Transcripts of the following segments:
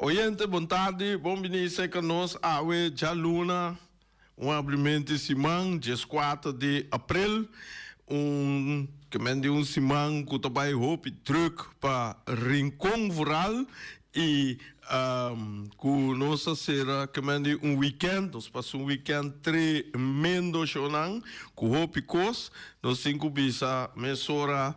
Oyente, bon tardi, bon bini serka nos awe djaluna, un abrimenti siman, 14 di aprel, un ke men di un siman ku ta bai hopi druk pa Rincon vooral i ku nos a sera ke men di un weekend, nos pasa un weekend tremendo shownan ku hopi kos, nos tin ku bisa mesora.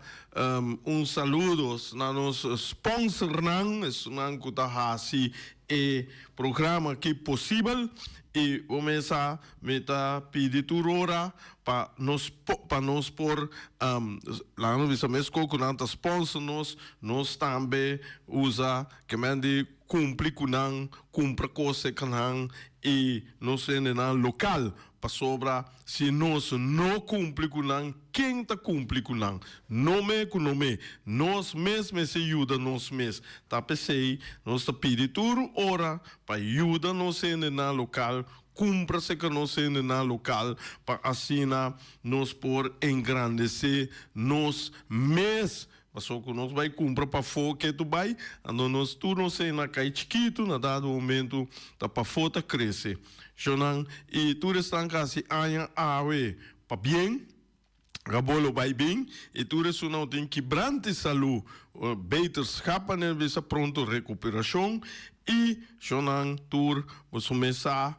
Un saludos na nos sponsornan, esunnan ku ta hasi e programa aki posibel. I bo mes sa mi ta pidi tur ora pa nos pa nos por laga nos bisa meskos ku nan ta sponsor nos, nos tambe usa kemen di kumpli ku nan, kumpra kos serka nan i nos hendenan lokal. Pasobra si nos no kumpli ku nan, ken ta kumpli ku nan? No me ku no me. Nos mes mester yuda nos mes. Ta p'esei nos ta pidi tur ora pa yuda nos hendenan lokal, kumpra serka nos hendenan lokal, pa asina nos por engrandesé nos mes. Pasobra ku nos bai kumpra pafó ke tu bai, anto nos tur nos hende a kai chikitu, na dado momento ta pafó ta krese. Shonnan, i tur esnan ku hasi aña awe pabien, Gabo lo bai bin, i tur esunnan ku tin kibrante salú, beterschap manera bisa pronto rekuperashon, i shonnan tur boso mes sa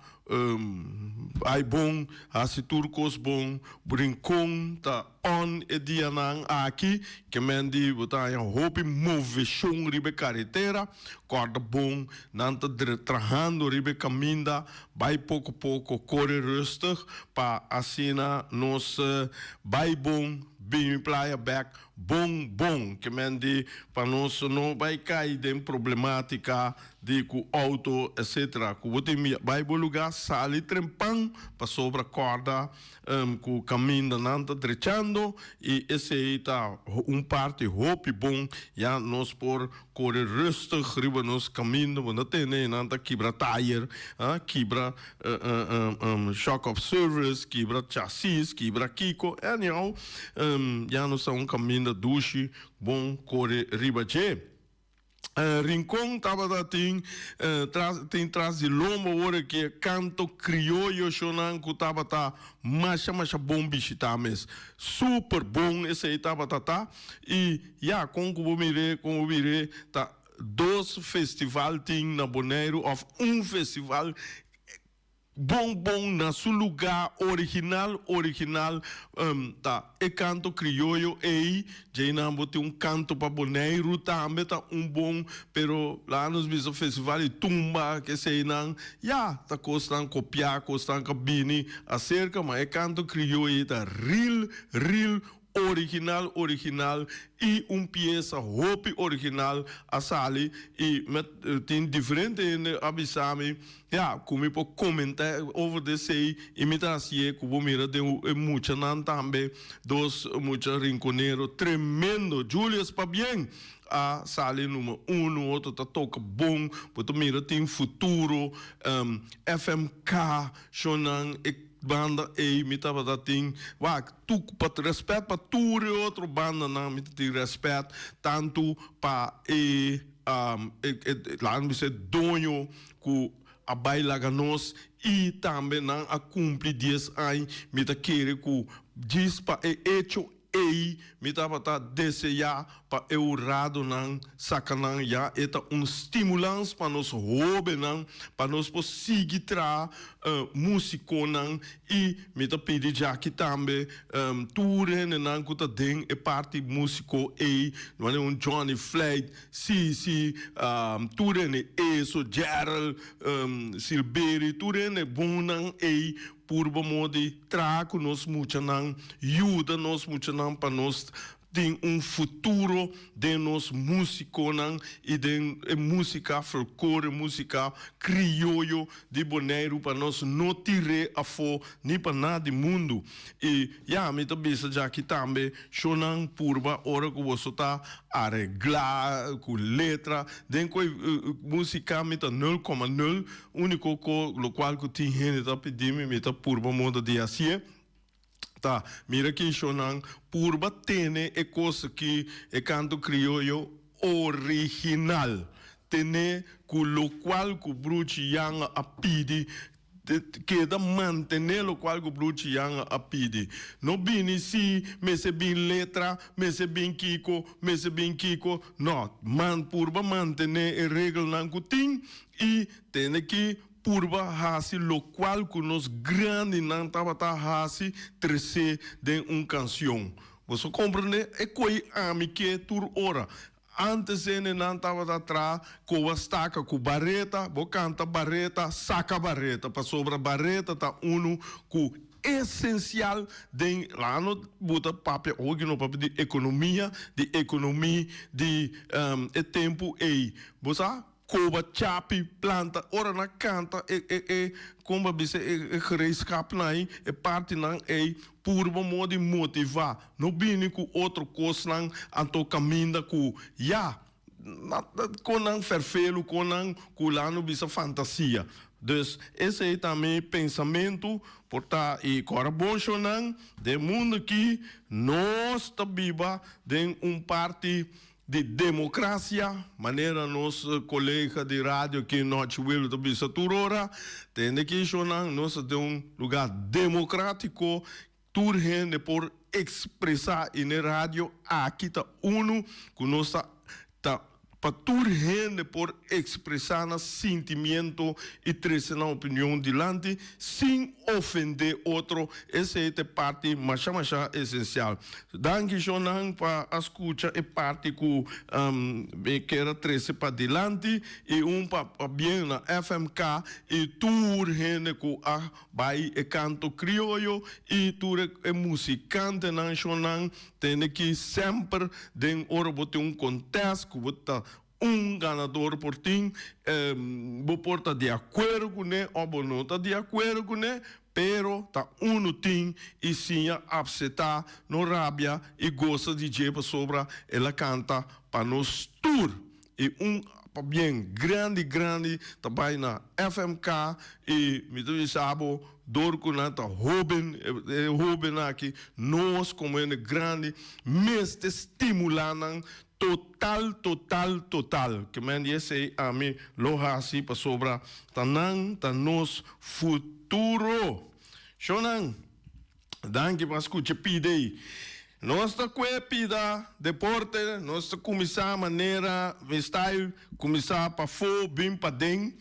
bai bon, hasi tur kos bon, Rincon ta on e dianan aki, ke men di bo ta haña hopi moveshon riba e karetera, kòrda bon, nan ta trahando riba e kaminda, bai poko poko, kore rustig, pa asina nos bai bon, bini playa bèk bon bon, ke men di pa nos no bai kai den problematika di ku outo etcetera, ku bo tin bai bo lugá sali trempan pasobra kòrda Ku kamindanan ta drechando i esei ta un parti hopi bon, ya nos por kore rustig riba nos kaminda, bo no tene nan ta kibra tayer, kibra shock absorbers, kibra chasis, kibra kiko, anyhow ya nos ta un kaminda dushi bon kore riba dje. Rincon tabata tin tras tin tras di lomba ora ki e canto crioyo shownan cu tabata masha masha bon bishita mes. Super bon esey tabata ta y ya con cu bo mire con bo mire ta dos festival tin na Boneiru of un festival Bon bon na su lugá original original ta e kanto krioyo ei djeinan bo tin un kanto pa Boneiru tambe ta un bon pero laga nos bisa festival di tumba keseinan ya ta kosnan kopiá kosnan ka bini aserka ma e kanto krioyo ei ta real real Original original y un pieza hopi original a sali y mi tin diferente hende a bisa mi ya cu mi por comenta over de esey y mi ta hacié cu bo mira den e muchanan tambe dos mucha rinconero tremendo Julius pabien a sali numero uno otro ta toca bon bo ta mira tin futuro FMK shownan e banda ey mi tabata tin wak tu pa respet pa tur e otro bandanan mi ta tin respet tantu pa e e laga mi bisa e doño ku a bai laga nos i tambe nan a kumpli dies aña mi ta kere ku djis pa e echo Ei mi tabata deseá pa e huradonan saka nan, ya e ta un stimulans pa nos hóbennan pa nos por sigui traha músikonan i mi ta pidi djaki tambe tur hendenan ku ta den e parti músiko ei, manera un Johnny Flight, Sisi, tur hende eso, Gerald, Silbery, tur hende bonnan ei Purba modo di traha ku nos muchanan, yuda nos muchanan pa nos tin un futuro den nos musikonan i den e musika folkore, musika krioyo di Boneiru pa nos no tir'é afó ni pa nada di mundu. I ya, mi ta bisa djaki tambe, shownan purba ora ku boso ta areglá ku letra den ku e musika mi ta nul koma nul, Úniko ko lokual ku tin hende ta pidi mi, mi ta purba moda di hasié, ta mira ki shownan purba tene e kos ki e kanto krioyo original. tene ku lokual ku Bruchi Janga a pidi, keda mantene lokual ku Bruchi Janga a pidi. No bini si mester bin letra, mester bin kiko, mester bin kiko, no, man purba mantene e regelnan ku tin i tene ki purba hasi lokual ku nos grandinan tabata hasi trese den un kansion. Boso komprende? E koi ami ke tur ora. Antes hendenan tabata traha koba staka ku bareta, bo kanta bareta, saka bareta, pasobra bareta ta unu ku esensial den, laga no bo ta papia oki no papia di ekonomia, di ekonomi di e tempu ei. Bo sa? Koba chapi planta ora nan kanta e e e kon bo a bisa e e gereedschapnan ei e partinan ei purba modo di motiva no bini ku otro kosnan anto kaminda ku ya na kon nan ferfelu kon nan ku laga no bisa fantasia dus esei ta mi pensamentu por ta i kora bon shownan den mundo aki nos ta biba den un parti Di democracia, manera nos colega di radio aki Nochi Willo ta bisa tur ora, tende ki shownan nos ta den un lugar democratico, tur hende por expresa y n'e radio aki ta uno cu nos ta ta pa tur hende por expresa nan sintimiento y trece nan opinion dilanti sin ofende otro, esey ta e parti masha masha esencial. Danki shonnan pa a scucha e parti cu mi kier a trece padilanti y un pa bien na FMK y tur hende cu a bay e canto crioyo y tur e musicantenan shonnan tende ki semper den ora bo tin un contest cu bo ta Un ganador por tin, bo por ta di akuerdo kuné òf bo no ta di akuerdo kuné, pero ta unu tin i siña apseptá, no rabia i gosa di dje pasobra el a kanta pa nos tur. I un pabien grandi grandi ta bai na FMK i mi ta bisa bo dor ku nan ta hóben, e hóbennan aki, nos komo hende grandi mester stimulá nan Total total total ke men di esei ami lo hasi pasobra ta nan ta nos futuro. Shownan danki pa skucha pidei. Nos ta kue pida deporte nos ta kuminsá manera mi style kuminsá pafó bin paden.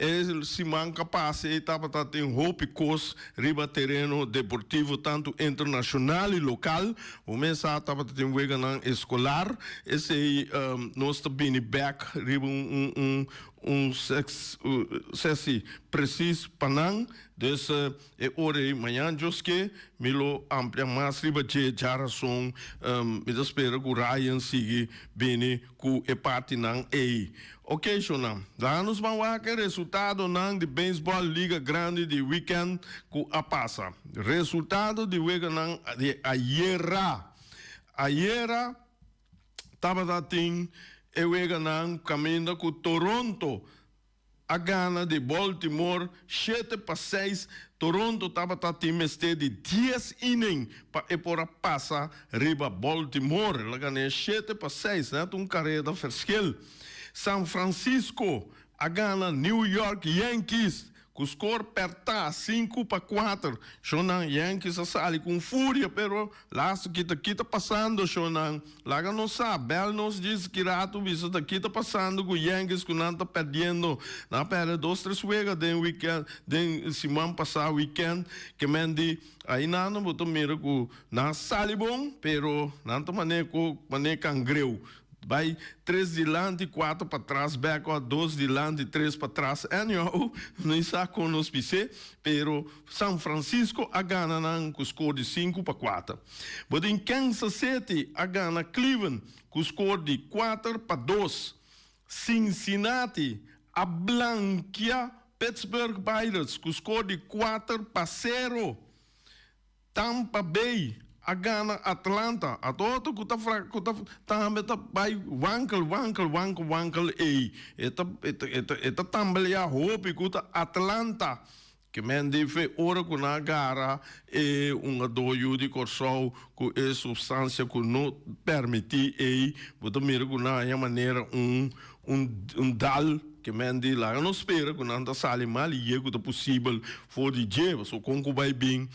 E siman ka pasa ei tabata tin hopi kos riba tereno deportivo tantu internashonal i lokal. Bo mes sa tabata tin weganan eskolar. Esei nos ta bini bek riba un un sesi presis pa nan. Dus E ora ei mañan Dios ke, mi lo amplia mas riba dje djarason. Mi ta spera ku Ryan sigui bini ku e partinan ei. Oke, shownan, laga nos ban wak e resultadonan di beisbòl Liga Grandi di wikènt ku a pasa. Resultado di weganan di ayera. Ayera tabata tin e weganan kaminda ku Toronto a gana di Baltimore 7-6. Toronto tabata tin mester di 10 inning pa e por a pasa riba Baltimore. El a gana 7-6, net un kareda verschil. San Francisco a gana New York Yankees ku skor pèrtá 5-4. Shownan Yankees a sali ku un furia pero Laatste ki ta ki ta pasando shownan? Laga nos sa, bel nos djis ki rato bisa ta ki ta pasando ku Yankees ku nan ta perdiendo. Nan a perde dos tres wega den weekend den siman pasa weekend ke men di ainda bo ta mira ku nan a sali bon pero nan ta mane ku mane kangreu. Bai tres dilanti, cuatro patras bek of dos dilanti, tres patras. Anyhow, no sa con nos bis'é, pero San Francisco a gana nan cu score di 5-4. Bo tin Kansas City a gana Cleveland cu score di 4-2. Cincinnati a blankia Pittsburgh Pirates cu score di 4-0. Tampa Bay a gana Atlanta. Ato otro ku ta fra ku ta tambe ta bai wankel wankel wankel wankel ei. E ta e ta e ta e ta tambaleá hopi ku ta Atlanta. Ke men di fe ora ku nan a gara e hungadó yu di Kòrsou ku e supstansia ku no pèrmití ei, bo ta mira ku nan haña manera un un dal. Ke men di laga nos spera ku nan ta sali mal i ye ku ta posibel for di dje. Pasobra kon ku bai bin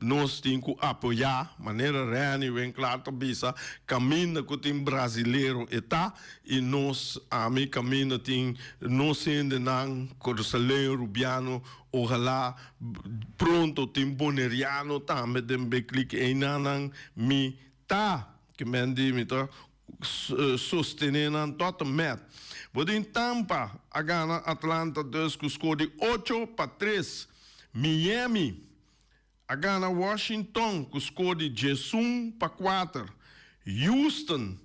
nos tin ku apoyá manera Renny Winklaar ta bisa kaminda ku tin brazilero e ta. I nos, ami kaminda tin nos hendenan, Korosaleo, Rubiano, ojalá pronto tin Boneriano tambe den Big League einanan mi ta, ke men di mi ta sostene nan tot en met. Bo tin Tampa a gana Atlanta dus ku skor di 8-3, Miami a gana Washington ku skor di 11-4, Houston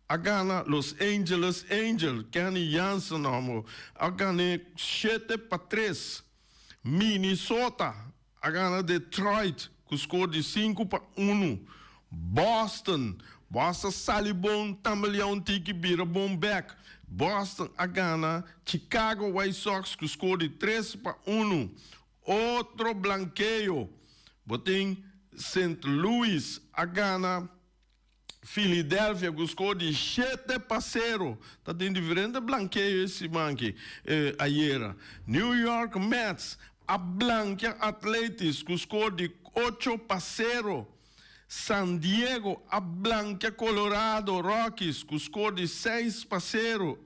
a gana Los Angeles Angels, Kenny Jansen homo, a gan'é 7-3. Minnesota a gana Detroit ku skor di 5-1. Boston, Boston sali bon tambaliá un tiki bira bon bèk. Boston a gana Chicago White Sox ku skor di 3-1. Otro blankeo, bo tin Sint Louis a gana Philadelphia ku skor di 7-0. Ta tin diferente blankeo e siman aki ayera. New York Mets a blankia Athletics ku skor di 8-0. San Diego a blankia Colorado Rockies ku skor di 6-0.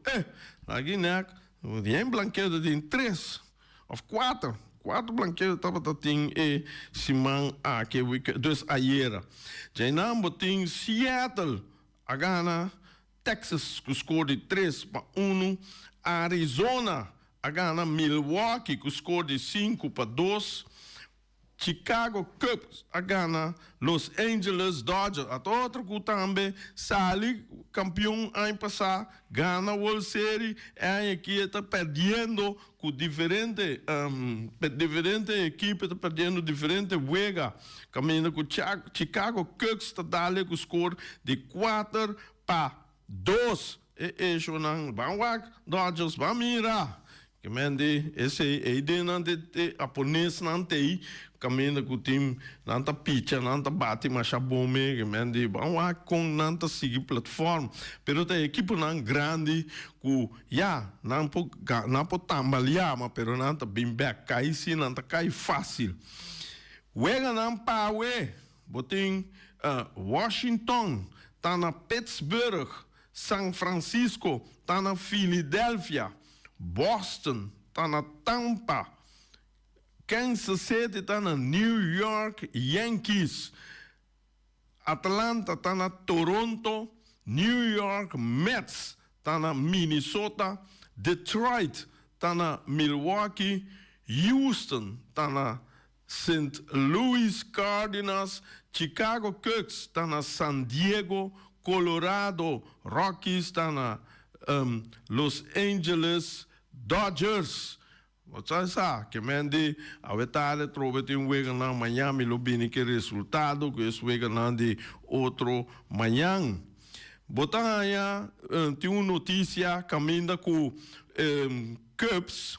Eh, aki nek, den blankeo ta tin tres of kuater. Kuater blankeo tabata tin e siman aki, dus ayera. Djainan bo tin Seattle a gana Texas ku skor di 3-1. Arizona a gana Milwaukee ku skor di 5-2. Chicago Cubs a gana Los Angeles Dodgers. Ata otro ku tambe sali kampion aña pasá, gana World Series, e aña aki e ta perdiendo ku diferente diferente ekipo ta perdiendo diferente wega. Kaminda ku Chicago Cubs ta dale ku skor di 4-2. E echonan ban wak Dodgers ban mira. Ke men di esei ei den nan te te aponesnan tei kaminda ku tin nan ta picha nan ta bati masha bon me ke men di ban wak kon nan ta sigui platform pero ta ekiponan grandi ku ya nan por nan por tambaliá ma pero nan ta bin bek kai si nan ta kai fásil. Weganan pawe bo tin Washington ta na Pittsburgh, San Francisco ta na Philadelphia, Boston ta na Tampa, Kansas City ta na New York Yankees, Atlanta ta na Toronto, New York Mets ta na Minnesota, Detroit ta na Milwaukee, Houston ta na Sint Louis Cardinals, Chicago Cubs ta na San Diego, Colorado Rockies ta na Los Angeles Dodgers. Bo sa sa, ke men di awe tarde trobe tin weganan, mañan mi lo bini ke resultado ku es weganan di otro mañan. Bo ta haña tin un notisia kaminda ku Cubs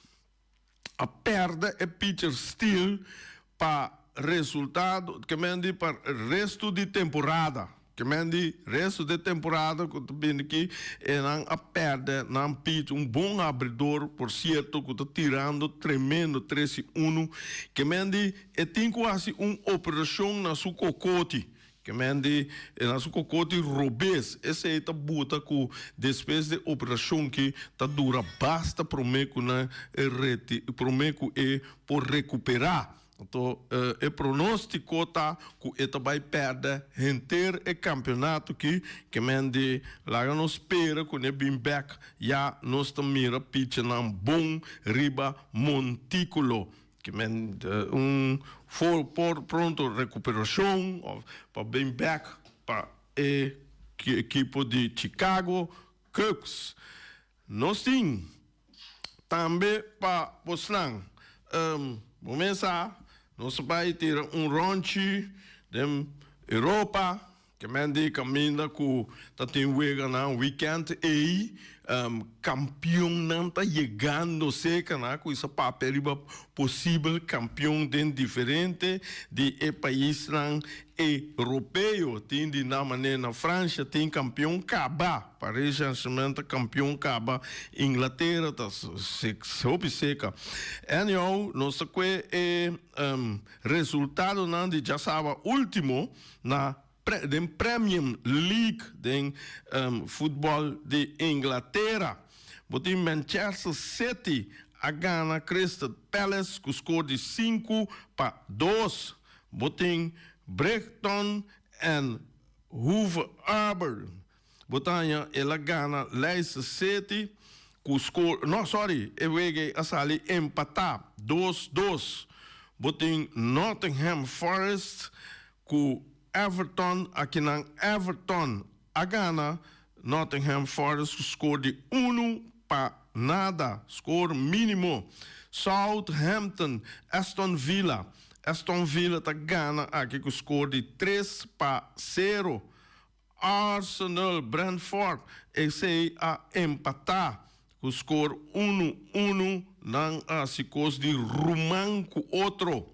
a perde e pitcher Steele pa resultado, ke men di pa resto di temporada. Ke men di resto di temporada ku ta bini aki e nan a perde nan pitcher, un bon abridor por cierto ku ta tirando tremendo 3-1. Ke men di e tin ku hasi un operashon na su kokoti. Ke men di e na su kokoti robes. Esei ta buta ku despues di operashon ki ta dura basta promé ku nan e reti promé ku e por rekuperá. Anto e pronóstiko ta ku e ta bai pèrdè henter e kampionato ki. Ke men di laga nos spera ku ne bin bèk ya nos ta mira pichanan bon riba montíkulo. Ke men un for por pronto recuperacion of pa bin bek pa e ekipo di Chicago Cubs. Nos tin tambe pa bosnan bo mes sa nos a bay tira un ronchi den Europa. Ke men di kaminda ku ta tin weganan weekend ei, kampionnan ta yegando serka nan ku sa papia riba posibel kampion den diferente di e paisnan europeo. Tin di nan manera na Francia tin kampion kaba, Paris Saint-Germain ta kampion kaba, Inglatera ta hopi serka. Anyhow, nos ta kue e resultadonan di djasaba ultimo na den Premium League den futbòl di Inglatera. Bo tin Manchester City a gana Crystal Palace ku skor di 5-2. Bo tin Brighton and Hove Albion. Bo ta haña el a gana Leicester City ku skor, no sorry, e wega ei a sali empatá 2-2. Bo tin Nottingham Forest ku Everton, akinan Everton a gana Nottingham Forest ku skor di 1-0, skor mínimo. Southampton, Aston Villa, Aston Villa ta gana aki ku skor di 3-0. Arsenal, Brentford, esei a empatá ku skor 1-1, nan a hasi kos di ruman ku otro.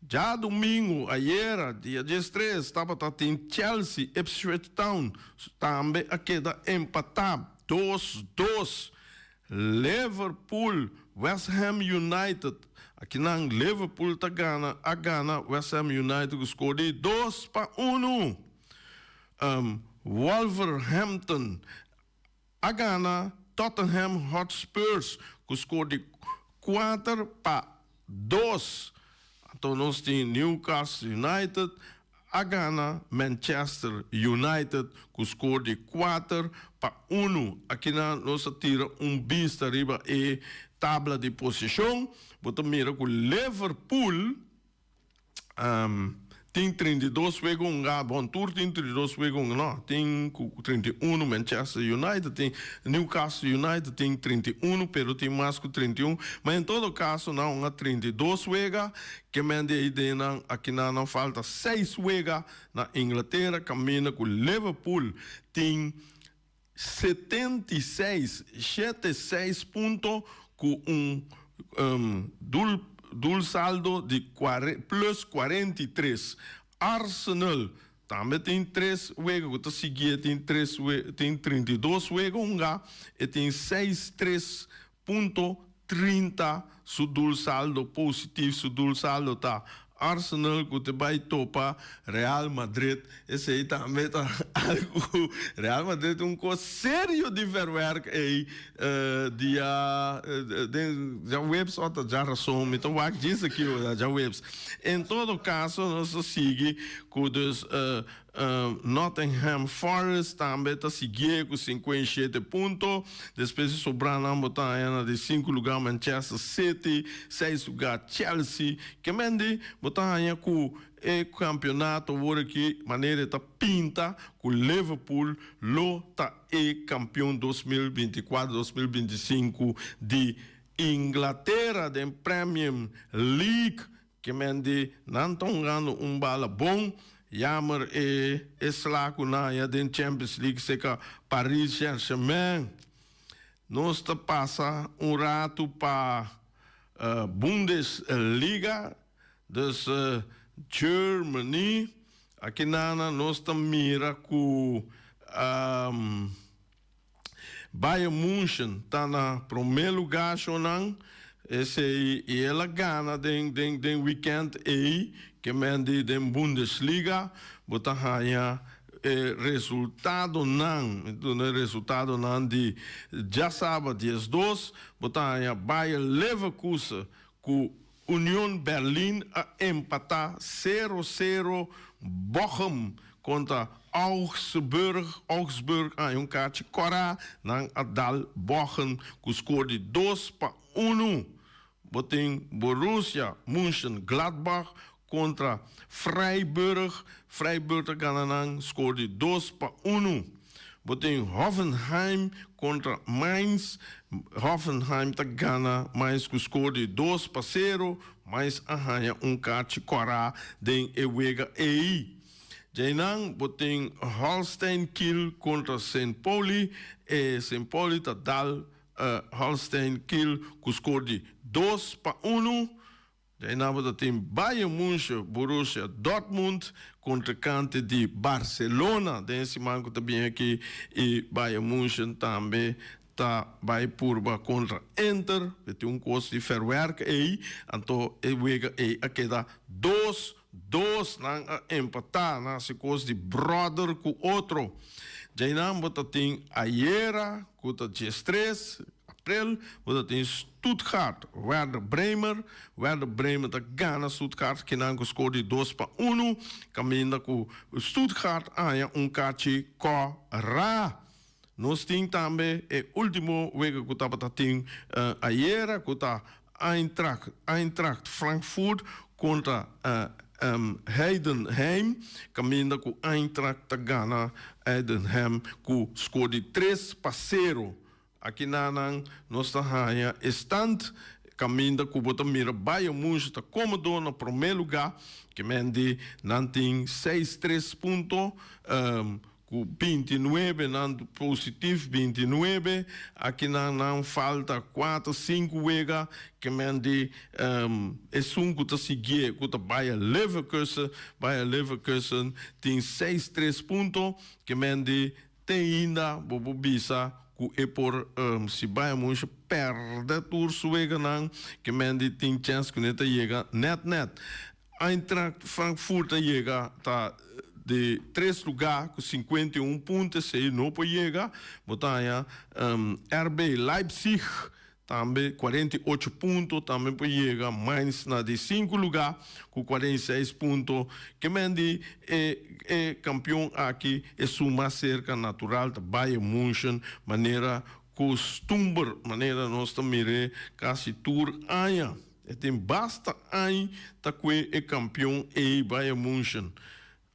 Djadumingu ayera, dia 13, tabata tin Chelsea, Ipswich Town tambe a keda empatá 2-2. Liverpool, West Ham United, akinan Liverpool ta gana a gana West Ham United ku skor di 2-1. Wolverhampton a gana Tottenham Hotspurs ku skor di 4-2. Anto nos tin Newcastle United a gana Manchester United ku skor di 4-1. Akinan nos a tira un bista riba e tabla di posishon. Bo ta mira ku Liverpool tin 32 wega hunga, bon tur tin 32 wega hunga, no, tin ku 31 Manchester United tin, Newcastle United tin 31, pero tin mas ku 31, ma en todo kaso nan hunga 32 wega, ke men di ei den nan akinan nan falta 6 wega na Inglatera kaminda ku Liverpool tin 76, shete seis punto ku un doel doelsaldo di plus 43. Arsenal tambe tin tres wega ku ta sigui e tin tres tin 32 wega hunga e tin seis tres punto 30 su doelsaldo positief su doelsaldo ta Arsenal ku ta bai topa Real Madrid esei tambe ta algu Real Madrid un kos serio di verwerk ei dia den djaweps òf ta djarason mi ta wak djis aki ora djaweps en todo kaso nos ta sigui ku dus Nottingham Forest tambe ta siguié ku 57 punto. Despues di sobrá nan bo ta haña na di sinku lugá Manchester City, seis lugá Chelsea. Ke men di bo ta haña ku e kampionato awor aki manera e ta pinta ku Liverpool lo ta e kampion 2024, 2025 di Inglatera den Premier League. Ke men di nan ta hungando un bala bon, jammer e e sla ku nan haña den Champions League seka Paris Saint-Germain. Nos ta pasa un ratu pa Bundesliga, dus Germany. Aki nana nos ta mira ku Bayern München ta na promé lugá shownan esei i el a gana den den den weekend ei ke men di den Bundesliga bo ta haña e resultadonan mi duna e resultadonan di djasaba 12 bo ta haña Bayer Leverkusen ku Union Berlin a empatá 0-0 Bochum kontra Augsburg. Augsburg a haña un kachi kòrá, nan a dal Bochum ku skor di 2-1. Bo tin Borussia Mönchengladbach kontra Freiburg. Freiburg ta gana nan skor di 2-1. Bo tin Hoffenheim kontra Mainz. Hoffenheim ta gana Mainz ku skor di 2-0. Mainz a haña un kachi kòrá den e wega ei. Djeinan bo tin Holstein Kiel kontra Sint Pauli. E Sint Pauli ta dal Holstein Kiel ku skor di 2-1. Djeinan bo ta tin Bayern Munchen, Borussia Dortmund kontra kante di Barcelona den e siman ku ta bin aki i Bayern Munchen tambe ta bai purba kontra Inter. E tin un kos di verwerk ei, anto e wega ei a keda 2-2. Nan a empatá, nan hasi kos di bròder ku otro. Djeinan bo ta tin ayera ku ta 13 aprel, bo ta tin Stuttgart, Werder Bremer. Werder Bremen ta gana Stuttgart kinan ku skor di 2-1, kaminda ku Stuttgart a haña un kachi kòrá. Nos tin tambe e ultimo wega ku tabata tin ayera ku ta Eintracht Eintracht Frankfurt kontra Heidenheim kaminda ku Eintracht ta gana Heidenheim ku skor di 3-0. Aki nanan nos ta haña e stand kaminda ku bo ta mira Bayern Munchen ta komodo na promé lugá ke men di nan tin seis tres punto. Ku 29 nan positif 29, akinan nan falta kuater sinku wega ke men di esun ku ta siguié ku ta Bayer Leverkusen. Bayer Leverkusen tin seis tres punto ke men di te ainda bo por bisa ku e por si Bayern Munchen pèrdè tur su weganan ke men di tin chèns ku ne ta yega nèt nèt. Eintracht Frankfurt a yega ta di tres lugá ku 51 punto, esei no por yega. Bo ta haña RB Leipzig tambe 48 punto, tambe por yega. Mainz na di sinku lugá ku 46 punto. Ke men di e e kampion aki esun mas serka natural ta Bayern Munchen manera kustumber, manera nos ta mir'é kasi tur aña. E tin basta añ ta kue e kampion ei Bayern Munchen.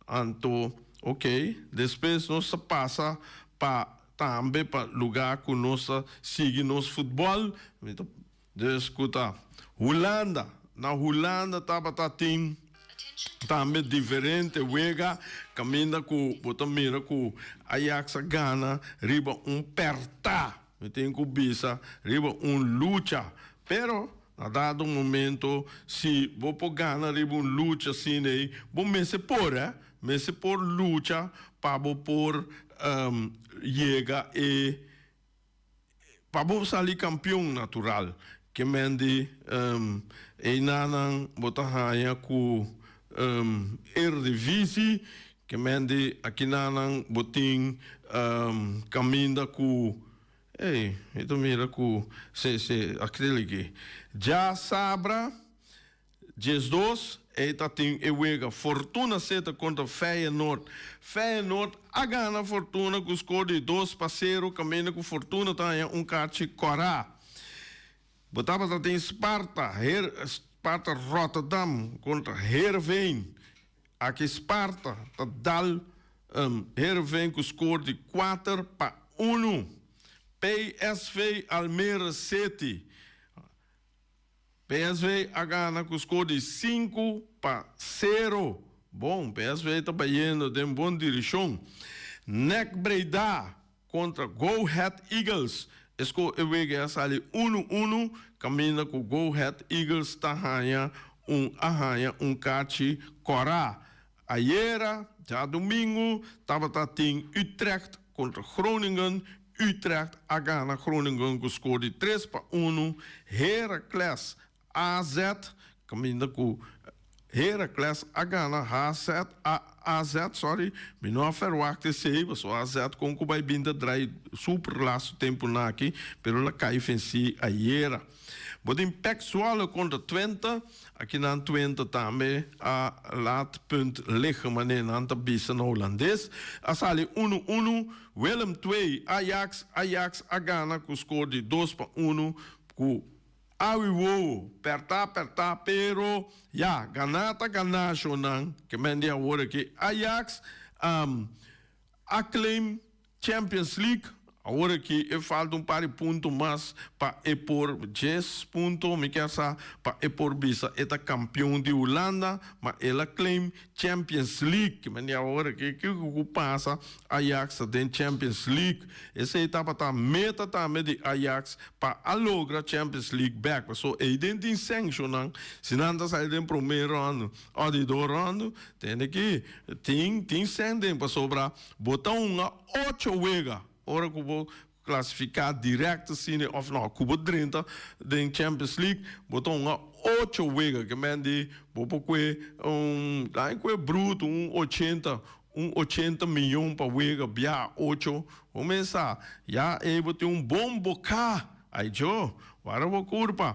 Anto, ok, despues nos ta pasa pa tambe pa lugá ku nos ta sigui nos futbòl, mi ta dus ku ta Hulanda. Na Hulanda tabata tin tambe diferente wega kaminda ku bo ta mira ku Ajax a gana riba un pèrtá. Mi tin ku bisa riba un lucha. Pero, na dado momento, si bo por gana riba un lucha asina ei, bo mester por, eh, mester por lucha pa bo por yega e, pa bo sali kampion natural. Ke men di, einanan bo ta haña ku Eredivisie, ke men di akinanan bo tin kaminda ku, ey, mi ta mira ku se se akreliki. Djasabra 12 ey ta tin e wega Fortuna Sittard kontra Feyenoord. Feyenoord a gana Fortuna ku skor di 2-0 kaminda ku Fortuna ta haña un karchi kòrá. Bo tabata tin Sparta, Her, Sparta Rotterdam kontra Heerenveen. Aki Sparta ta dal um, Heerenveen ku skor di 4-1. PSV Almere City. PSV a gana ku skor di 5-0. Bon, PSV ta bayendo den bon direkshon. NEC Breda kontra Go Ahead Eagles. E skor e wega a sali 1-1, kaminda ku Go Ahead Eagles ta haña un a haña un kachi kòrá. Ayera, djadumingu, tabata tin Utrecht kontra Groningen. Utrecht a gana Groningen ku skor di 3-1. Heracles AZ, kaminda ku Heracles a gana HZ, A, AZ, sorry, mi no a verwagt esei, pasobra AZ kon ku bai bin ta drai super laatste tempunan aki, pero el a kai vencí ayera. Bo tin PEC Zwolle kontra Twente, akinan Twente tambe a laat punt liggen, manera nan ta bisa na Holandes, a sali 1-1, Willem II, Ajax, Ajax a gana ku skor di 2-1 ku Awi wowo, pèrtá pèrtá, pero ya, ganá ta ganá, shownan, ke men di awor aki Ajax a claim Champions League. Awor aki e falta un par di punto mas pa e por djes punto mi kier sa pa e por bisa e ta kampion di Hulanda ma el a claim Champions League. Men di awor aki kiko ku pasa Ajax ta den Champions League. Esei tabata meta tambe di Ajax pa a logra Champions League bek paso eiden tin sanctionnan si nan ta sali den prome ronde of di dos ronde tende ki tin tin sèn den pasobra bo ta hunga ocho wega ora ku bo klasifiká dirèkt asina òf nò ku bo drenta den Champions League bo ta hunga ocho wega ke men di bo por kue un laga kue bruto un ochenta un ochenta miyon pa wega bia ocho bo mes sa ya ei bo tin un bon boká ai djo wara bo kurpa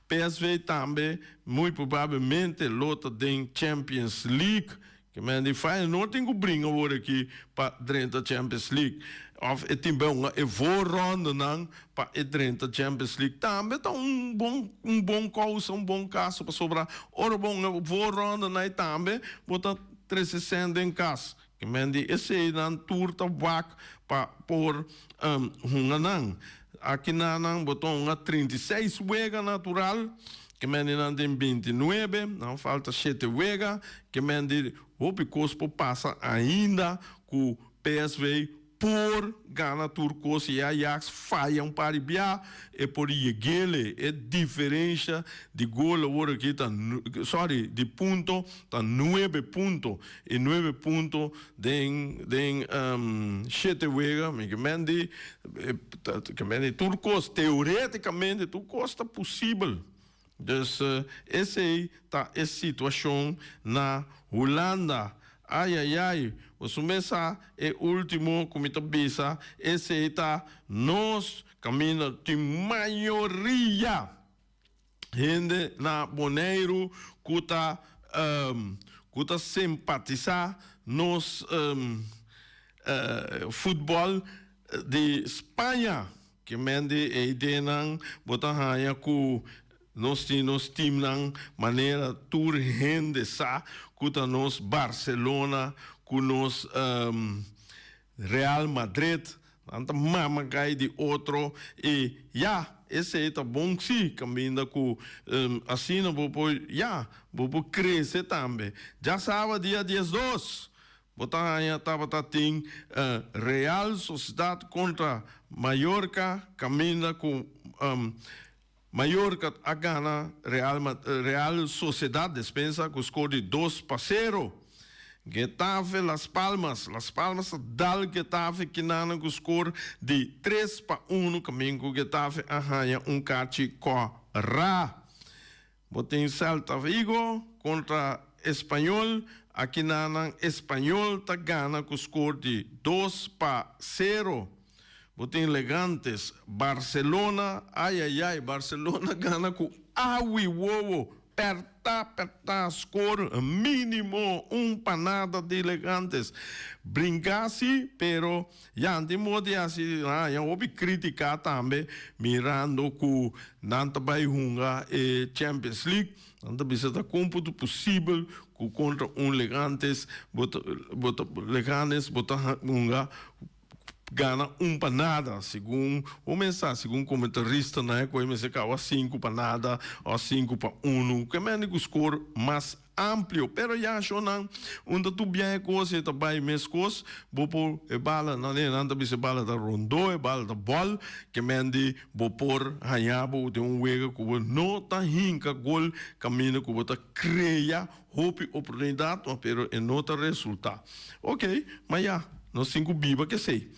PSV tambe muy probablemente lo ta den Champions League Ke men di Feyenoord tin ku bringa awor aki pa drenta Champions League. Of e tin be e voorrondenan pa e drenta Champions League. Tambe ta un bon un bon kousa, un bon kaso pasobra ora bo hunga voorrondenan ei tambe bo ta trese sèn den kas. Ke men di eseinan tur ta wak pa por hunga nan. Aki na nan bo ta hunga 36 wega natural, ke men di nan tin 29, nan falta shete wega, ke men di hopi kos por pasa ainda ku PSV por gana tur kos i Ajax faya un par di bia e por yeg'ele. E diferensha di gol awor aki ta, sorry, di punto ta nuebe punto. E nuebe punto den den shete wega mi ke men di ke men di tur kos teoreticamente tur kos ta posibel. Dus esey ta e situacion na Hulanda. Ayayay, boso mes sa e ultimo cu mi ta bisa esey ta nos caminda tin mayoria. Hende na Boneiru ku ta ku ta simpatisá nos futbòl di Spaña. Ke men di e ideanan bo ta haña ku nos tin nos timnan manera tur hende sa ku ta nos Barcelona ku nos Real Madrid. Nan ta mama gai di otro y ya, esey ta bon si, caminda cu asina bo por ya, bo por crece tambe. Djasaba dia 12 bo ta haña tabata tin Real Sociedad contra Mallorca caminda cu Mallorca a gana Real Real Sociedad despensa cu score di 2-0. Getafe Las Palmas, Las Palmas ta dal Getafe kinanan cu score di 3-1 caminda cu Getafe a haña un kachi cora. Bo tin Celta Vigo contra Espanyol, akinanan Espanyol ta gana cu score di 2-0. Bo tin Legantes, Barcelona, ayayay, Barcelona gana cu awi wowo, perta perta, score minimo, un pa nada di Legantes. Brinca si, pero ya nan tin modo di haci, nan a hopi critica tambe, mirando cu nan ta bay hunga e Champions League, nan ta bisa ta con por ta posibel cu contra un Legantes bo ta, bo ta, Leganes bo ta hunga. Gana un pa nada, segun bo mester sa, segun komentaristanan ku e mester kaba sinku pa nada òf 5-1, ku e mende ku skor mas amplio. Pero ya shonnan un ta tur bien e kos i e ta bai meskos, bo por e bala nan e nan ta bisa e bala ta rondó, e bala ta bòl, ke mende bo por haña bo den un wega ku bo no ta hinka gol kaminda ku bo ta krea Hopi oportunidat ma pero e no ta resulta. Ok, ma ya, nos tin ku biba kesei.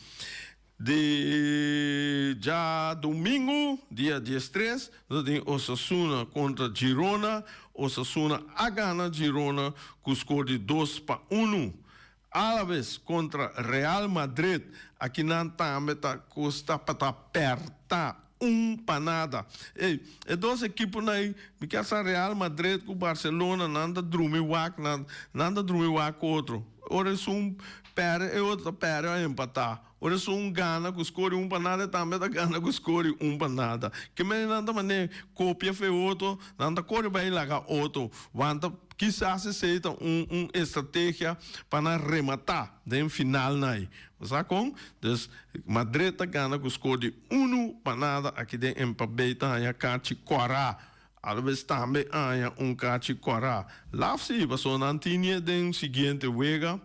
Di djadumingu, dia 13, nos tin Osasuna kontra Girona. Osasuna a gana Girona ku skor di 2-1. Alaves kontra Real Madrid, akinan tambe ta kosta pa ta pèrta un pa nada. Ey, e dos ekiponan ey, mi kier sa Real Madrid ku Barcelona, nan ta drumi wak, nan nan ta drumi wak ku otro. Ora esun pèrdè e otro ta pèrdè o empatá. Ora esun gana ku skor di un pa nada, e tambe ta gana ku skor di un pa nada. Ke manera nan ta manera kopia fe otro, nan ta kore bai laga otro. Wanta kisas esei ta un un estrategia pa nan rematá den finalnan ei. Bo sa kon? Dus Madrid ta gana ku skor di unu pa nada aki den Mbappé ta haña kachi kòrá. Alves tambe a haña un kachi kòrá. Laf si, pasobra nan tin den siguiente wega.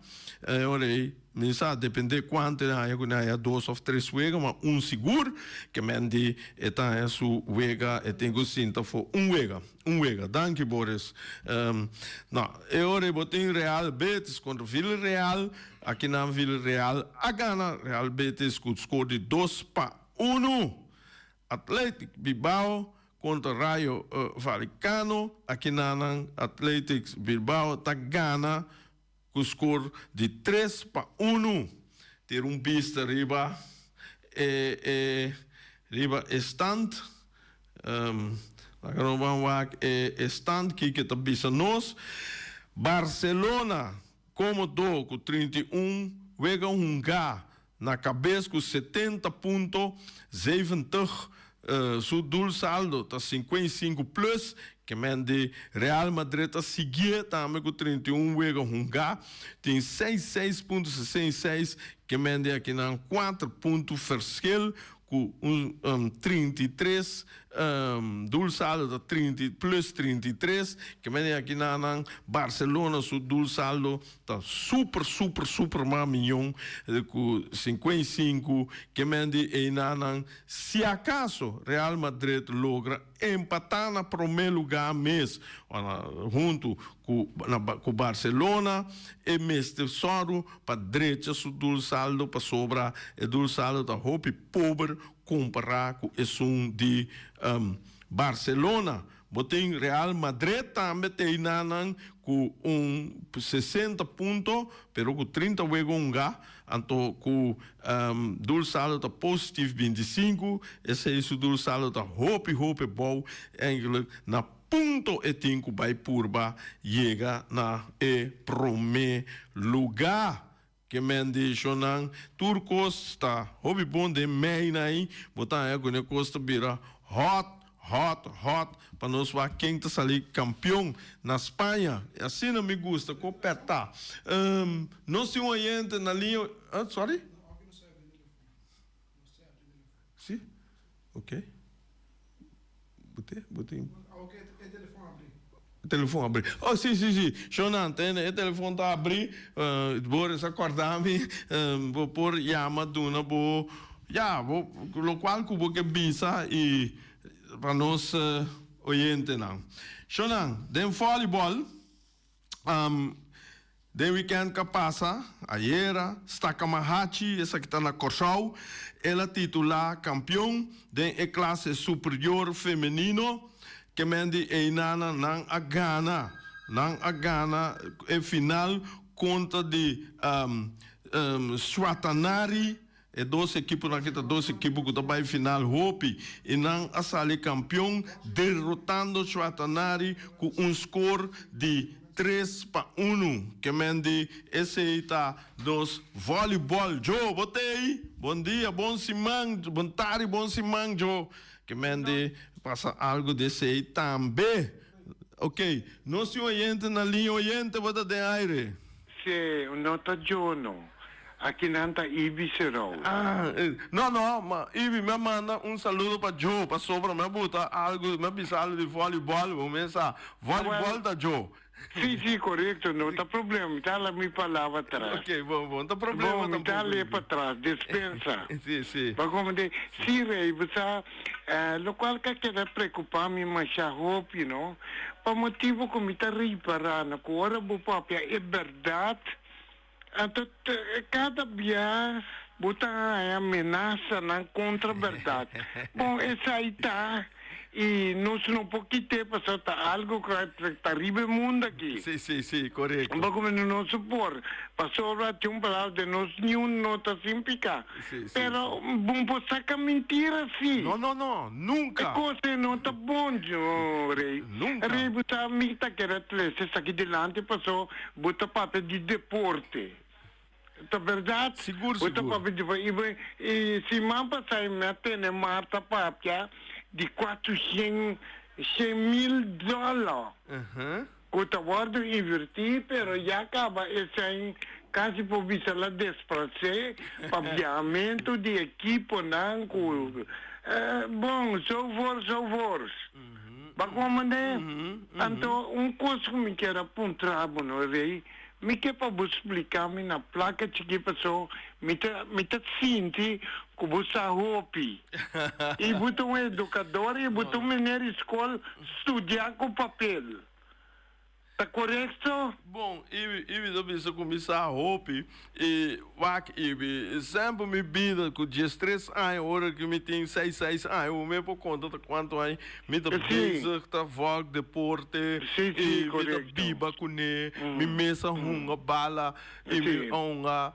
E ora ei mi sa depende kuantu e haña ku nan haña dos òf tres wega, ma un sigur ke men di e ta haña su wega, e tin ku sinta for un wega. Un wega. Danki Boris. No, e ora ei bo tin Real Betis kontra Villarreal. Akinan Villarreal a gana Real Betis ku skor di dos pa unu. Athletic Bilbao kontra Rayo Vallecano. Akinanan Athletic Bilbao ta gana ku skor di 3-1. Tira un bista riba e e riba e stand. Laga nos ban wak e e stand kiko ta bisa nos. Barcelona komodo ku 31 wega hungá Na kabes ku 70 punto 70 su doelsaldo ta 55 plus, ke men di Real Madrid ta siguié tambe ku 31 wega hungá, tin seis seis punto 66, ke men di akinan kuater punto verschil ku un 33 Doelsaldo ta trinta i plus 33, ke mene aki na nan Barcelona su doelsaldo ta super super super mas miyon ku 55, ke men di ei na nan si akaso Real Madrid logra empatá na promé lugá mes huntu ku ku Barcelona e mester sòru pa drecha su doelsaldo pasobra e doelsaldo ta hopi pober Kompará ku esun di Barcelona, bo tin Real Madrid tambe ta einanan ku un 60 punto, pero ku 30 wega hungá, anto ku doelsaldo ta positief 25, esei su doelsaldo ta hopi hopi abou, eigenlijk na punto e tin ku bai purba yega na e promé lugá. Ke men di shonnan, tur kos ta hopi bon den meina ei, bo ta haña ku ne kos ta bira hot, hot, hot pa nos wak ken ta sali kampion na Spaña. Asina mi gusta ku pètá. Nos tin un oyente na liña, sorry? Si? Ok. Bo te, bo tin. E telefon abri. E telefon abri. Oh, si, si, si. Shonan, tende, e telefon ta abri. Boris a korda mi. Bo por yama duna bo, ya, bo, lokual ku bo ke bisa i pa nos oyentenan. Shonan, den volleyball. Den wikènt ka pasa, ayera, Stakamahachi, esaki ta na Kòrsou, el a titulá kampion den e klase superior femenino. Ke men di einana nan a gana. Nan a gana e final kontra di Swatanari. E dos ekiponan aki ta dos ekipo ku ta bai final hopi i nan a sali kampion derotando Shuatanari ku un skor di 3-1. Ke men di esei ta nos vòlibòl. Djo, bo t'ei? Bon dia, bon siman, bon tardi, bon siman Djo. Ke men di pasa algu di esei tambe. Ok, nos tin oyente na liña. Oyente, bo ta den aire. Si, no ta Djo no. Aki nan ta Ibi Serou. Ah, no, no, ma Ibi, mi a manda un saludo pa Djo, pasobra mi a buta algu, mi a bisa algu di volleyball, bo mes sa, volleyball ta Djo. Si, si, korekto, no ta problema, mi ta hala mi palabra atras. Ok, bon, bon, no ta problema Bon, mi tampoco, ta hal'é Ibi. pa tras, despensa. Si, si. Pa komende, si Rey, bo sa, lokual ka keda preokupá mi masha hopi, no, pa motibu ku mi ta ripará no ku ora bo papia e bèrdat, Anto kada bia bo ta haña menasanan kontra bèrdat. Bon, esei ta, i nos no por kit'é pasobra ta algu ku ta riba e mundu aki. Sí, sí, sí, korekto. Bo komo no nos por, pasobra tin un palabra den nos niun no ta sin piká. Sí, sí, Pero sí. bo por saka mentira sí. No, no, no, nunka. E kos ei no ta bon, Rei. Nunka. Rei, bo sa mi ta kere trese esaki dilanti pasobra Bo ta papia di deporte. Ta berdad? Sigur, Bo ta sigur. papia di i bo i siman pasá mi a tene Marta papia di kuatrushen shen mil dòler ku ta wòrdu invertí pero ya kaba esei kasi por bisa la desplacé pa biahamentu di ekiponan ku bon so voor so voors. Bo a komprendé? Anto un kos ku mi kier a puntra bo no Rey, mi ke pa bo splika mi na plaka chikí paso mi ta mi ta sinti ku bo sa hopi i bo ta un edukador i bo ta un meneer di skol studiá ku papel. Ta korekto? Bon, Ibi, Ibi ta bisa ku mi sa hopi i wak Ibi, semper mi bida ku diestres aña ora ku mi tin seis seis aña bo mes por konta ta kuantu aña mi ta bezig ta vòlg deporte i mi ta biba kuné, mi mes a hunga bala i mi a hunga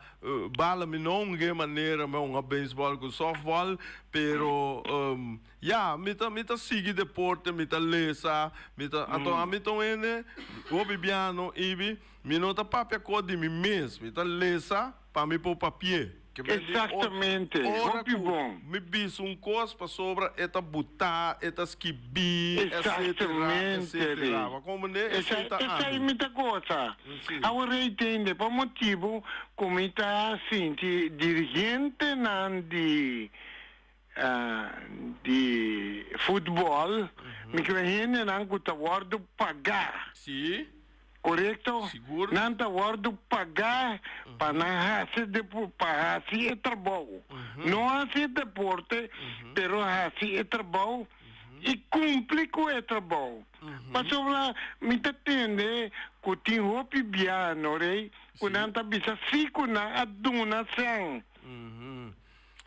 bala mi no hunga e manera mi a hunga beisbòl ku sòftbòl pero Ya, mi ta, mi ta sigui deporte, mi ta lesa, mi ta, anto ami ta un hende hopi biano, Ibi, mi no ta papia kos di mi mes, mi ta lesa pa mi por papi'é. Ke men di, Exactamente, ora hopi ku bon. mi bisa un kos pasobra e ta butá, e ta skibí, etcetera, Exactamente, etcetera. Rey. Bo a komprendé? Esei Esei, ta esei ami. mi ta gosa. Si. Awor Rey tende, pa motibu ku mi ta sinti dirigentenan di di futbòl, mi kere hendenan ku ta wòrdu pagá. Sí. Korekto? Sigur. Nan ta wòrdu pagá pa nan hasi pa hasi e trabou. No hasi e deporte, pero hasi e trabou i kumpli ku e trabou. Pasobra mi ta tende ku tin hopi biaha, no Rey, ku nan ta bisa si ku nan a duna sèn.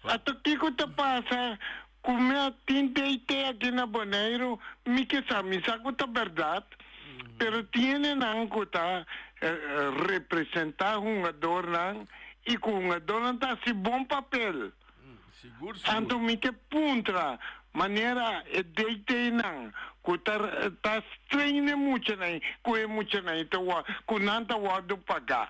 Ato kiko ta pasa ku mi a tin DT aki na Boneiru? Mi ke sa, mi sa ku ta bèrdat, pero tin hendenan ku ta representá hungadornan i ku hungadornan ta hasi bon papel. Anto mi ke puntra manera e DT-nan ku ta ta train e muchanan ku e muchanan ta ku nan ta wòrdu pagá.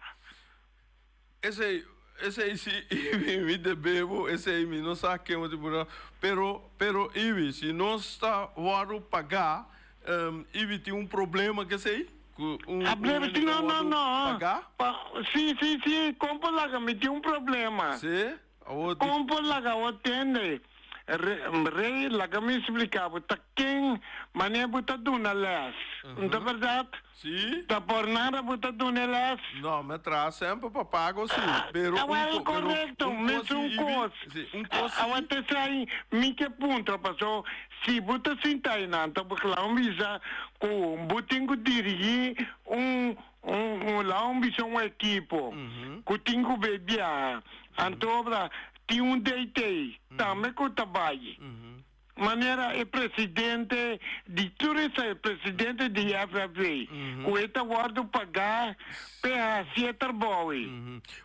Esei, esei si Ibi mi debe bo, esei mi no sa ken bo tin por pero, pero Ibi, si nos ta wòrdu pagá, Ibi tin un problema ku esei? Ku un, un hende ta No, no, wòrdu no. pagá? Pa, si, si, si, kon por laga mi tin un problema. Si, awor di. Kon por laga bo tende? Rey, laga mi splica bo, ta ken manera bo ta duna les, no ta berdad? Si. Ta por nada bo ta duna e les? No, mi a traha semper pa pago si, pero un Awel, ko, pero corecto, un kos si, mesun Ibi, kos. si, un kos si. Awel ta esai mi ke puntra, paso si bo ta sinta einan ta bo kla un bisa ku bo tin ku dirigi un, un, un, la un bisa un ekipo ku tin ku bay biaha, anto obra Tin un DT tambe cu ta bay. Manera e presidente di tur esey, presidente di FFA, cu e ta wordo paga p'e haci e trabou ey.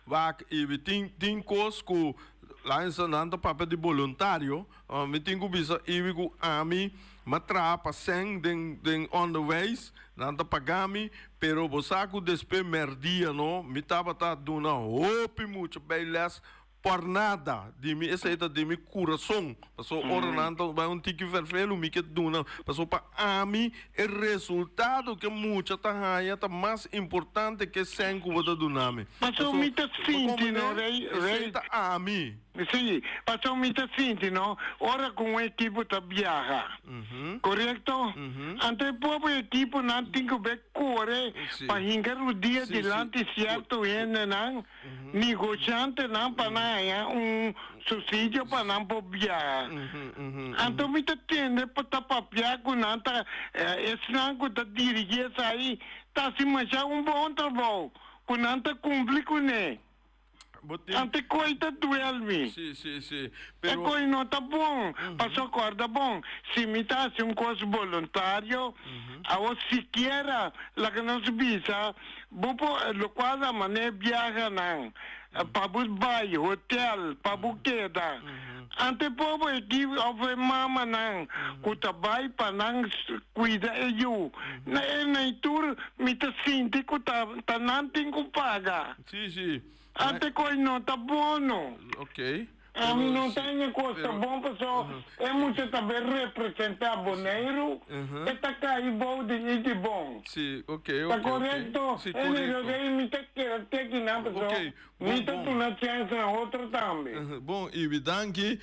Wak, y mi tin tin cos cu lainsa nan ta papia di boluntario, mi tin cu bisa Ibi cu ami m'a traha pa cen den den onderwijs, nan ta paga mi, pero bo sa cu despues merdia no, mi tabata duna hopi mucha bijles Por nada di mi, esei ta di mi kurason. Pasobra ora nan ta bai un tiki ferfelu, mi ke duna. Pasobra pa ami e resultado ku e mucha ta haña ta mas importante ku e sèn ku bo ta duna mi. Pasobra mi ta Pasobra, bo sinti no, komprendé? Rei, Esei Rei. ta ami. Sí, pasobra mi ta sinti no, ora ku un ekipo ta biaha, korekto? Anto e pobre ekiponan tin ku bai kore pa hinka rudia dilanti sierto hendenan. Negoshantenan pa nan haña un subsidio pa nan por biaha. Anto mi ta tende pa ta papia ku nan ta esnan ku ta dirigi esaki ta hasi masha un bon trabou ku nan ta kumpli kuné. Anto e koi ta duel mi. E koi no ta bon. Pasobra kòrda bon, si mi ta hasi un kos boluntario, awor sikiera laga nos bisa Bo por locual a manera biahanan pa bo bay hotel pa bo keda. Ante pobo e ki of e mamanan cu ta bay pa nan cuida e yu. Na e nay tur mi ta sinti cu ta ta nan tin cu paga. Sí, sí. Ante coy no ta bono. Ok. Ami no ta haña kos ta bon paso e mucha ta bai representá Boneiru, e ta kai bou di Iggy Bon. Ta korekto? Anyway, mi ta keda te kinan paso mi ta duna chèns na otro tambe. Bon, Ibi, danki.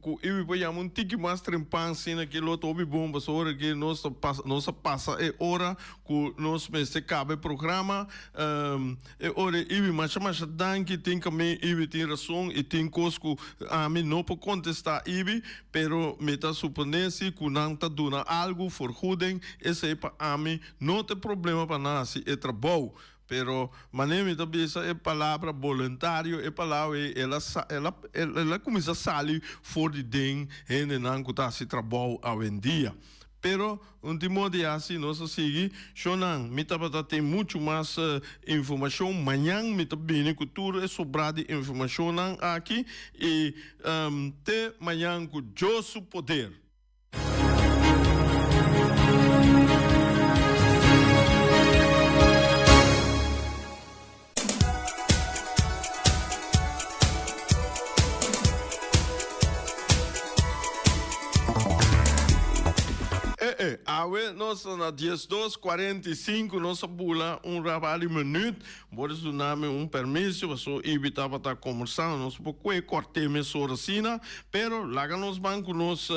Ku Ibi por yama un tiki mas trempan asina ki lo ta hopi bon pasobra ora ki nos ta pasa nos a pasa e ora ku nos mester kaba e programa. E ora Ibi masha masha danki tin kami Ibi tin rason i tin kos ku ami no por kontestá Ibi pero mi ta suponé si ku nan ta duna algu vergoeding esei pa ami no ta e problema pa nan hasi e trabou pero manera mi ta bisa e palabra boluntario e palabra ei el a el a el a kuminsá sali for di den hendenan ku ta hasi trabou awendia. Pero un tin modo di haci, nos a sigui. Shonnan, mi tabata tin mucho mas informacion. Mañan mi ta bini cu tur e sobra di informacionnan aki. Y te mañan cu Dios su poder. E e, awe nos ta na 12 45, nos a bula un rabali minuut. Boris duna mi un permiso paso Ibi tabata combersando, nos por cue corte mesora asina, pero laga nos ban cu nos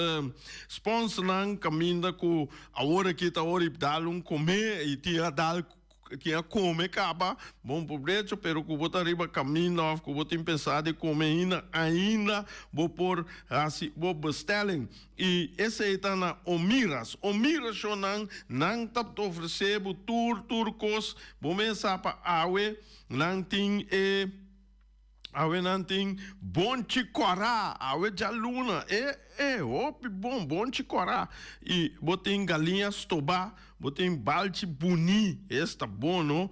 sponsornan caminda cu awor aki ta ora y dal un come y tin a dal Ken a kome kaba, bon pobrecho, pero ku bo ta riba kaminda òf ku bo tin pensá di kome ainda, ainda bo por hasi bo bestelling. I esei ta na Omiras. Omiras shonnan, nan ta ofresé bo tur tur kos. Bo mes sa pa awe nan tin e. Awe nan tin bonchi kòrá, awe djaluna, e e hopi bon, bonchi kòrá. I bo tin galiña stobá, bo tin balchi buní, es ta bon no.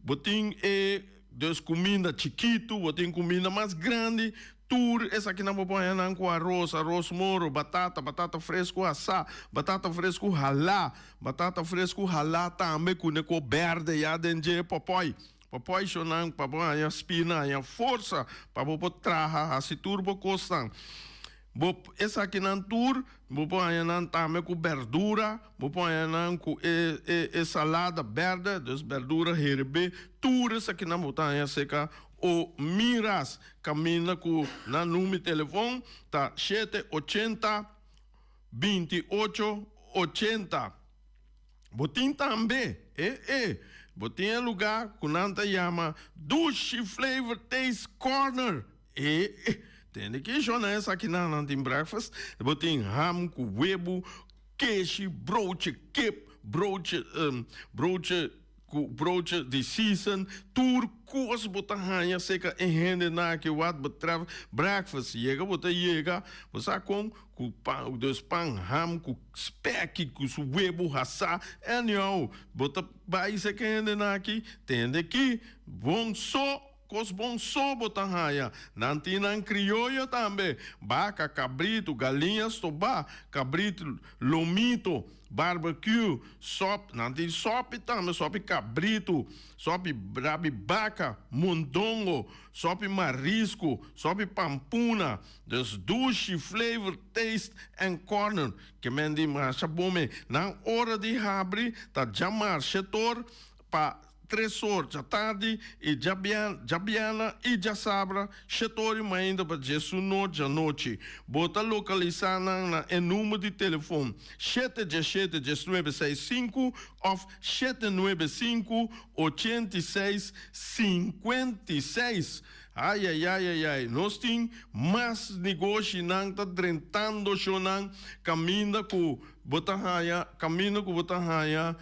Bo tin e dus kuminda chikitu, bo tin kuminda mas grandi, tur esakinan bo por haña nan ku aros, aros moro, batata, batata fresku asá, batata fresku halá, batata fresku halá tambe ku ne ko bèrdè ya den dje pòpòi. Pa poishonan, pa bo haña spina, haña forsa pa bo por traha, hasi tur bo kosnan. Bo esakinan tur bo por haña nan tambe ku berdura, bo por haña nan ku e e e salada bèrdè, dus berdura herebé, tur esakinan bo ta haña serka o miras kaminda ku nan number di telefon ta shete ochenta 28 80. Bo tin tambe, e e, bo tin e lugá ku nan ta yama Dushi Flavor Taste Corner, e e, tende ki shona esakinan nan tin breakfast, bo tin ham ku webu, keshi, broodje kip, broodje, broodje ku broodje di season, tur kos bo ta haña serka e hendenan aki wat betreft breakfast. Yega bo ta yega, bo sa kon? Ku pan, dus pan ham ku speki ku su webu hasá. Anyhow, bo ta bai serka e hendenan aki, tende ki bon so, kos bon so bo ta haña. Nan tin nan krioyo tambe, baka, kabritu, galiña stobá, kabritu lomito. Barbecue, sop, nan tin sopi tambe, sopi cabrito, sopi rabi baca, mondongo, sopi marisco, sopi pampuna, dus dushi, flavor, taste en corner. Ke men di masha bon me. Nan ora di habri ta djamar shetor pa Tres or djatardi i djabièrnè i djasabra, shete or i mainta pa djesuno djanochi. Bo ta lokalisá nan na e number di telefon shete djeshete djesnuebe seis sinku òf shete nuebe sinku ochenta i seis sinkuenta i seis. Ayayayayay, nos tin mas negoshinan ta drentando shownan kaminda ku bo ta haña, kaminda ku bo ta haña.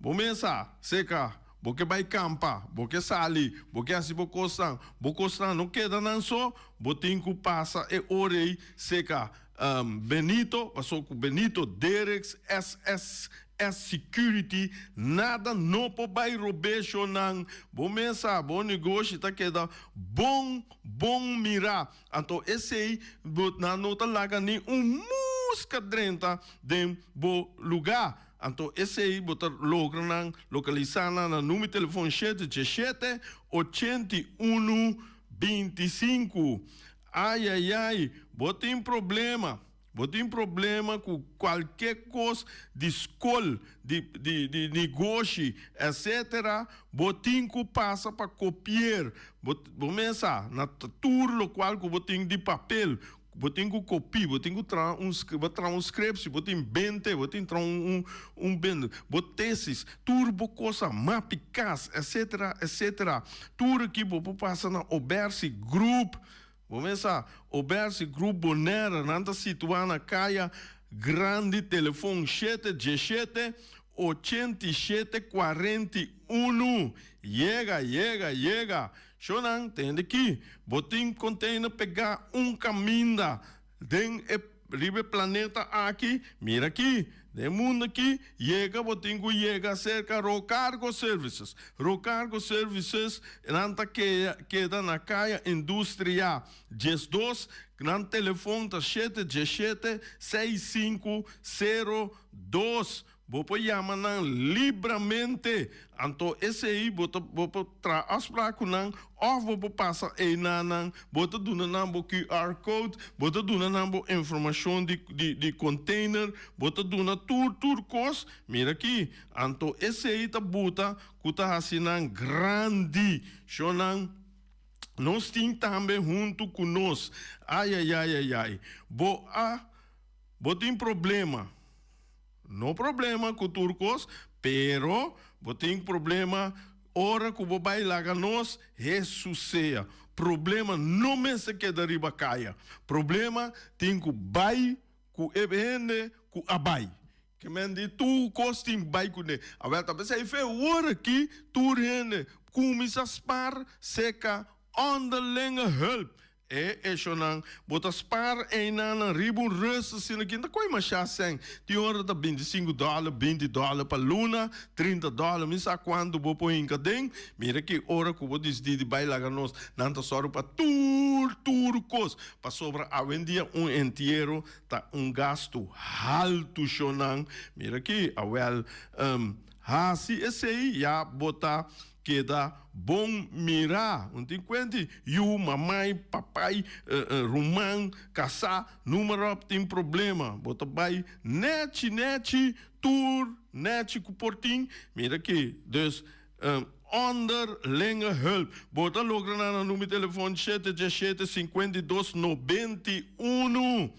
Bo mesa seka, bo ke bai kampa, bo ke sali, bo ke hasi bo kosnan, bo kosnan no keda nan so, bo tin ku pasa e ora ei seka Benito, paso ku Benito Dereks SSS Security nada no por bai robesho nan, bo mesa, bo negoshi ta keda bon bon mira, anto esei bo nan no ta laga ni un muska drenta den bo luga. Anto esei bo ta logra nan lokalisá nan na number di telefon shete dje shete, 81. 25. Ai ai ai, bo tin problema. Bo tin problema ku kualke kos di skol, di di di negoshi, etcetera, bo tin ku pasa pa kopier. Bo bo mes sa na tur lokual ku bo tin di papel, bo tin ku kopi, bo tin ku traha un bo traha un scriptie, bo tin bente, bo tin traha un un un bende, bo tesis, tur bo kosa, mapi kas, etcetera, etcetera. Tur aki bo por pasa na Obersi Group. Bo mesa Obersi Group Bonaire nan ta situa na Kaya Grandi telefon shete diesshete 87 41 Yega yega yega Shonan tende ki bo tin container pega un caminda den e riba e planeta aki mira aki den e mundo aki yega bo tin cu yega cerca Rocargo Services Rocargo Services nan ta keda na Kaya Industria 12 nan telefon ta shete diesshete 6502. Bo por yama nan libramente, anto esei bo ta bo por traha afspraak ku nan òf bo por pasa ei na nan, bo ta duna nan bo QR code, bo ta duna nan bo informashon di di di container, bo ta duna tur tur kos, mira aki, anto esei ta buta ku ta hasi nan grandi, shonnan nos tin tambe huntu ku nos, ayayayayay, bo a bo tin problema. No problema ku tur kos, pero bo tin problema ora ku bo bai laga nos, Hesus sea. Problema no mester keda riba kaya. Problema tin ku bai ku e hende ku a bai. Ke men di tur kos tin bai kuné. Awel ta p'esei fe ora ki tur hende kuminsá spar seka onderlinge hulp. E echonan, bo ta spar einanan riba un rust asina ki no ta koe mashá sèn. Tin ora ta 25 dòler, 20 dòler pa luna, 30 dòler, mi sa kuantu bo por hinka den. Mira ki ora ku bo disidí di bai laga nos, nan ta sòru pa tur, tur kos. Pasobra awendia un entiero ta un gastu haltu, shonnan. Mira ki, awèl, hasi esei ya bo ta Keda bon mirá. Un tin kuenti, yu, mamai, papai, ruman, kasá, numa ròp tin problema. Bo ta bai nèchi nèchi, tur nèchi ku por tin. Mira aki, dus onderlinge hulp. Bo ta logra nan na number di telefòn shete diesshete 52 91.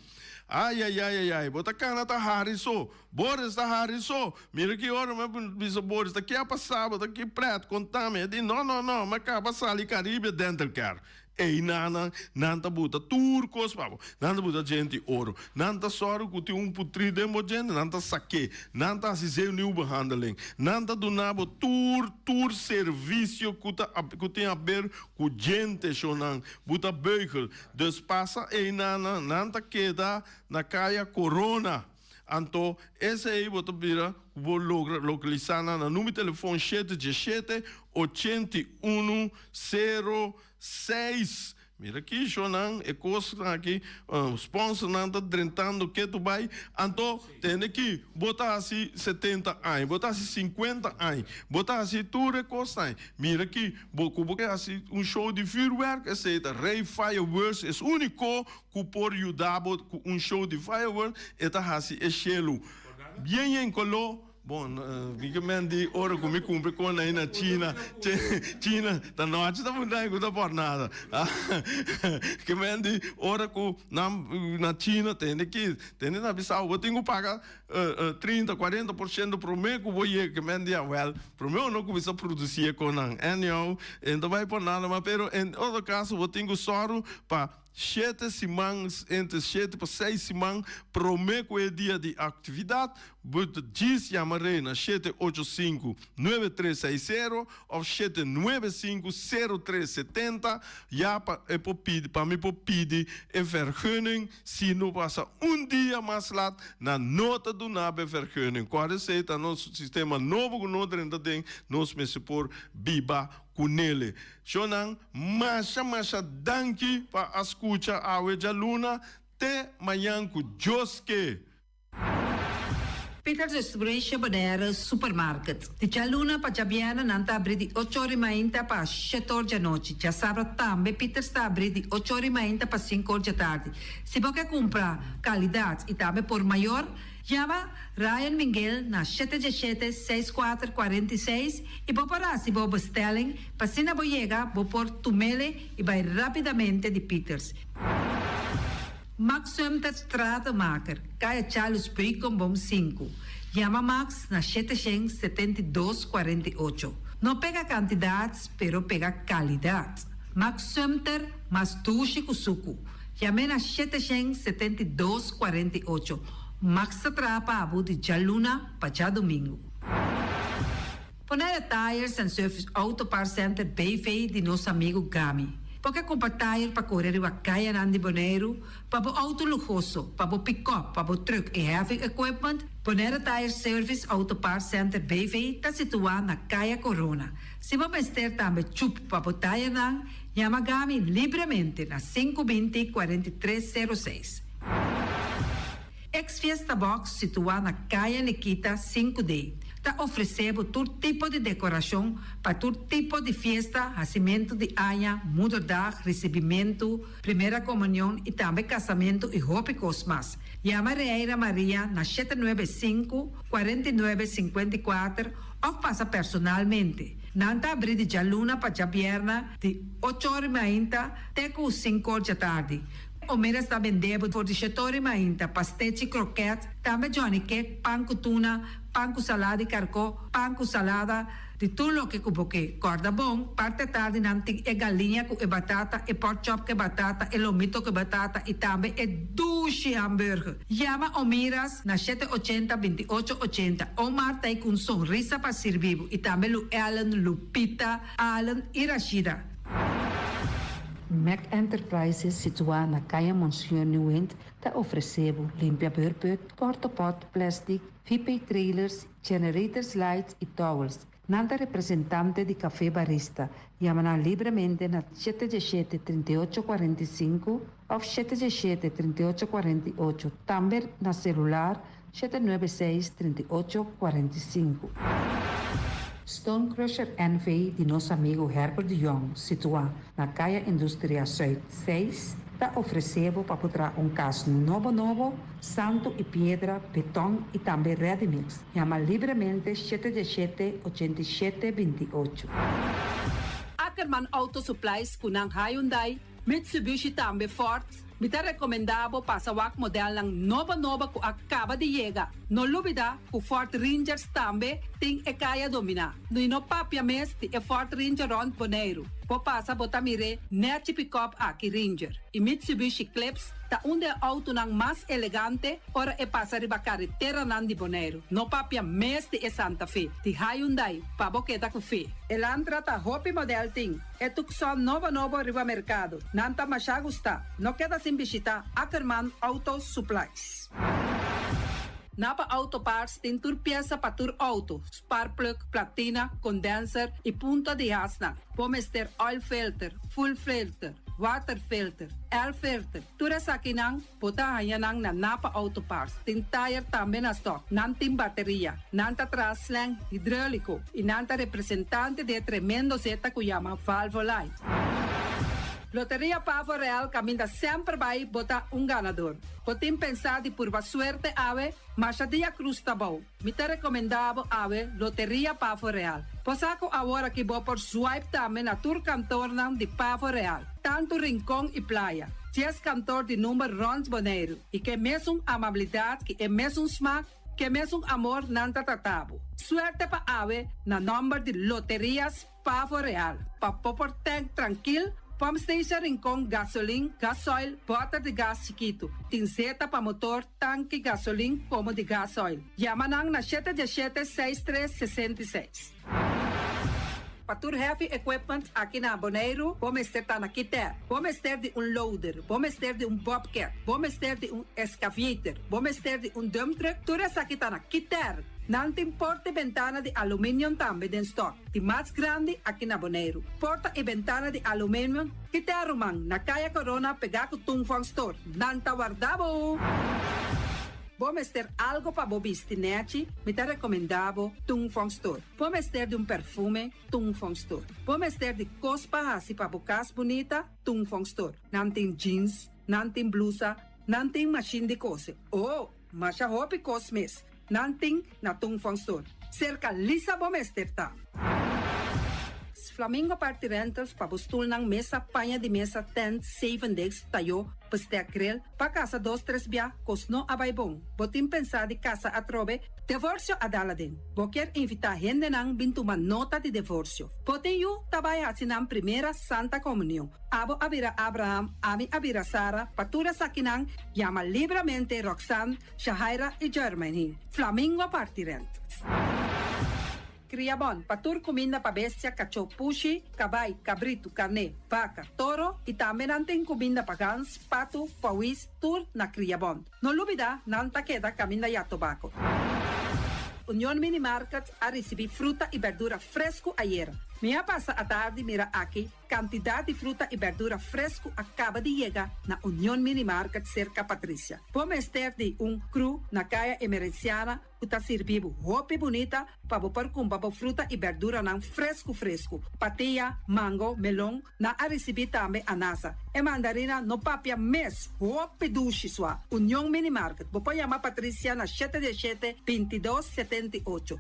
Ayayayayay, bo ta kana ta hari so. Boris ta hari so. Mira ki ora mi a bisa Boris, ta ke a pasa bo? Ta ki pret? Konta mi. E di, no, no, no, mi a kaba sali Caribe Dental Care. Einan nan ta buta tur kos pa bo. Nan ta buta djente oro. Nan ta sòru ku tin un putri den bo djente, nan ta sak'é. Nan ta hasi zenuwbehandeling. Nan ta duna bo tur, tur servisio ku ta, ku tin haber ku djente, shonnan. Buta beugel. Dus pasa einan, nan ta keda na Kaya Corona. Anto esei bo ta bira ku bo logra lokalisá nan na number telefon shete diesshete 81 06. Mira kisho nan e kosnan aki sponsornan ta drentando ketu bai. Anto tende ki bo ta hasi 70 aña, bo ta hasi 50 aña, bo ta hasi tur e kosnan. Mira ki bo ku bo ke hasi un show di vuurwerk esei ta Rey Fireworks es uniko ku por yuda bo ku un show di firework, e ta hasi e shelu bien yen koló. Bon, mi ke men di ora ku mi kumpra kon ei na China, China ta nochi ta puntra ku ta por nada. Ke men di ora ku nan na China tende ki, tende ta bisa bo tin ku paga 30, 40% promé ku bo yega. Ke men di awèl, promé bo no kuminsá produsí e konnan. Anyhow, e no ta bai por nada mas, pero en todo kaso bo tin ku sòru pa Shete siman, entre shete pa seis siman promé ku e dia di aktividat, bo ta djis yama Rey na 785 9360 òf 795 0370 ya pa e por pidi, pa mi por pidi e vergunning. Si no pasa un dia mas lat, nan no ta duna bo e vergunning. Kòrda esei ta nos sistema nobo ku no drenta den, nos mester por biba ku nele. Shonnan, masha masha danki pa a skucha awe djaluna. Te mañan ku Dios ke! Peters Restauration Bonaire Supermarket. Di djaluna pa djabièrnè nan ta abrí di ocho ora i mainta pa shete or djanochi. Djasabra tambe Peters ta abrí di ocho ora i mainta pa sinku or djatardi. Si bo ke kumpra kalidat i tambe por mayor, yama Ryan Minguel na shete djeshete seis kuater 46 i bo por hasi bo bestelling pa asina bo yega bo por tumele i bai rápidamente di Peters. Max Sumter Stratenmaker, Kaya Charles Beukenboom sinku. Yama Max na 772 48. No pega kantidat, pero pega kalidat. Max Sumter, mas dushi ku suku. Yam'é na 772 48. Max ta traha pa bo di djaluna pa djadumingu. Bonaire Tires and Service Auto Parts Center BV di nos amigu Gami. Bo ke kumpra tire pa kore riba kayanan di Boneiru, pa bo outo luhoso, pa bo pikòp, pa bo trùk i heavy equipment? Bonaire Tire Service Auto Parts Center BV ta situá na Kaya Corona. Si bo mester tambe chup pa bo tirenan, yama Gami libremente na 520 43 06. Ex Fiesta Box situá na Kaya Nikita 5D ta ofresé bo tur tipo di dekorashon pa tur tipo di fiesta, hasimentu di aña, moederdag, risibimentu, primera komunion i tambe kasamentu i hopi kos mas. Yama Reira Maria na 795, 49, 54 òf pasa personalmente. Nan ta abrí di djaluna pa djabièrnè di ocho or i mainta te ku sinku or djatardi. Omeras ta bende bo for di shetori mainta, pastechi, kroket, tambe johnny cake, pan ku tuna, pan ku salada di karkó, pan ku salada, di tur loke ku bo ke. Kòrda bon, parti atardi nan tin e galiña ku e batata, e pork chop ku e batata, e lomito ku e batata i tambe e dushi hamburger. Yama Omiras na 780 28 80. Omar ta ei ku un sonrisa pa sirbi bo i tambe Lu Ellen, Lupita, Allen i Rashida. Mac Enterprises situá na Kaya Monseñor Nieuwind ta ofresé bo limpia beurput, portapot, plastic, VP trailers, generators lights i towels. Nan ta representante di Café Barista. Yama nan libremente na 717 38 45 òf 717 38 48. Tambe na selular 796 38 45. Stone Crusher NV di nos amigu Herbert de Jong, situá na Kaya Industria Zuid 6, ta ofresé bo pa traha un kas nobo nobo, santu i piedra, beton i tambe ready mix. Yama libremente 717 87 28. Ackerman Auto Supplies ku nan Hyundai, Mitsubishi tambe Ford. Mi ta rekomendá bo pasa wak modelnan nobo nobo ku a kaba di yega. No lubidá ku Ford Rangers tambe tin e kaya dominá. I no papia mes di e Ford Ranger rònt Boneiru. Bo pasa bo ta mir'é nèchi pick-up aki Ranger. I Mitsubishi Eclipse ta un di e outonan mas elegante ora e pasa riba kareteranan di Boneiru. No papia mes di e Santa Fe, di Hyundai, pa bo keda ku fe. Elantra ta hopi model tin. E Tucson nobo nobo riba merkado. Nan ta masha gustá. No keda sin bishitá Ackerman Auto Supplies. Napa Auto Parts tin tur piesa pa tur outo, spark plug, platina, condenser i punta di hasnan. Bo mester oil filter, fuel filter, water filter, air filter. Tur esakinan bo ta haña nan na Napa Auto Parts. Tin tire tambe na stock. Nan tin bateria. Nan ta traha slang hidráuliko i nan ta representante di e tremendo zeta ku yama Valvoline. Loteria Pavo Real kaminda semper bai bo ta un ganador. Bo tin pensá di purba suerte awe? Masha dia krus ta bou. Mi ta rekomendá bo awe Loteria Pavo Real. Bo sa ku awor aki bo por swipe tambe na tur kantornan di Pavo Real, tantu Rincon i Playa. 10 kantor di number rònt Boneiru i ku e mesun amabilidat, ku e mesun smak, ku e mesun amor nan ta trata bo. Suerte pa awe na nòmber di Loterias Pavo Real. Pa bo por tank trankil, pump station Rincon, gasolin, gasoil, bòter di gas chikitu. Tin zeta pa motor, tanki, gasolin komo di gasoil. Yama nan na 717 63 66. Pa tur heavy equipment aki na Boneiru, bo mester ta na Kiter. Bo mester di un loader, bo mester di un bobcat, bo mester di un excavator, bo mester di un dump truck, tur esaki ta na Kiter. Nan tin porta i bentana di aluminium tambe den stock, di mas grandi aki na Boneiru. Porta i bentana di aluminium, Kiter ruman, na Kaya Corona pegá ku Tung Fong Store. Nan ta warda bo! Bo mester algo pa bo bisti nechi? Mi ta recomenda bo Tung Fong Store. Bo mester di un perfume? Tung Fong Store. Bo mester di cos pa haci pa bo cas bunita? Tung Fong Store. Nan tin jeans, nan tin blusa, nan tin machine di cose. Oh, masha hopi cos mes. Nan tin na Tung Fong Store. Cerca Lisa bo mester ta. Flamingo Party Rentals pa bo stulnan, mesa, paña di mesa, tent, zevendegs, tayo, bestek, grill, pa casa dos tres bia, cos no a bay bon. Bo tin pensa di casa atrobe? Devorcio a dal aden. Bo kier invita hendenan bin tuma nota di devorcio. Bo tin yu ta bay haci nan primera Santa Comunion. Abo a bira Abraham, ami a bira Sara, pa tur esakinan yama libramente Roxanne, Shahaira y Jermaine. Flamingo Party Rent. Cria bon pa tur cuminda pa bestia, cachó, pushi, cabai, cabritu, carné, vaca, toro y tambe nan tin cuminda pa gans, patu, pauwis, tur na Cria Bon. No lubida nan ta keda caminda ya Tobaco. Union Mini Market a ricibi fruta y berdura fresco ayera. Mi a pasa atardi mira aki Kantidat di fruta i bèrdura fresku a kaba di yega na Union Mini Market serka Patricia. Bo mester di un kru na Kaya Emerenciana ku ta sirbi bo hopi bunita pa bo por kumpra bo fruta i bèrduranan fresku fresku. Patia, mango, melon, nan a risibí tambe anasa. E mandarina no papia mes, hopi dushi sua. Union Mini Market, bo por yama Patricia na shete diesshete, bintidos, 78.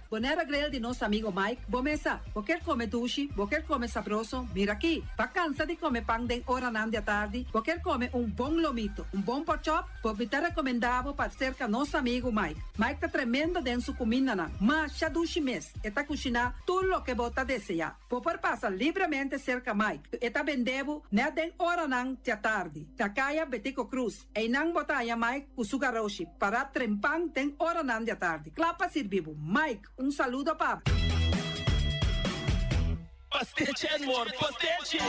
Bonera Grill di nos amigo Mike, bo mesa. Bo kier come dushi, bo kier come sabroso, mira aki. Bo cansa di come pan den oranan di atardi, bo kier come un bon lomito, un bon porkchop, bo mi ta recomenda bo pa cerca nos amigo Mike. Mike ta tremendo den su cumindanan, masha dushi mes, e ta cushina tur loke bo ta desea. Bo por pasa libremente cerca Mike, e ta bende bo net den oranan di atardi, na caya Betico Cruz. Einan bo ta haña Mike ku su garoshi pará trempan den oranan di atardi, kla pa sirbi bo. Mike, un saludo pa bo. Pastechi and more pastechi!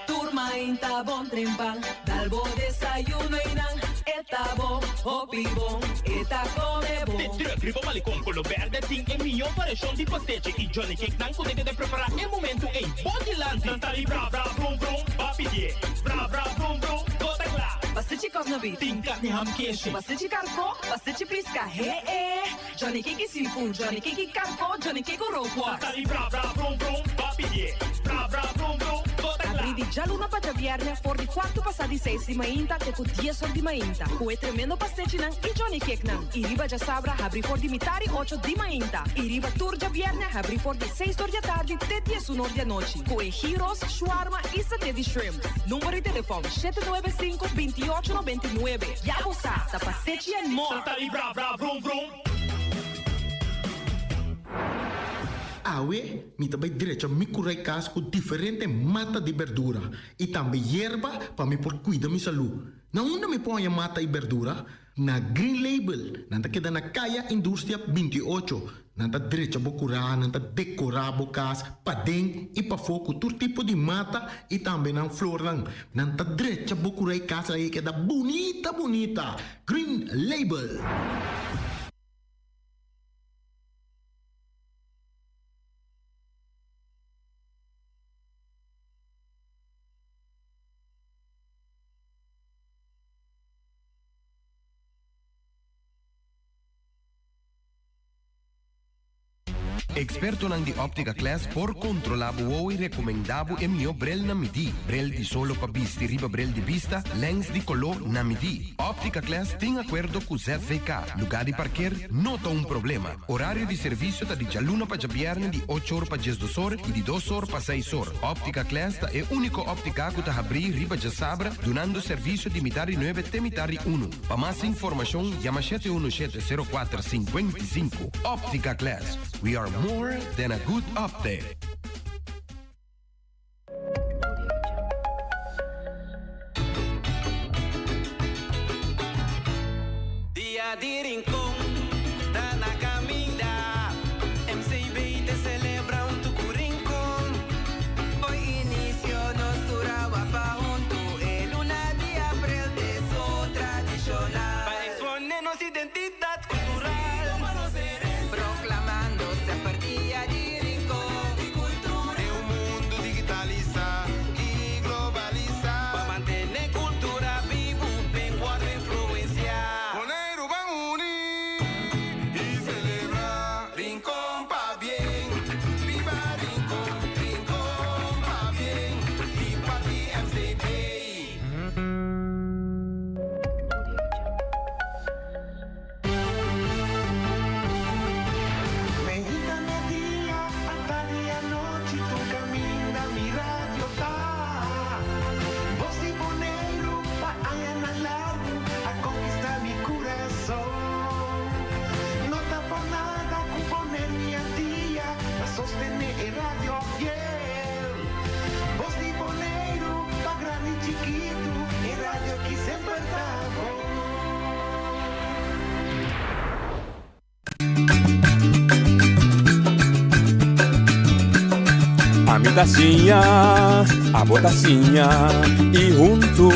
Tur mainta bon trempan, dal bo desayuno einan, e ta bon, hopi bon, e ta come bon. De truck riba Malecon Colo Berde tin e mihó variashon di pastechi y Johnny Cake nan ku ta keda prepará e momentu ei bo dilanti. Nan ta di bra bra brum brum, ba pidié bra bra brum brum, bo ta kla. Pastechi kòsnabit. Tin karni ham keshi. Pastechi karkó, pastechi piska, he e. Johnny Cake i seafood, Johnny Cake i karkó, Johnny Cake ku rookworst. Nan ta di bra bra brum brum, ba pidié bra bra brum brum, bo ta kla. Abrí di djaluna pa djabièrnè for di kuartu pasá di seis di mainta te ku dies or di mainta ku e tremendo pastechinan i Johnny Cakenan. I riba djasabra habrí for di mitari ocho di mainta i riba tur djabièrnè habrí for di seis or di atardi te diesun or di anochi ku e gyros, shawarma i saté di shrimp. Number di telefòn, 795 28 99. Ya bo sa, ta Pastechi and More! Nan ta di bra bra vrum vrum. Awe mi ta bai drecha mi kurai kas ku diferente mata di berdura i tambe yerba pa mi por kuida mi salú. Na unda mi por haña mata i berdura? Na Green Label. Nan ta keda na Kaya Industria 28. Nan ta drecha bo kurá, nan ta dekorá bo kas paden i pafó ku tur tipo di mata i tambe nan flornan. Nan ta drecha bo kurá i kas ei keda bunita bunita. Green Label. Expertonan di Optica Class por controla bo wowo y recomenda bo e miho bril na midi. Bril di solo pa bisti riba bril di bista, lens di colo na midi. Optica Class tin acuerdo cu ZVK. Lugar di parkeer no ta un problema. Horario di servicio ta di djaluna pa djabierne di ocho or pa diesdos or y di dos or pa seis or. Optica Class ta e unico optica cu ta habri riba djasabra dunando servicio di mitar di nuebe te mitar di uno. Pa mas informacion yama shete uno shete sero kuater sinkuenta i sinku. Optica Class, we are more than a good optic. Dia di Rincon ta na caminda, MCB ta celebra hunto cu Rincon. Fo'i inicio nos tur a wapa hunto, e luna di april t'esun tradicional. Pa expone nos identidad cultural. Proclamando semper Dia di Rincon. Den un mundu digitalisá i globalisá. Pa mantené kultura bibu, ben wòrdu influensiá. ta siña, abo ta siña y hunto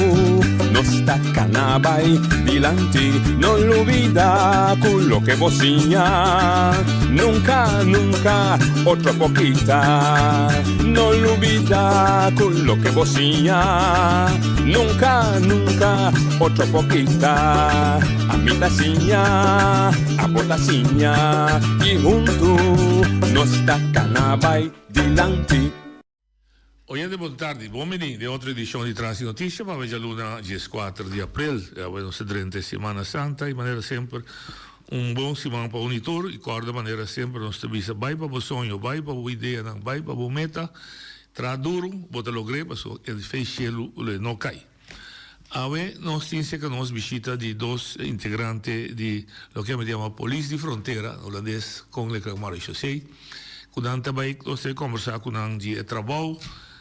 nos ta cana bay dilanti. No lubida cu loke bo siña nunca, nunca otro por kita. No lubida cu loke bo siña nunca, nunca otro por kita. Ami ta siña, abo ta siña y hunto nos ta cana bay dilanti. Oyente bon tardi, bon bini den otro edicion di Tras di Noticia pa awe djaluna dieskuater di aprel. Awe nos ta drenta e Semana Santa y manera semper un bon siman pa un y tur y corda manera semper nos ta bisa bay pa bo soño, bay pa bo ideanan, bay pa bo meta, traha duro bo ta logr'e pasobra e fe cielo lo e no cay. Awe nos tin serka nos bishita di dos integrante di loke mi ta yama Polis di Frontera, na Hulandes Koninklijke Marechaussee, ku nan ta bai nos ta kombersá ku nan di e trabou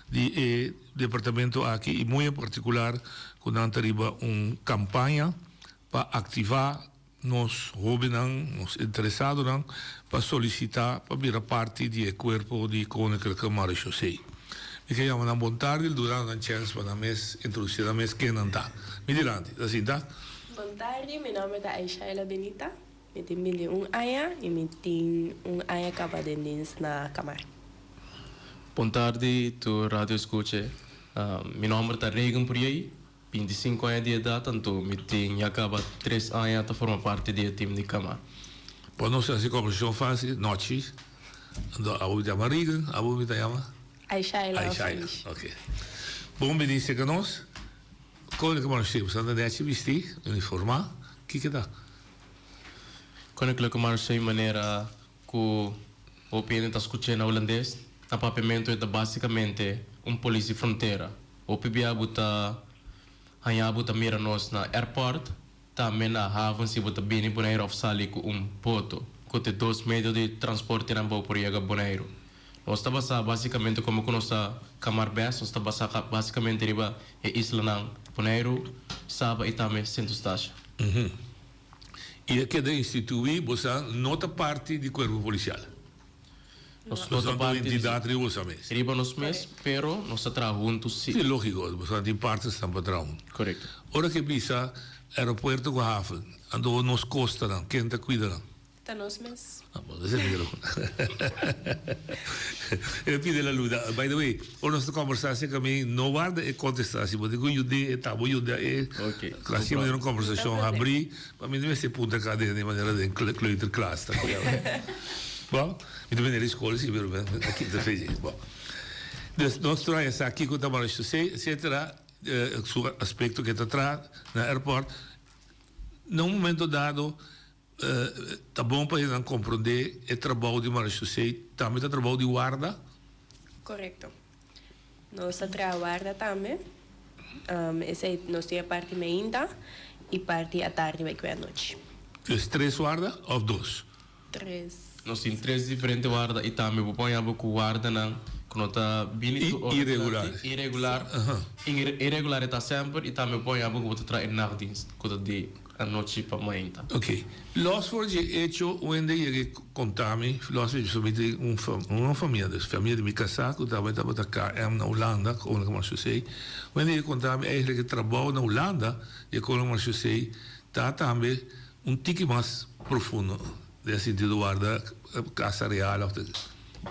di e departamento aki i muy en partikular ku nan ta riba un kampaña pa aktivá nos hóbennan, nos interesadonan pa solisitá pa bira parti di e kuerpo di Koninklijke Marechaussee. Mi ke yama nan bon tardi, duna nan chèns pa nan mes introdusí nan mes ken nan ta. Mi dilanti, ta sinta? Bon tardi, mi nòmber ta Aishaila Benita, mi tin bintiun aña i mi tin un aña kaba den dins na Kamar. Bon tardi tur radio escuche, mi nòmber ta Reagan Puriey, 25 aña di edat, anto mi tin ya kaba tres aña ta forma parti di e tim di kama. Por nos hasi kombersashon fásil, nochi, anto abo mi ta yama Regan, abo mi ta yama? Aishaila of Aishaila, Ish. ok. Bon bini serka nos. Koninklijke Marechaussee, bo sa ta nechi bistí, uniformá, kiko ta? Koninklijke Marechaussee manera ku hopi hende ta skuch'é na hulandes, na papiamentu e ta básikamente un polis di frontera. Hopi bia bo ta haña bo ta mira nos na airport, tambe na haven si bo ta bini Boneiru of sali ku un boto, ku ta e dos medio di transportenan bo por yega Boneiru. Nos ta basá básikamente komo ku nos ta kamar bes, nos ta basá básikamente riba e islanan Boneiru, Saba i tambe Sint Eustatius. I a keda instituí, bo sa no ta parti di kuerpo polisial. Nos no ta parti di entidat riba boso mes. Riba nos mes, pero nos ta traha huntu si. Si, lógiko, boso tin partnersnan pa traha huntu. Korekto. Ora ke bisa aeropuerto ku haven, anto nos kostanan, ken ta kuida nan? Ta nos mes. Ah, bon, esei mi kere E pidi la luda. By the way, ora nos ta kombersá aserka mi, no warda e kontestá. Si bo tin ku yud'é, e ta bo yuda e. Ok, no Así manera un problem. kombersashon habrí, pa mi no mester puntra kada den manera den kleuterklas ta koe. Bon, mi ta bini di skol si, pero mi a kita fe dje. Bon. Dus nos tur a sa kiko ta Marechaussee, etcetera, su aspekto ke ta traha na airport. Na un momento dado, Ta bon pa hendenan komprondé e trabou di Marechaussee tambe ta trabou di warda? Korekto. Nos ta traha warda tambe. Esei nos tin e parti meinta i parti atardi bai ku e anochi. Dus tres warda òf dos? Tres. Nos tin tres diferente warda i tambe bo por haña bo ku wardanan ku no ta bini tur ora Iregular. Iregular. Iregular e ta semper i tambe bo por haña bo ku bo ta traha e nachtdienst ku ta di Anochi pa mainta. Ok. Los for dje echo wende yega konta mi, los for dje mi tin un un famia, dus famia di mi kasá ku tabata tabata KM na Hulanda, Koninklijke Marechaussee, wende yega konta mi eigenlijk e trabou na Hulanda di e Koninklijke Marechaussee ta tambe un tiki mas profundo den sentido warda Casa Real of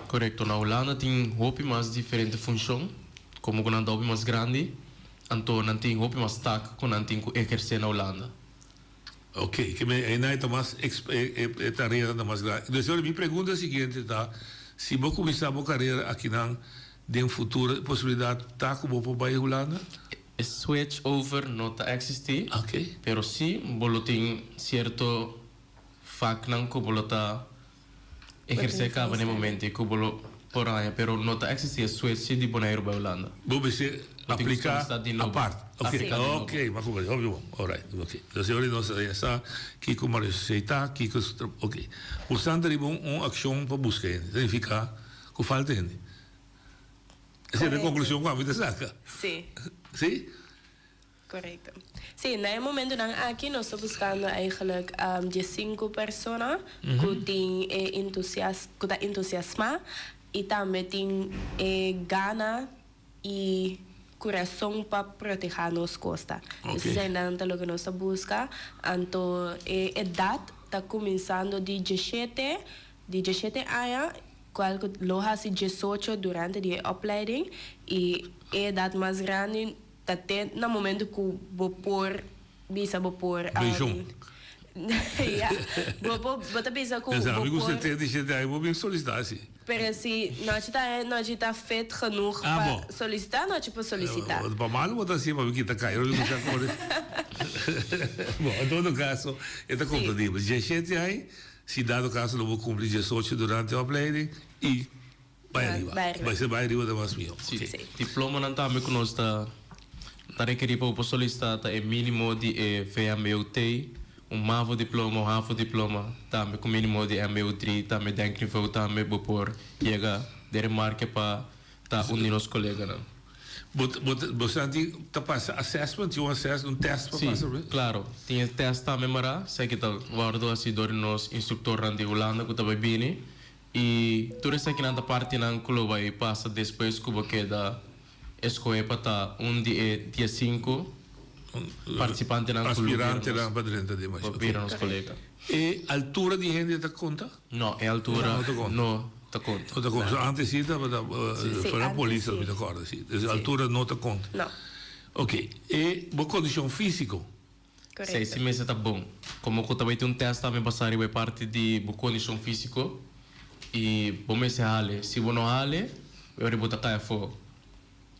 Korekto, na Hulanda tin hopi mas diferente funshon, komo ku nan ta hopi mas grandi. Anto nan tin hopi mas tak ku nan tin ku ehersé na Hulanda. Ok, ke men einan e ta mas e tareanan ta mas grandi. Dus mi pregunta siguiente ta, si bo kuminsá bo karera akinan den futuro e posibilidat ta ku bo por bai Hulanda? E switch over no ta eksistí, pero sí bo lo tin sierto vaknan ku bo lo ta Ehersé kaba na e momento ku bo lo por haña, pero no ta eksistí e switch di Boneiru bai Hulanda. Bo mester apliká apart. Oké, oké, m'a kumprendé. Hopi bon. Alright, oké. Dus e ora nos a sa kiko Marisé ta, kiko oké. Bo ta riba un akshon pa buska hende. Ta nifiká ku falta hende. Esei ta e konklushon ku ami ta saka. Sí. Sí? Correcto. Sí, na e momentonan aki nos ta buscando eigenlijk diesinku persona cu tin e entusias cu ta entusiasma. I tambe tin e gana i kurason pa protehá nos kosta. Ok. Eseinan ta loke nos ta buska. Anto e edat ta kuminsando di djeshete, di djeshete aña, kual ku lo hasi djesocho durante di e opleiding i e edat mas grandi ta te na momento ku bo por bisa bo por. Penshon. Ya, bo por, bo ta bisa ku bo Pensa ami ku por. 77 aña bo bin solisitá si. Pero si nochi ta nochi ta fit genoeg Ah, pa bo. solisitá, nochi por solisitá. Pa malu bo ta hasié pa mi kita kai, ora mi kuminsá kore. Bo, en todo kaso e ta komprendibel. Diesshete aña, si dado kaso lo bo kumpli diesocho durante e opleiding i bai ariba. Bai ariba. Bai ser bai ariba ta mas mihó. Sí. Oké. Diplomanan tambe ku nos ta ta rekerí pa bo por solisitá ta e mínimo di e VMBOT, un mavo diploma, un havo diploma, tambe ku mínimo di mbo dri, tambe denkniveau tambe bo por yega den remarke pa ta un di nos koleganan. Bo bo bo sa tin ta pasa assessment, tin un assess un test pa Sí, pasa? klaro. Tin e test tambe mará, esaki ta wòrdu hasi dor di nos instruktornan di Hulanda ku ta bai bini. I tur esakinan ta partinan ku lo bai pasa despues ku bo keda eskohe pa ta un di e diesinku partisipantenan ku lo bira Aspirantenan nos pa drenta den mashon. pa bira nos kolega. E altura di hende ta konta? No, e altura No ta konta. no ta konta. No ta konta. So antes si tabata Sí, fuera antes polis sí. mi ta kòrda si. Dus altura no ta konta. No. Oké. E bo kondishon físiko? Sei si mester ta bon. Komo ku ta bai tin un tèst tambe basá riba e parti di bo kondishon físiko i bo mester hale. Si bo no hale, e ora bo ta kai afó.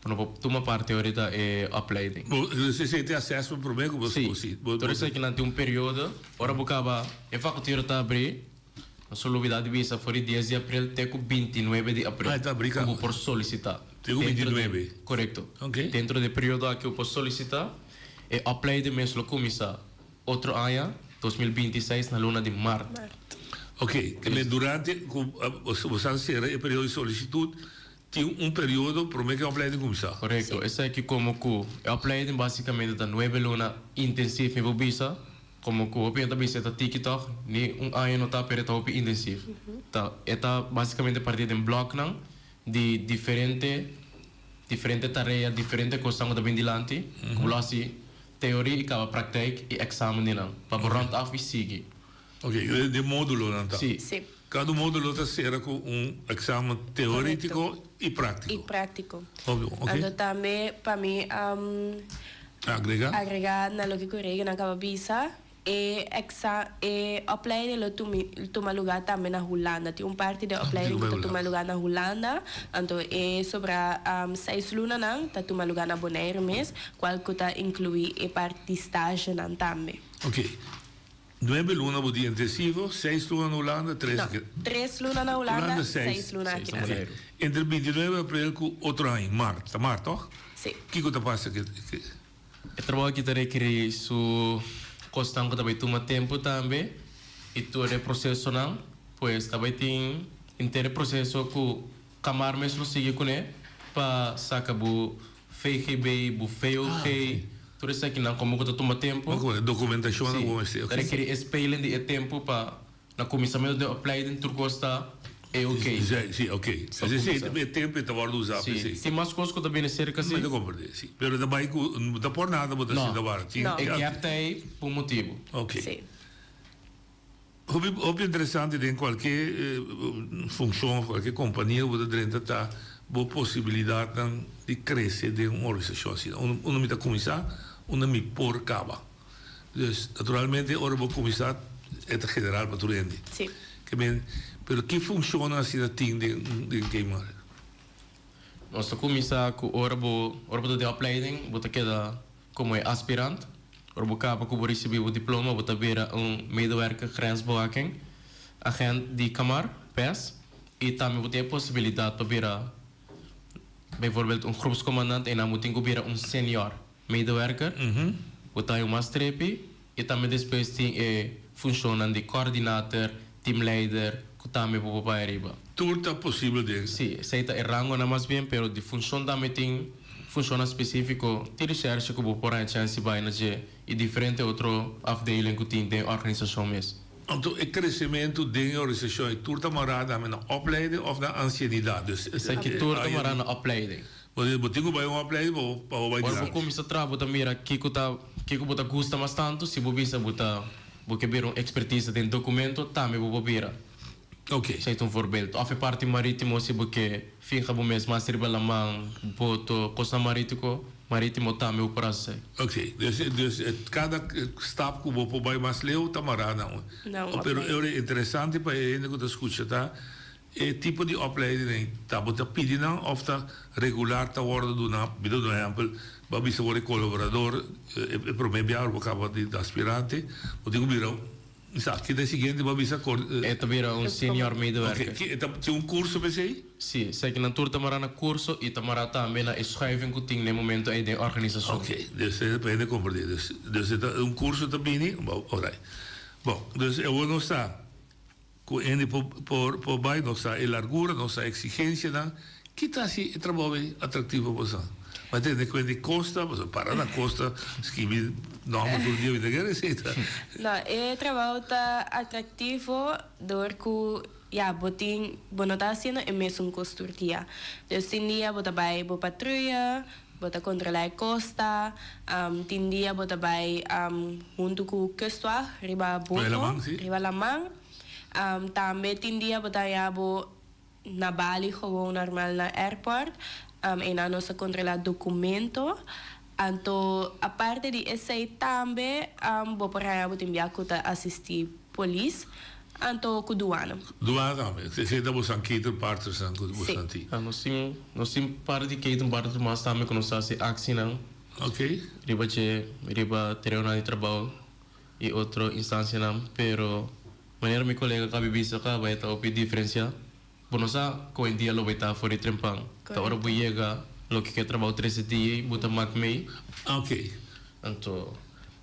Bo no por tuma parti ora ta e opleiding. Bo esei ta e assessment promé ku bo Sí. si. Tur esakinan tin un periodo. Ora bo kaba e vakatura ta abrí, no so lubidá di bisa for di dies di aprel te ku bintinuebe di aprel Ah, e ta abrí ku kaba. bo por solisitá. Te ku Dentro di bintinuebe. Korekto. Oké. Dentro di e periodo aki bo por solisitá. E opleiding mes lo kuminsá otro aña, 2026, na luna di mart. Oké, te men durante ku bo sa sera e periodo di solisitut, tin un periodo promé ku e opleiding kuminsá. Korekto, esaki komo ku e opleiding basikamente ta nuebe luna intensief mi por bisa, komo ku hopi hende ta bisa e ta tiki tòg, ni un aña no ta pero e ta hopi intensief. Ta e ta basikamente partí den blòknan di diferente Diferente tarea, diferente kosnan ku ta bin dilanti, ku bo lo hasi teoria i kaba praktijk i eksamen di nan, pa bo rònt af i sigui. Ok, den módulonan ta? Sí. Sí. Kada módulo ta sera ku un eksamen teorétiko i práktiko? I práktiko. Obvio, ok. Anto tambe pa mi Agrega? agrega na loke ku Reagan a kaba bisa, E exa e opleiding lo tumi tuma lugá tambe na Hulanda. Tin un parti den opleiding ku ta tuma lugá na Hulanda, anto e sobrá seis lunanan ta tuma lugá na Boneiru mes, kual ku ta inkluí e parti di stagenan tambe. Oké. Nuebe luna bo di intensivo, seis luna na Hulanda, tres No, aki. tres luna na Hulanda, seis luna aki na Boneiru. Entre bintinuebe aprel ku otro aña, mart, ta mart tòg? Sí. Kiko ta pasa ku e. E trabou aki ta rekerí su kosnan ku ta bai tuma tempu tambe i tur e prosesonan. Pues ta bai tin henter e proseso ku Kamar mes lo sigui kuné pa saka bo VGB, bo VOG, tur esakinan komo ku ta tuma tempu. Dokumentashonnan Sí, ku bo mester. ta rekerí e spelen di e tempu pa Na kuminsamentu den opleiding tur kos ta e ok. Si, si, ok. Pa Si, si, kuminsá. e tempu e ta wòrdu usá Si, p'esei. tin mas kos ku ta bini serka si. Mi ta komprendé, si. Pero ta bai ku, no ta por nada bo ta No. sinta wara. Tin, No. E gap ta ei pa un motibu. Ok. Si. Hopi, hopi interesante den kualke funshon of kualke kompania ku bo ta drenta ta bo posibilidatnan di krese den un organisashon asina. Unda, unda mi ta kuminsá, unda mi por kaba. Dus, naturalmente ora bo kuminsá e ta general pa tur hende. Sí. Ke men, pero ki funshonnan asina tin den den Kmart? Nos ta kuminsá ku ora bo ora bo ta den opleiding bo ta keda komo e aspirant. Ora bo kaba ku bo risibí bo diploma bo ta bira un medewerker grensbewaking, agent di Kmart, pes, i tambe bo tin e posibilidat pa bira bijvoorbeeld un groepscommandant i nan bo tin ku bira un senior. Medewerker, bo ta un mas trepi i tambe despues tin e funshonnan di kòrdinator, teamleider ku tambe bo por bai ariba. Tur ta posibel den. Sí, esei ta e rangonan mas bien, pero di funshon tambe tin funshonnan spesífiko, tin reshershe ku bo por haña chèns di bai na dje i diferente otro afdeling ku tin den e organisashon mes. Anto e kresementu den e organisashon ei tur ta mará tambe na opleiding òf na ansienidat? Dus Esaki tur ta mará na opleiding. Bo bo tin ku bai un opleiding pa bo pa bo bai Ora bo dilanti. kuminsá traha bo ta mira kiko ta kiko bo ta gusta mas tantu, si bo bisa bo ta bo ke bira un ekspertisa den dokumento tambe bo por bira. Ok. Esei ta un voorbeeld. Òf e parti marítimo si bo ke finga bo mes mas riba laman, boto, kosnan marítiko, marítimo tambe bo por hasi esei. Ok, dus dus kada stap ku bo por bai mas leu ta mará na un. Na un Pero opleiding. e interesante pa e hende ku ta skucha ta e tipo di opleiding ei ta bo ta pidi nan òf ta regular ta wòrdu duná? Mi ta duna ehèmpel, bo a bisa wòrdu e kolaborador e promé biaha bo kaba di aspirante bo tin ku bira Sa, ki ta e siguiente bo a bisa kor. E ta bira un senior medewerker. Oké, ki e ta tin un kurso p'esei? Si, esaki nan tur ta mará na kurso i ta mará tambe na e schuiving ku tin na e momento ei den e organisashon. Oké, dus e pa hende komprendé. Dus, dus e ta un kurso ta bini, bo, orait. Bon, dus awor nos sa ku hende por por por bai, nos sa e largura, nos sa e eksigensianan. Ki ta hasi e trabou ei atraktivo pa boso? Bo a tene kuenta di kosta, boso para na kosta, skibi nòmber tur dia, mi ta kere esei ta. No, e trabou ta atraktivo dor ku ya bo tin bo no ta hasiendo e mesun kos tur dia. Dus tin dia bo ta bai bo patruya, bo ta kontrolá e kosta, tin dia bo ta bai huntu ku kustwacht riba boto, riba laman. Tambe tin dia bo ta haña bo Na Bali gewoon normal na airport, einan nos ta controla documento, anto aparte di esey tambe bo por haya bo tin bia cu ta asisti polis anto cu duana. Duana tambe, esey ta bosan ketenpartnersnan cu bosan tin? Si. Nos tin nos tin par di ketenpartners mas tambe cu nos ta haci actienan riba dje riba terenonan di trabao y otro instancianan pero. Manera mi kolega kabi bisa kaba e ta hopi diferensia. Bo no sa kon e dia lo bai ta for di trempan. Ta ora bo yega loke ke trabou trese dia ei bo ta mak mei. Ok. Anto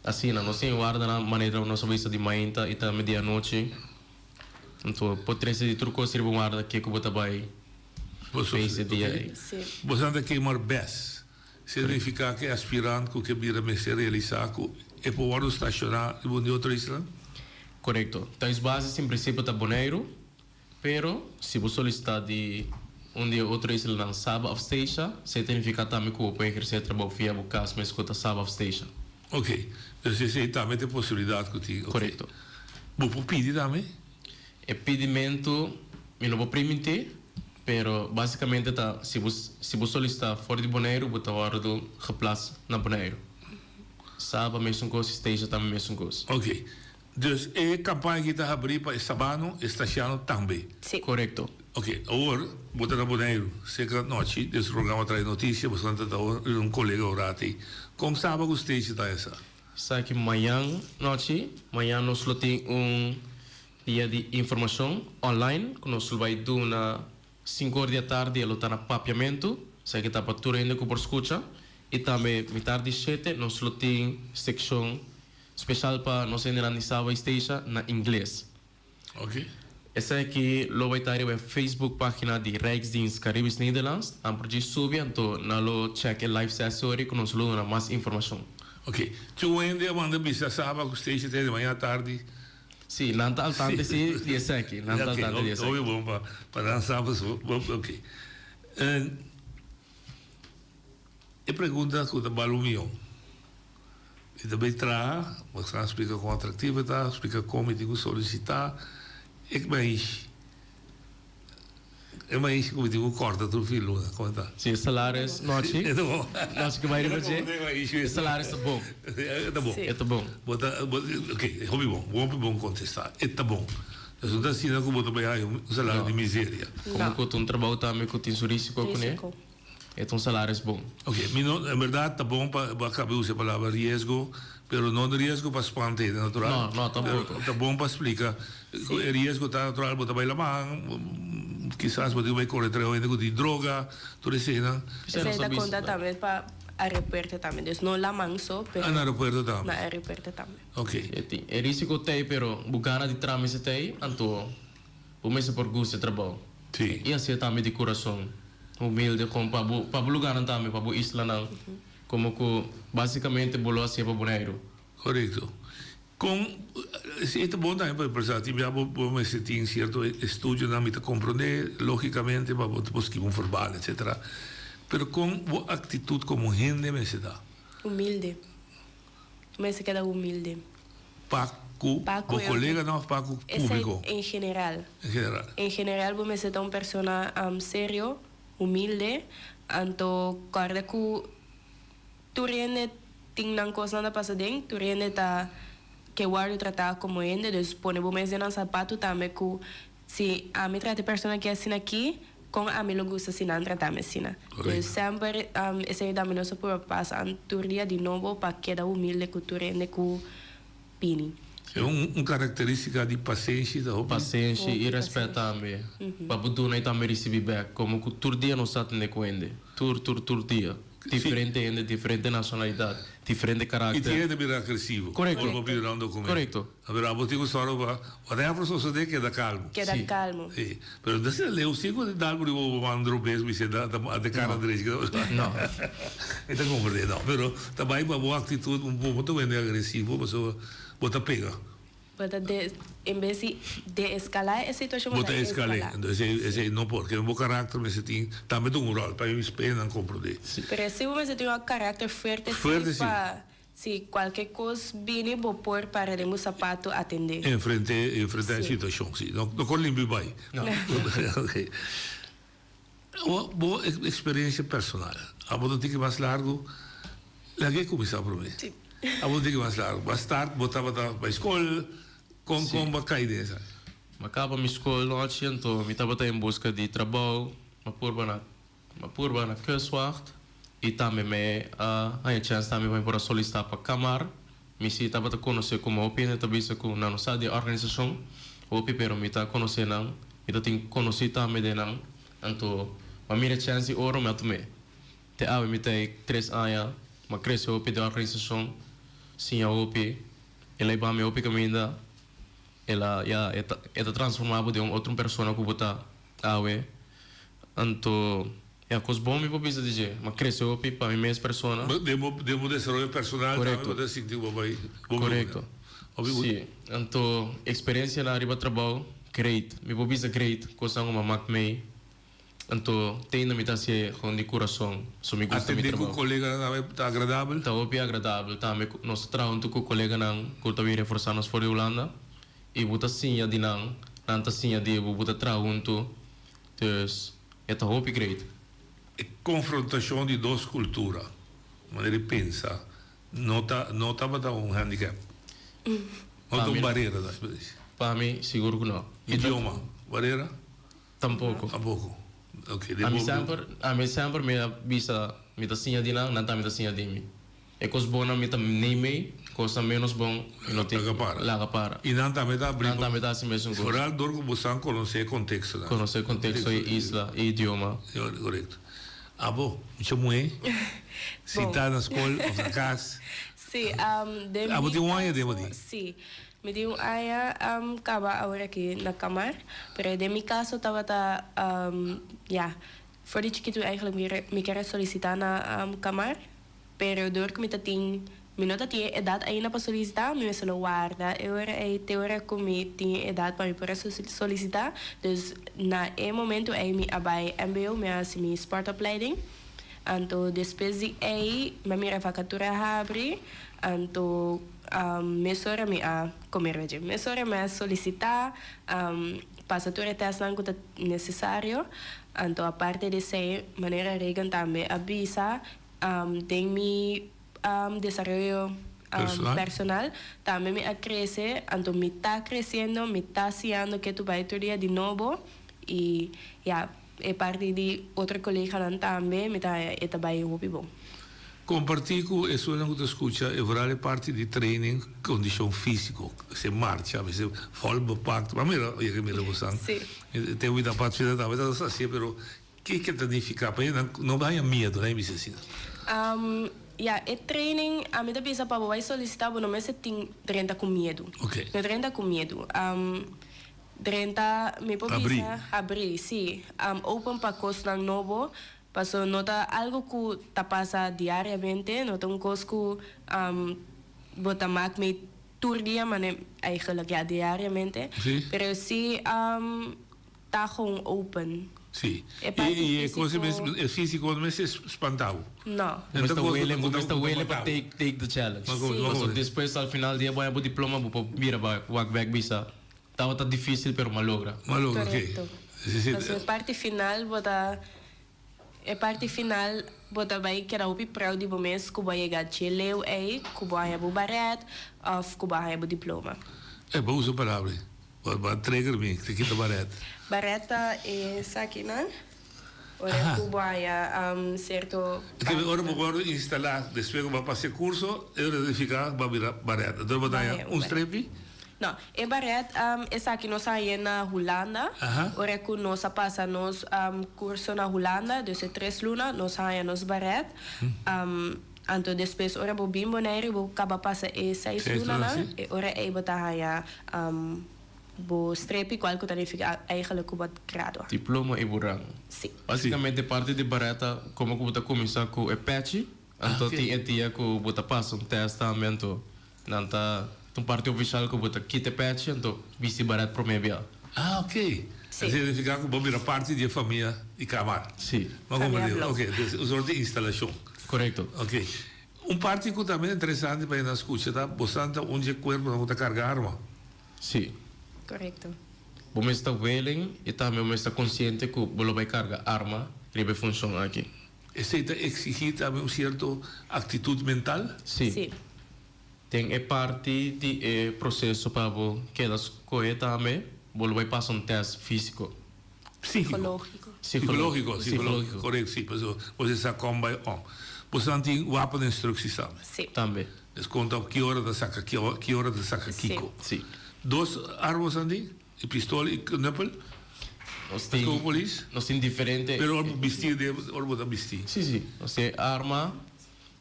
asina nos tin wardanan manera nos a bisa di mainta i tambe di anochi. Anto por trese di tur kos riba un warda ke ku bo ta bai face e dia ei. Bo sa ta kemar bes. Significa cu e aspirant cu ke bira mester realisa cu e por wordo staciona riba un di otro isla? Corecto. Thuisbasis en principio ta Boneiru, pero si bo solicita di un di e otro islanan Saba of Statia, esey ta nifica tambe cu bo por eherce e trabou via bo cas mes cu ta Saba of Statia. Ok. Dus esey tambe ta e posibilidad cu tin. Corecto. Bo por pidi tambe? E pidimento mi no por priminti, pero basicamente ta si bo si bo solicita for di Boneiru bo ta wordo geplaats na Boneiru. Saba mesun cos y Statia tambe mesun cos. Ok. Dus e campaña aki ta habri pa e Sabano, e Statiano tambe? Si. Corecto. Ok. Awor bo ta na Boneiru, seca nochi, des programa trae noticia, bo ta ta un colega un rati. Con Saba cu Statia ta esa? Sa ki mañan nochi, mañan nos lo tin un dia di informashon online ku nos lo bai duna sinku or di atardi e lo ta na Papiamentu, sa ki ta pa tur hende ku por skucha i tambe mitar di shete nos lo tin sekshon speshal pa nos hendenan di Saba i Statia na ingles. Ok. Esaki lo bai ta riba e Facebook pagina di Rijksdienst Caribisch Nederlands. Nan por djis subi anto nan lo check e live sessie ori ku nos lo duna mas informashon. Ok. Tin un hende a manda bisa Saba ku Stacia ta hende mañana tardi. Si, nan ta al tante si di esaki. Nan ta al tante di esaki. Ok, hopi bon pa pa nan sa paso. Ok. E pregunta ku ta bal un mion. Mi ta bay traha, bo sa splika kon atraktivo e ta, splika kon mi tin ku solisitá. E maishi, e maishi ku mi tin ku kòrta tur fin luna, kon e ta? Si e salaris nochi, nochi ku bai riba dje, e salaris ta bon. E ta bon. E ta bon. Bo ta, bo, ok, hopi bon, hopi bon kontestá. E ta bon. Pasobra no ta asina ku bo ta bay haña un salario di miseria. Komo ku ta un trabou tambe ku tin su risiko kuné. E ta un salaris bon. Ok, mi no, en berdad ta bon pa bo a caba usa e palabra riesgo, pero no riesgo pa spanta hende natural. No, no, tampoco. Pero ta bon pa splica cu e riesgo ta natural, bo ta bay laman, kisas bo tin cu bay core treo hende cu tin droga, tur eseinan. Esei ta conta tambe pa aeropuerto tambe, dus no laman so, pero. Ah, na aeropuerto tambe. Na aeropuerto tambe. Ok. E risico t'ey, pero bo gana di trama esei t'ey, anto. Bo mester por gusta e trabou. Sí. I hasié tambe di kurason humilde kon pa bo pa bo lugarnan tambe, pa bo islanan, komo ku basikamente bo lo hasié pa Boneiru. Korekto. Kon, si e ta bon tambe pa empresa, tin bia bo bo mester tin sierto estudionan, mi ta komprondé lógikamente pa bo por skibi un verbal etcetera, pero kon bo aktitut komo hende mester ta? Humilde. Mester keda humilde. Pa ku bo koleganan òf pa ku públiko? Esei en general. En general. En general bo mester ta un persona serio, humilde, anto kòrda ku tur hende tin nan kosnan ta pasa den, tur hende ta ke wòrdu tratá komo hende, dus pone bo mes den nan sapatu tambe ku Si ami trata e persona aki asina aki, kon ami lo gusta si nan trata mi asina? Dus semper esei ta mi nos a prueba pasa an tur dia di nobo pa keda humilde ku tur hende ku bini. E un karakteristika di pasenshi ta hopi. Pasenshi i rèspèt tambe. Pa bo duna i tambe risibi bèk. Komo ku tur dia nos ta atendé ku hende. Tur, tur, tur dia. Diferente hende, diferente nashonalidat, diferente karakter. I tin hende bira agresivo. Korekto. Ora bo pidi nan un dokumento. Korekto. Pero abo tin ku sòru pa whatever sosodé keda kalmu. Keda kalmu. Si. Pero no asina leu si ku dal por riba bo man drobes bisé da de kara drechi. No. Mi ta komprendé no. Pero ta bai pa bo aktitut bo ta wende agresivo pasobra bo ta pega. Bo ta de en bes di deeskalá e situashon bo ta eskal'é. Enton esei esei no por. Ke bo karakter mester tin tambe ta un ròl pa mi spenan komprondé. Pero si bo mester tin un karakter fuerte si pa si kualke kos bini bo por para den bo sapatu atendé. Enfrenté enfrentá e situashon si. No no kor limpi bai. No. Oke. Bo bo eksperensia personal. Abo ta tiki mas largu. Laga e kuminsá promé. Si. Abo ta tiki mas largu. Bo a start, bo tabata bai skol. Kon kon bo a kai den esaki? Mi a kaba mi skol nochi, anto mi tabata en buska di trabou. Mi a purba na mi a purba na kustwacht i tambe mi a haña chèns tambe pa mi por a solisitá pa Kamar. Mi si tabata konosé komo hopi hende ta bisa ku nan no sa di e organisashon hopi pero mi ta konosé nan, mi ta tin konosí tambe den nan, anto mi a mira e chèns di oro mi a tum'é. Te awe mi ta ei tres aña, mi a krese hopi den e organisashon, siña hopi, el a hiba mi hopi kaminda, el a ya e ta e ta transformá bo den un otro persona ku bo ta awe, anto. Ya, kos bon mi por bisa di dje. M'a krese hopi pa mi mes persona. Den bo, den bo desaroyo personal tambe bo ta sinti ku bo bai bo Korekto. Si. Anto eksperensianan riba trabou, great. Mi por bisa great, kosnan ku m'a mak mei. Anto te ainda mi ta hasié gewoon di kurason. So mi gusta mi Atendé ku trabou. koleganan tambe ta agradabel? Ta hopi agradabel tambe. Nos ta traha huntu ku koleganan ku ta bin reforsá nos for di Hulanda. I bo ta siña di nan, nan ta siña di bo, bo ta traha huntu. Dus e ta hopi great. E konfrontashon di dos kultura, manera di pensa, no ta no tabata un handicap. No ta un barera ta si. Pa mi sigur ku no. Idioma, barera? Tampoko. Tampoko. Ok, Ami semper ami semper mi a bisa mi ta siña di nan, nan tambe ta siña di mi. E kos bonnan mi ta neimei, kosnan ménos bon mi no tin. Laga para. Laga para. I nan tambe ta abri. Nan tambe ta hasi mesun kos. Foral dor ku bosan konosé e kontekstonan. Konosé e konteksto e isla, e idioma. Korekto. Abo, mucha muhé, sintá na skol òf na kas. Sí, den mi Abo tin un aña den bo tin? Sí, mi tin un aña kaba awor aki na Kamar, pero den mi kaso tabata, ya, for di chikitu eigenlijk mi ker a solisitá na Kamar. Pero dor ku mi ta tin, mi no ta tin e edat ainda pa solisitá, mi mester lo warda e ora ei te ora ku mi tin e edat pa mi por a solisitá. Dus na e momento ei mi a bai mbo, mi a hasi mi sportopleiding. Anto despues di ei mi a mira vakatura habri, anto mesora mi a kome roje. Mesora mi a solisitá, pasa tur e tèstnan ku ta nesesario. Anto aparte di esei, manera Reagan tambe a bisa, Den mi desaroyo personal tambe mi a crece, anto mi ta creciendo, mi ta siñando ke tu bai tur dia di nobo y ya e parti di otro coleganan tambe mi ta haña e ta bai hopi bon. Comparti cu esunnan cu ta scucha e vooral e parti di training condicion fisico, se marcha, mester vol bepakt, ma mira yega mira bosan, te wita patfida tambe ta hacié pero Ke ta nifiká pa nan no haña miedu nan bisa asina? Ya, e training ami ta bisa pa bo bai solisitá bo no mester tin drenta ku miedu. Oke. No drenta ku miedu. Drenta mi por bisa habrí, sí. Open pa kosnan nobo, paso no ta algu ku ta pasa diariamente, no ta un kos ku bo ta mak mi. tur dia mane eigenlijk ja diariamente. Sí. Pero si um, ta gewoon open. Sí. E parti I, i e kos físiko- mes, e físiko no mester spanta bo. No. Bo mester wele, bo mester wele pa take, take the challenge. Maar goed, maar Paso goed. despues al final di e bo haña bo diploma bo por bira bak, wak bek bisa tabata difícil pero m'a logra. M'a logra, oké. Correcto. Paso e parti final bo ta e parti final bo ta bai keda hopi proud di bo mes ku bo a yega dje leu ei ku bo a haña bo baret of ku bo a haña bo diploma. E bo usa palabra ei. Bo bo a trigger mi, te kita baret. Baret ta esakinan ora ku bo haña sierto Ke ora bo wòrdu instalá despues ku bo a pasa e kurso e ora ta nifiká bo a bira baret. Anto bo ta haña un strepi. No, e baret esaki nos a hañ'é na Hulanda. Ora ku nos a pasa nos kurso na Hulanda, dus e tres luna, nos a haña nos baret. Anto despues ora bo bin Boneiru bo kaba pasa e seis lunanan, e ora ei bo ta haña bo strepi kual ku ta nifiká eigenlijk ku bo a gradua. Diploma i bo rang. Sí. Básicamente parti di baret ta komo ku bo ta kuminsá ku e pèchi, anto tin e dia ku bo ta pasa un tèst tambe anto Nan ta un parti ofishal ku bo ta kita e pèchi anto bisti baret promé bia. Ah, ok. Sí. Esei signifiká ku bo bira parti di e famia di Kamar. Sí. Bo a Famia komprendé? Blok. Ok, dus un sort di instalashon. Korekto. Ok. Un parti ku tambe ta interesante pa hende skucha ta bosan ta un dje kuerponan ku ta karga arma. Sí. Korekto. Bo mester ta willing i tambe bo mester ta konsiente ku bo lo bai karga arma riba e funshon aki. Esei ta eksigí tambe un sierto aktitut mental? Sí. Sí. Den e parti di e proseso pa bo keda skohe tambe, bo lo bai pasa un tèst físiko. Psíkiko. Psikológiko. Psikológiko, psikológiko, korekto, sí. Pasobra bo sa kon bai om. Bo sa tin wapeninstrukties tambe? Sí. Tambe. Es konta op ki ora ta saka ki ora ta saka kiko. Sí. Dos arma bo sa tin? E pistol i knuppel? Nos tin. Pasobra polis? Nos tin diferente. Pero ora bo bisti ora bo ta bisti. Sí, sí. Nos tin arma.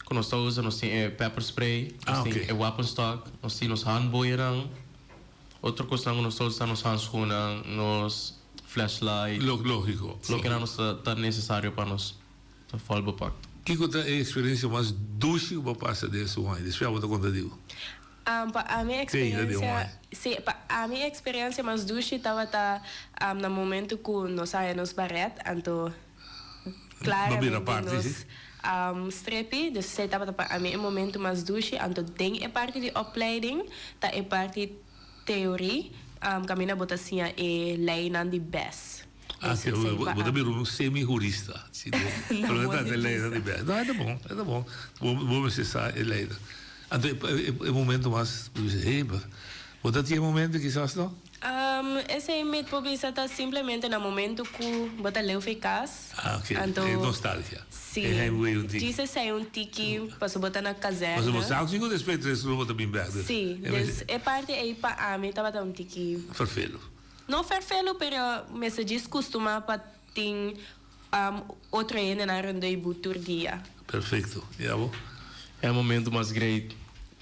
Ku nos ta usa nos tin e pepper spray, nos tin e wapenstok, nos tin nos handboeiennan. Otro kosnan ku nos ta usa ta nos handschoennan, nos flashlight. Lógiko. Lokenan nos ta ta nesesario pa nos ta vol bepakt. Kiko ta e eksperensia mas dushi ku bo a pasa den su aña? Despues abo ta konta di bo. Pa ami eksperensia, si, pa ami eksperensia mas dushi tabata na momento ku nos a haña nos baret, anto Claramente nos strepi, dus esei tabata pa ami e momento mas dushi, anto den e parti di opleiding ta e parti teorie kaminda bo ta siña e leinan di bes. Ah, Dus esei bo pa ta ami. bira un semi-hurista, si bo No, lo bo ta di e leinan di bisa. bes. No, e ta bon, e ta bon. Bo bo mester sa e leinan. Anto e e momento mas, bo bisa, hey, bo ta tin e momento kisas no? Esei mi por bisa ta simplemente na momento ku bo ta leu fi kas. Ah, ok. Anto, E nostalgia. Si. E heimwee un tiki. Djis esei un tiki pasobra bo ta na kazèrna. Pasobra bo sa ku sinku despues tres luna bo ta bin bèk. Dus, Si, dus e parti ei pa ami tabata un tiki. Ferfelu. No ferfelu, pero mester djis kustumá pa tin otro hendenan rondó i bo tur dia. Perfecto. Y abo? E momento mas great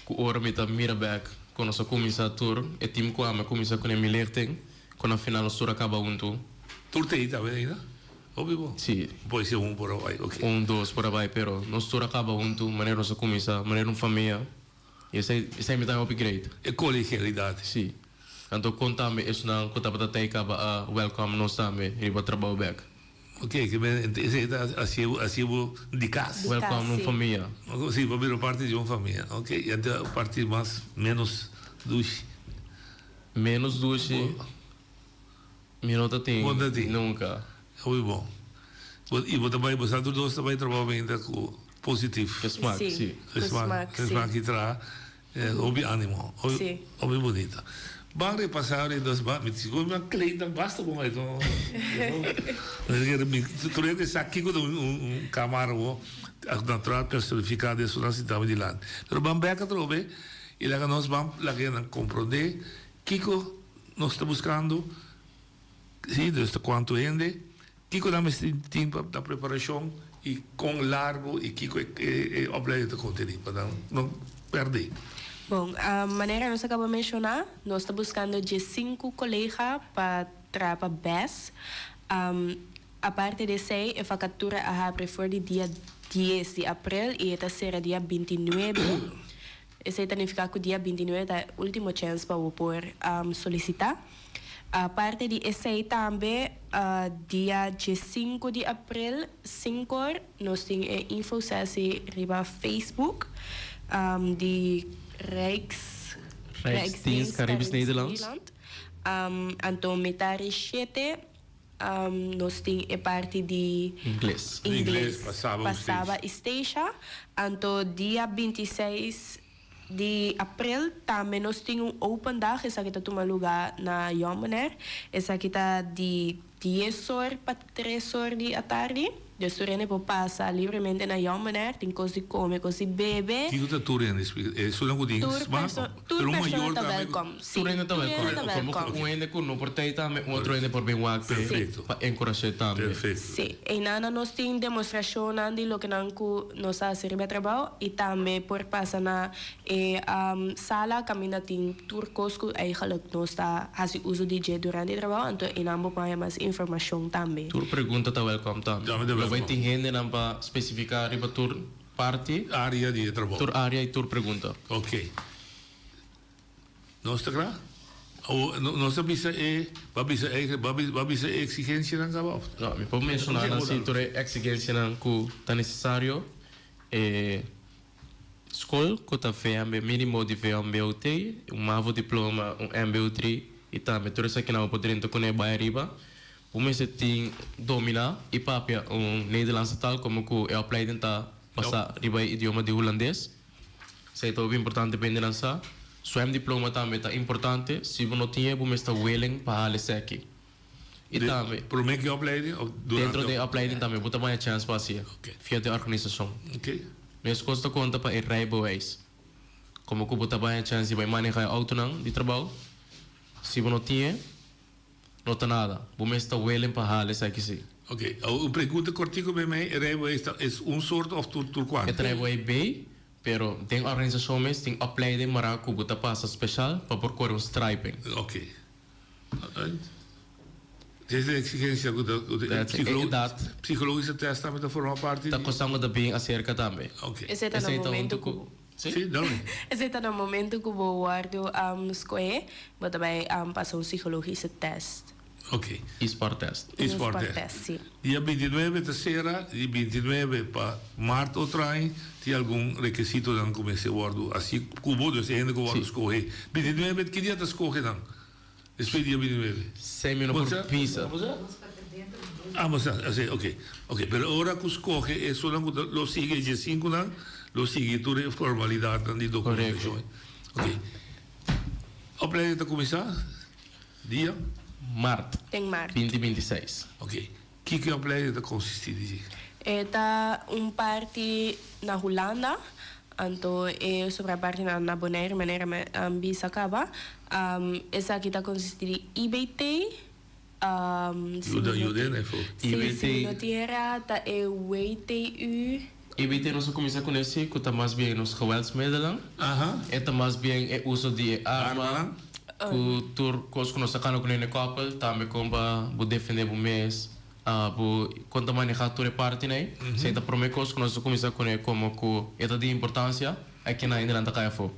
cu ora mi ta mira bek cu nos a cuminsa tur, e team cu ami a cuminsa cune mi lichting, cu na final nos tur a caba hunto. Tur ta ey tambe ainda? Hopi bo? Si. Poi si un por a bay, ok. Un, dos por a bay, pero nos tur a caba hunto, manera nos a cuminsa, manera un famia. Y esey, esey mi ta hopi great. E colegialidad. Si. Anto con tambe esnan cu tabata tey caba a welcome nos tambe riba trabao bek. Ok, ke men esei ta hasié bo, hasié bo di kas. Di Welcome kas, un si. famia. Si, bo bira parti di un famia. Ok, y anto parti mas, menos dushi. Menos dushi, mi no ta tin Bo no ta tin. nunca. Hopi bon. Bo, y bo ta bai, bo sa tur dos ta bai trabao ainda cu positief. Cu smaak, Si, si. cu smaak, Cu si. smaak y traha. Hopi animo, Sí. hopi bunita. Ban repasa ora dos ban, mi sigur mi a kleed nan basta bon uit no. Tur hende sa kiko ta un kamara bo natural personifica den su nan sinta mi dilanti. Pero ban bek atrobe y laga nos ban laga nan comprende kiko nos ta buscando, si, dus ta cuanto hende. Kiko nan mester tin pa nan preparashon i kon largu i kiko e opleiding ta kontení pa nan no pèrdè? Bon, manera nos a kaba menshoná, nos ta buskando diesinku kolega pa traha pa bes. Aparte di esei, e vakatura a habri for di dia dies di aprel i e ta sera dia bintinuebe. Esei ta nifiká ku dia 29 ta e último chèns pa bo por solisitá. Aparte di esei tambe dia diesinku di aprel sinkor nos tin e infosessie riba Facebook di Rijks Rijksdienst Caribisch Nederland. Anto mitari shete nos tin e parti di Ingles. Ingles pa Saba i Statia. Anto dia 26 di april tambe nos tin un open dag, esaki ta tuma luga na Jong Bonaire. Esaki ta di dies or pa tres or di atardi. Dus tur hende por pasa libremente na Jong Bonaire, tin kos di kome, kos di bebe. Kiko ta tur hende? Esunnan ku tin Tur sma? perso tur Pero un persona mayor ta tambe ku. welkom. Sí, Tur hende ta tur welkom. hende ta Komo ku welkom. un hende ku no por tei tambe, un otro hende por bin wak p'e Perfecto. pa enkurash'é tambe. Perfecto. Sí, einan nos tin demostrashonnan di lokenan ku nos ta hasi riba e trabou i tambe por pasa na e sala kaminda tin tur kos ku eigenlijk nos ta hasi uso di dje durante e trabou, anto einan bo por haña mas informashon tambe. Tur pregunta ta wèlkòm tambe. Tambe ta Lo bai wèlkòm. tin hendenan pa spesifiká riba tur parti. Área di e trabou. Tur área i tur pregunta. Oké. Nos ta kla? Awor, nos ta bisa e, bo a bisa e, bo a bisa e eksigensianan kaba òf? No, mi por menshoná nan si tur e eksigensianan ku ta nesesario. E skol ku ta VMB, mínimo di VMBOT, un mavo diploma, un mbo tri i tambe tur esakinan bo por drenta kuné bai ariba. Bo mester tin dominá i papia un Nederlandse taal komo ku e opleiding ta basá riba e idioma di Hulandes. Esei ta hopi importante pa hende nan sa. Zwemdiploma tambe ta importante. Si bo no tin e, bo mester ta willing pa hala esaki. I tambe. Promé ku e opleiding òf durante? Dentro di e opleiding tambe bo ta baña chèns pa hasié via di e organisashon. Meskos ta konta pa e rijbewijs. Komo ku bo ta baña chèns di bai manehá e outonan di trabou, si bo no tin e, no ta nada. Bo mester ta willing pa hala esaki si. Ok, un pregunta kortiku bij mij, e rijbewijs ta es un soort of tur tur kuantu? E ta rijbewijs B, pero den organisashon mes tin opleiding mara ku bo ta pasa speshal pa por kore un striping. Ok. Des e exigencia ku ta ku ta That's e edat. Psicologische test tambe ta forma parti Ta di. kosnan ku ta bin aserka tambe. Ok. Esei ta na Esei ta momento huntu ku ku. Sí? Sí, dame. Esei ta na momento ku bo wòrdu skohé, bo ta bai pasa un psicologische test. Ok. E sporttest. E Un sporttest. sporttest, sí. Dia 29 ta sera, di 29 pa mart otro aña tin algun rekesitonan ku mester wòrdu hasi ku bo, dus e hende ku wòrdu Sí. skohé. 29, ki dia ta skohe nan? Despues dia 29. Sei mi no por bisa. Ah, bo sa, así, ok. Ok, pero ora ku skohe esunnan ku ta lo sigui e diesinkunan, lo sigui tur e formalidatnan di dokumentashon. Ok. Opleiding ta kuminsá dia? Mart. Den mart. Binti 26. Ok. Kiko e opleiding ta konsistí di? E ta un parti na Hulanda, anto e sobra partinan na Bonaire manera mi a bisa kaba. Esaki ta konsistí di IBT, si mi Yuda no yuda en efo. Si, si mi no tin erá ta e WTU. IBT nos a kuminsá kuné si ku ta mas bien nos geweldsmiddelen. E ta mas bien e uso di e arma ku tur kos ku nos ta kanda kuné na e kòpel, tambe kon pa bo defendé bo mes, bo kon ta manehá tur e partinan ei. Esei ta promé kos ku nos a kuminsá kuné komo ku e ta di importansia aki nan hende nan ta kai afó.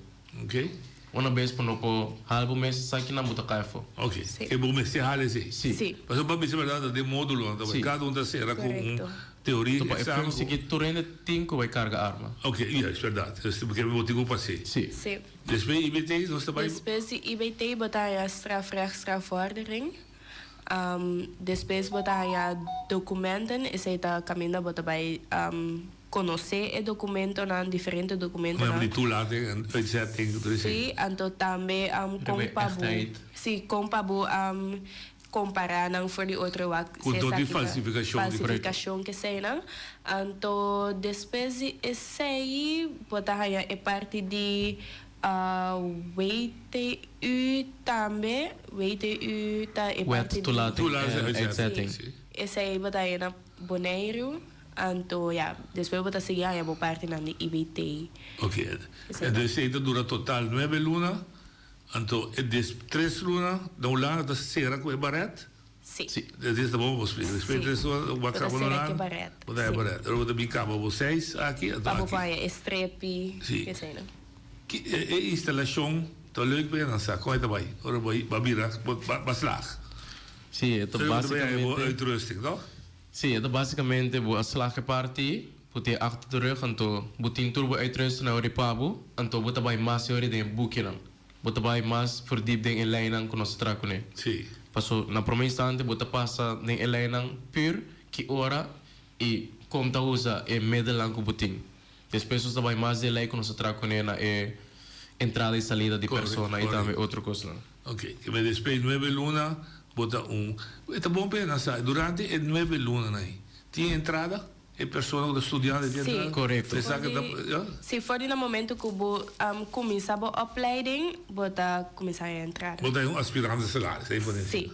Una bes bo no por hal bo mes esaki nan bo ta kai afó. Ok, e bo mester hal esei. Sí. Pasobra pa bisa bèrdat ta den módulonan ta bai. Kada un ta sera ku un teoria Pa e examen. functie ki tur hende tin ku bai karga arma. Ok, ja, es bèrdat. Pasobra bo tin ku pas'é. Sí. Sí. Despues IBT nos ta bai. Despues di IBT bo ta haña strafrecht strafvordering. Despues bo ta haña documenten, esei ta kaminda bo ta bai konosé e dokumentonan, diferente dokumentonan. Di toelating en uitzetting, tur esei. Sí, anto tambe kon pa bo, sí, kon pa bo kompará nan for di otro wak. Ku dor di falsifikashon. Falsifikashon keseinan. Anto despues di esei bo ta haña e parti di WTU tambe. WTU ta e parti Wet di. toelating en uitzetting. Sí, esei bo ta haña na Boneiru. Anto ya, despues bo ta sigui haña bo partinan di IBT. Ok, enton esei ta dura total nuebe luna, anto e des tres luna na Hulanda ta sera ku e baret? Si. Esei ta bon bo splika. Despues di tres luna bo a Bo ta kaba sera na ku e Hulanda, baret. bo ta haña Si. baret. Ora bo ta bin kaba bo seis aki, anto Pa bo aki. por haña e strepi, Si. eseinan. Ki e instalashon ta leuk pa nan sa kon e ta bai ora bo a bira bo a slag. Sí, e ta basikamente. Bo uitrusting, toch? Sí, e ta basikamente bo a slag e parti, bo tin achter de rug, anto bo tin tur bo uitrusting nan ori pa bo, anto bo ta bai mas ori den e bukinan. Bo ta bai mas verdiep den e leinan ku nos ta traha kuné. Sí. Paso na promé instante bo ta pasa den e leinan pur ki ora i kon ta usa e middelnan ku bo tin. Despues nos ta bai mas den lei ku nos ta traha kuné na e entrada i salida di persona i tambe otro kosnan. Ok, ke despues nuebe luna bo ta un. E ta bon pa e nan sa, durante e nuebe lunanan ei tin entrada? E persona ku ta studiando tin entrada? Sí. Korekto. Esaki ta, ya? Sí, for di na momento ku bo kuminsá bo opleiding bo ta kuminsá e entrada. Bo ta un aspirante salaris, ei por Sí.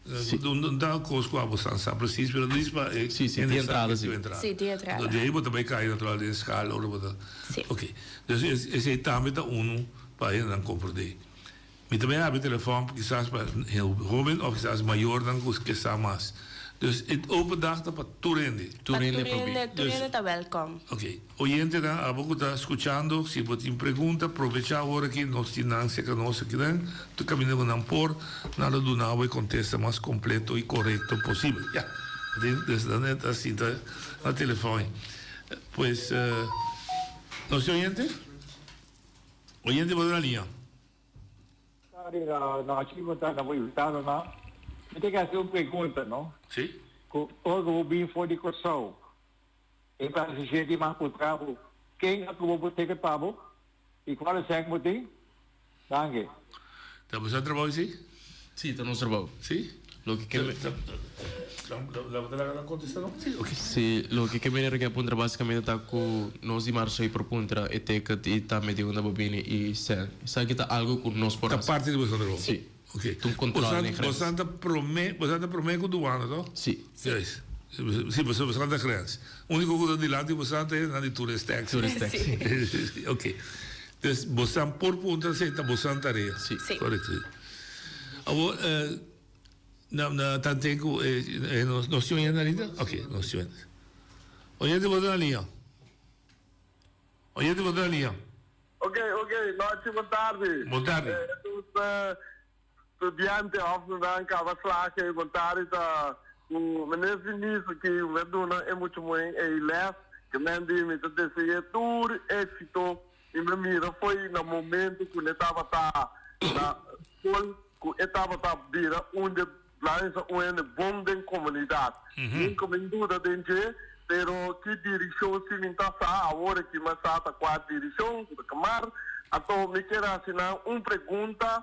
Sí. No ta kos ku abo san sa presis, pero dis pa e Sí, sí, tin entrada sí. Sí, tin entrada. Di ei bo ta bai kai natural den skal ora bo ta. Sí. Ok. Dus esei tambe ta unu pa hendenan komprendé. Mi ta bai habri telefòn kisas pa hóben òf kisas mayornan ku ke sa mas. Dus e open dag ta pa tur hende. Tur hende por bin. Tur hende ta wèlkòm. Ok. Oyentenan, abo ku ta skuchando, si bo tin pregunta, probechá awor aki, nos tin nan serka nos akinan, tur kaminda ku nan por, nan lo duna bo e kontesta mas kompleto i korekto posibel. Ya, des nan e ta sinta na telefòn ei. Pues, nos tin oyente? Oyente bo ta na liña. Tardi nochi bo ta na bo invitadonan. Mi ta ke hasi un pregunta, no? Si. Ku ora ku bo bin for di Kòrsou, E passager di mas puntra bo, Ken a cuba bo ticket pa bo? Y cual cen bo tin? Danki. Ta boso trabou esey? Sí, ta nos trabou. Sí? Loke ke me. Laga ta laga nan contesta no? Sí, ok. Sí, loke ke meneer ke a puntra basicamente ta cu nos di Marseille por puntra e ticket y tambe di unda bo bini y cen. Esaki ta algo cu nos por Ta haci. parti di boso trabou? Sí. Ok. Ta un control den grens. Boso ta prome, boso ta prome cu douane to? Sí. Juist. Sí, boso ta grens. Unico cu ta dilanti boso ta nan di tourist taxi. Tourist taxi. Ok. Dus boso por puntra si ta boso tarea. Sí. Sí. Correcto. Awor, na, na tanten cu nos tin oyente ahorita? Ok, nos tin oyente. Oyente bo ta na liña. Oyente bo ta na liña. Ok, ok, nochi, bon tardi. Bon tardi. Tur studiante of nan kaba slaag bon tardi ta ku meneer Finis aki mi a duna e mucha muhé ei les ke men di mi ta dese'é tur éxito i mi a mira fo'i na momento ku ne tabata na skol ku e tabata bira un de Blansa un hende bon den komunidat. Nunka mi duda den dje, pero ki dirishon si mi ta sa, awor aki mi a sa ta kua dirishon ku ta kamar. Anto mi kier hasi nan un pregunta,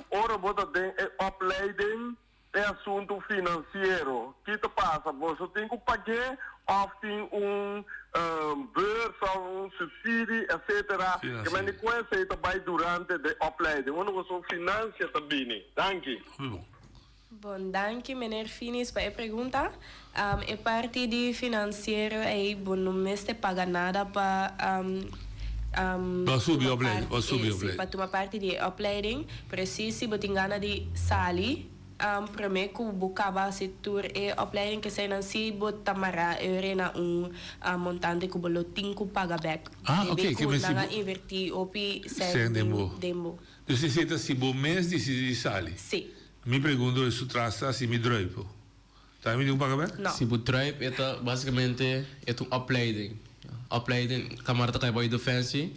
ora bo ta den e opleiding, e asuntu finansiero, ki ta pasa? Boso tin ku pag'é òf tin un beurs òf un subsidie etcetera? Ke men di ku esei ta bai durante de opleiding? Unda boso finansia ta bini? Danki. Hopi bon. Bon, danki meneer Finis pa e pregunta. E parti di financiero ei bo no mester paga nada pa Pa subi opleiding, pa subi opleiding. Pa tuma parti di e opleiding, pero si si bo tin gana di sali prome ku bo kaba hasi tur e opleiding keseinan si bo ta mara eure na un montante ku bo lo tin ku paga bek. Ah, oké, Debe ku nan a inverti hopi sèn den bo. Dus esei ta si bo mes disidí di sali? Sí. Mi pregunta e su tras ta si mi druip. Ta mi tin ku paga bek? No. Si bo druip e ta basikamente e ta un opleiding. Opleiding, kamara ta kai bou defensie,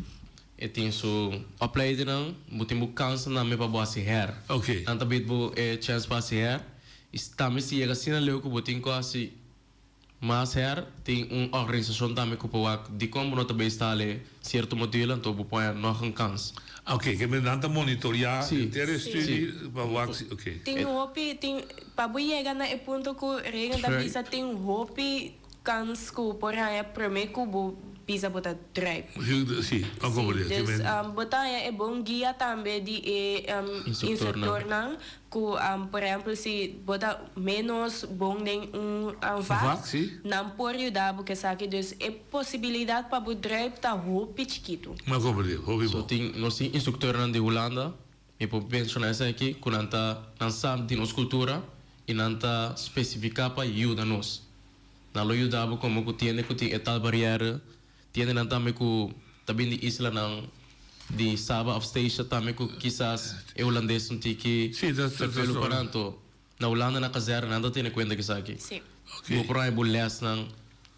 e tin su opleidingnan, bo tin bo kansa tambe pa bo hasi her. Oké. Nan ta bid bo e chèns pa hasi her. I tambe si yega asina leu ku bo tin ku hasi Mas her tin un organisashon tambe ku por wak dikon bo no ta bay stale sierto module anto bo por haña nog un kans. Oké, ke men nan ta monitoreá Sí. henter e Sí. studie pa wak si, oké. Tin hopi, tin, pa bo yega na e punto ku Reagan ta bisa tin hopi kans ku por haña promé ku bo bisa bo ta druip. Sí, a komprendé. Sí, dus bo ta haña e bon guia tambe di e instruktornan Ku por ehempel si bo ta menos bon den un vak, nan por yuda bo ku esaki. Dus e posibilidat pa bo druip ta hopi chikitu. Mi a komprendé, hopi So bon. tin, nos tin instruktornan di Hulanda, mi por menshoná esaki, ku nan ta, nan sa di nos kultura i nan ta spesifiká pa yuda nos. Nan lo yuda bo komo ku tiende ku tin e tal bariere, tiende nan tambe ku ta bin di islanan. di Saba of Statia tambe ku kisas e hulandes un tiki ferfelu pa nan. Anto na Hulanda na kazèrne nan ta tene kuenta ku esaki. Bo por haña bo lèsnan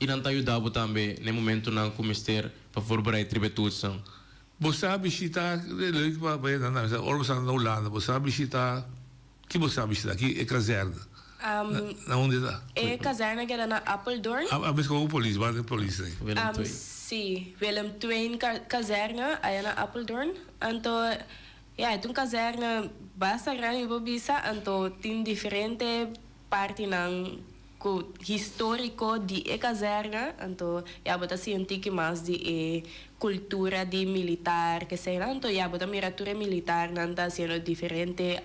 i nan ta yuda bo tambe na e momentunan ku mester pa voorbereid riba e toetsnan. Bo sa bishita, leuk pa pa nan nan ora bo sa na Hulanda bo sa bishita, ki bo sa bishita? Ki e kazèrne? Na unda e ta? E kazèrne keda na Apeldoorn. A mes komo polis, banda di polis ei. Willem Twein. Si, Willem Twein kazèrne aya na Apeldoorn. Anto ya e ta un kazèrne basta grandi mi por bisa, anto tin diferente partinan Ku historico di e kazerne, anto ya bo ta sinti ki mas di e cultura di militar keseinan, anto ya bo ta mira tur e militarnan ta haciendo diferente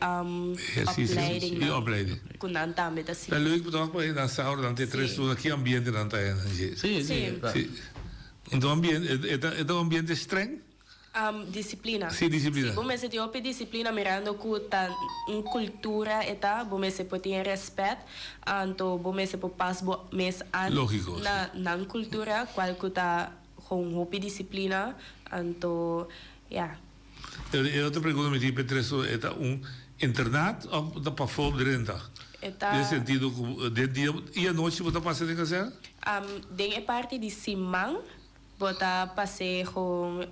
opleidingnan ku nan tambe ta sigui. Ta leuk toch pa nan sa ora nan ta e tres luna ki ambiente nan ta henda. Si, si. Un ambiente, e ta un ambiente streng? Disiplina. Sí, disiplina. Si, bo mester tin hopi disiplina mirando ku ta un kultura e ta, bo mester por tin e rèspèt, anto bo mester por pas bo mes an Lógiko, sí. na nan kultura, kual ku ta gewoon hopi disiplina, anto ya. E otro pregunta mi tin Petreso, e ta un internat òf ta pafó drenta? E ta. Den sentido ku den dia i anochi bo ta pasa den kazèrne? Den e parti di siman Bo ta pas'é gewoon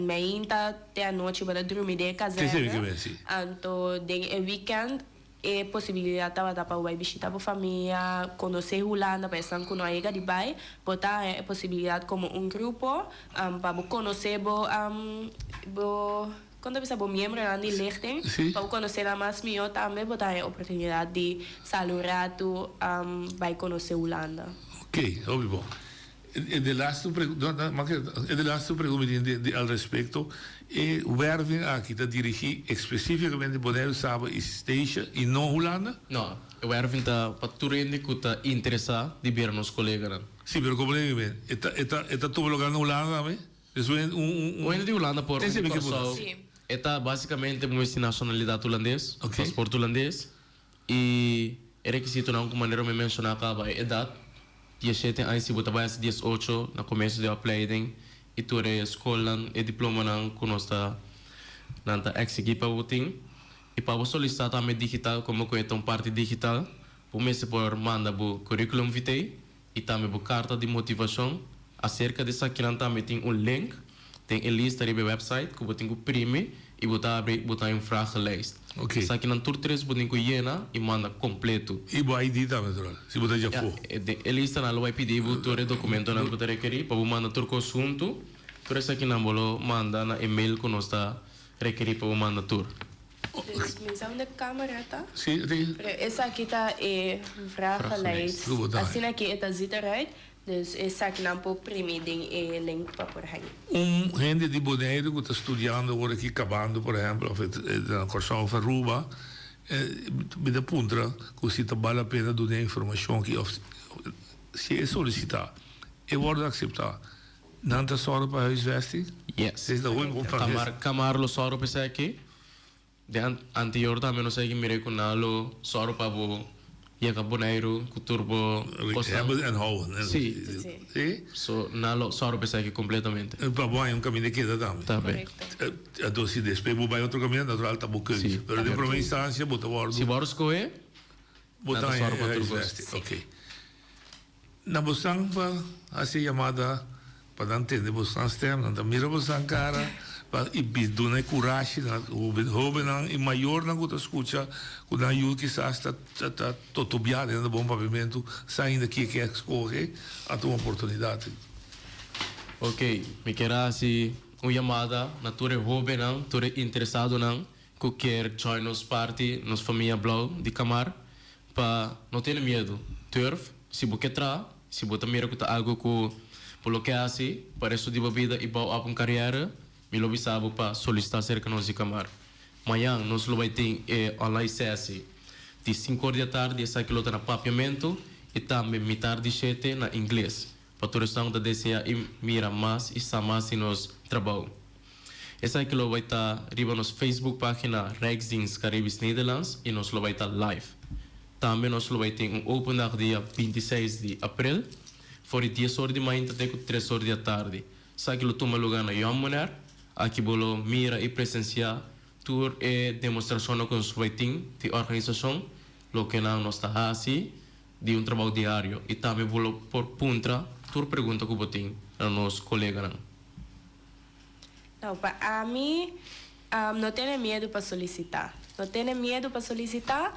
meinta te anochi bo ta drumi den e kazerne. Anto den e weekend e posibilidat tabata pa bo bai bishita bo famia, konosé Hulanda pa esnan ku no a yega di bai. Bo ta haña e posibilidat komo un grupo pa bo konosé bo bo kon ta bisa bo miembronan di lichting pa bo konosé nan mas mihó tambe bo ta haña e oportunidat di sali un ratu bai konosé Hulanda. Oké, hopi bon. E de laatste pregunta, e de laatste pregunta mi tin di al respecto, e werving aki ta dirigi especificamente Boneiru, Saba y Statia y no Hulanda? No, e werving ta pa tur hende cu ta interesa di bira nos coleganan. Si, pero como le digo, e ta e ta e ta tuma lugar na Hulanda tambe? Dus un un Un hende di Hulanda por un di Corsou, e ta basicamente bo mester nacionalidad Hulandes, paspoort Hulandes Y e rekisitonan ku manera mi menshoná kaba e edat, dieshete aña si bo ta bai hasi diesocho na komienso di opleiding i tur e skolnan e diplomanan ku nos ta nan ta eksigí pa bo tin. I pa bo solisitá tambe digital komo ku e ta un parti digital bo mester por manda bo curriculum vitae i tambe bo karta di motivashon. Aserka di esakinan tambe tin un link den e lista riba e website ku bo tin ku primi i bo ta abri bo ta haña un vragenlijst. Esakinan tur tres bo tin ku yena i manda kompletu. I bo ID tambe natural, si bo ta dje afó. Ya, den e listanan lo bai pidi bo tur e dokumentonan ku ta rekerí pa bo manda tur kos huntu. Tur esakinan bo lo manda na e mail ku nos ta rekerí pa bo manda tur. Dus mi sa unda camera ta. Sí, sí. Pero esaki ta e vragenlijst. Asina ki e ta ziet eruit. Dus esakinan por primi den e link pa por haña. Un hende di Boneiru ku ta studiando awor aki kabando por ehempel of na Kòrsou of Aruba mi ta puntra ku si ta bal la pena duna e informashon aki of si e solisitá e wòrdu akseptá nan ta sòru pa huisvesting? Yes. Esei ta hopi bon pa Kamar Kamar lo sòru pa esaki. Den anterior tambe nos a yega mira ku nan lo sòru pa bo yega Boneiru ku tur bo kosnan. Hebben en houden. Sí. So nan lo sòru pa esaki kompletamente. Pa bo haña un kaminda keda tambe. Tambe. Anto si despues bo bai otro kaminda natural ta bo keuze. Pero den prome instancia bo ta wòrdu. Si bo wòrdu skohe, nan ta sòru pa tur kos. Oké. Na bosan pa hasi e yamada pa nan tende bosan stem, nan ta mira bosan kara pa i duna e kurashi na hobennan i mayornan ku ta skucha ku nan yu kisas ta ta totobiá den nan bon papiamentu sa ainda ke ke a skohe a tuma oportunidat. Ok, mi kier a hasi un yamada na tur e hobennan, tur e interesadonan ku kier join nos party, nos famia blou di Kamar. Pa no tene miedu, durf, si bo ke traha, si bo ta mira ku ta algu ku bo lo ke hasi pa resto di bo bida i bou ap un kariera, mi lo bisa bo pa solisitá serka nos di Kamar. Mañan nos lo bai tin e online sesi di sinku or di atardi, esaki lo ta na Papiamentu i tambe mitar di shete na Ingles, pa tur esnan ku ta desea i mira mas i sa mas di nos trabou. Esaki lo bai ta riba nos Facebook pagina Rijksdienst Caribisch Nederlands y nos lo bai ta live. Tambe nos lo bai tin un open dag dia 26 di april for di dies or di mainta te cu tres or di atardi. Esaki lo tuma luga na Jong Bonaire. Aki bo lo mira i presensiá tur e demostrashonnan ku nos bai tin di organisashon, loke nan nos ta hasi di un trabou diario i tambe bo lo por puntra tur pregunta ku bo tin na nos koleganan. Nou, pa ami, no tene miedu pa solisitá. No tene miedu pa solisitá,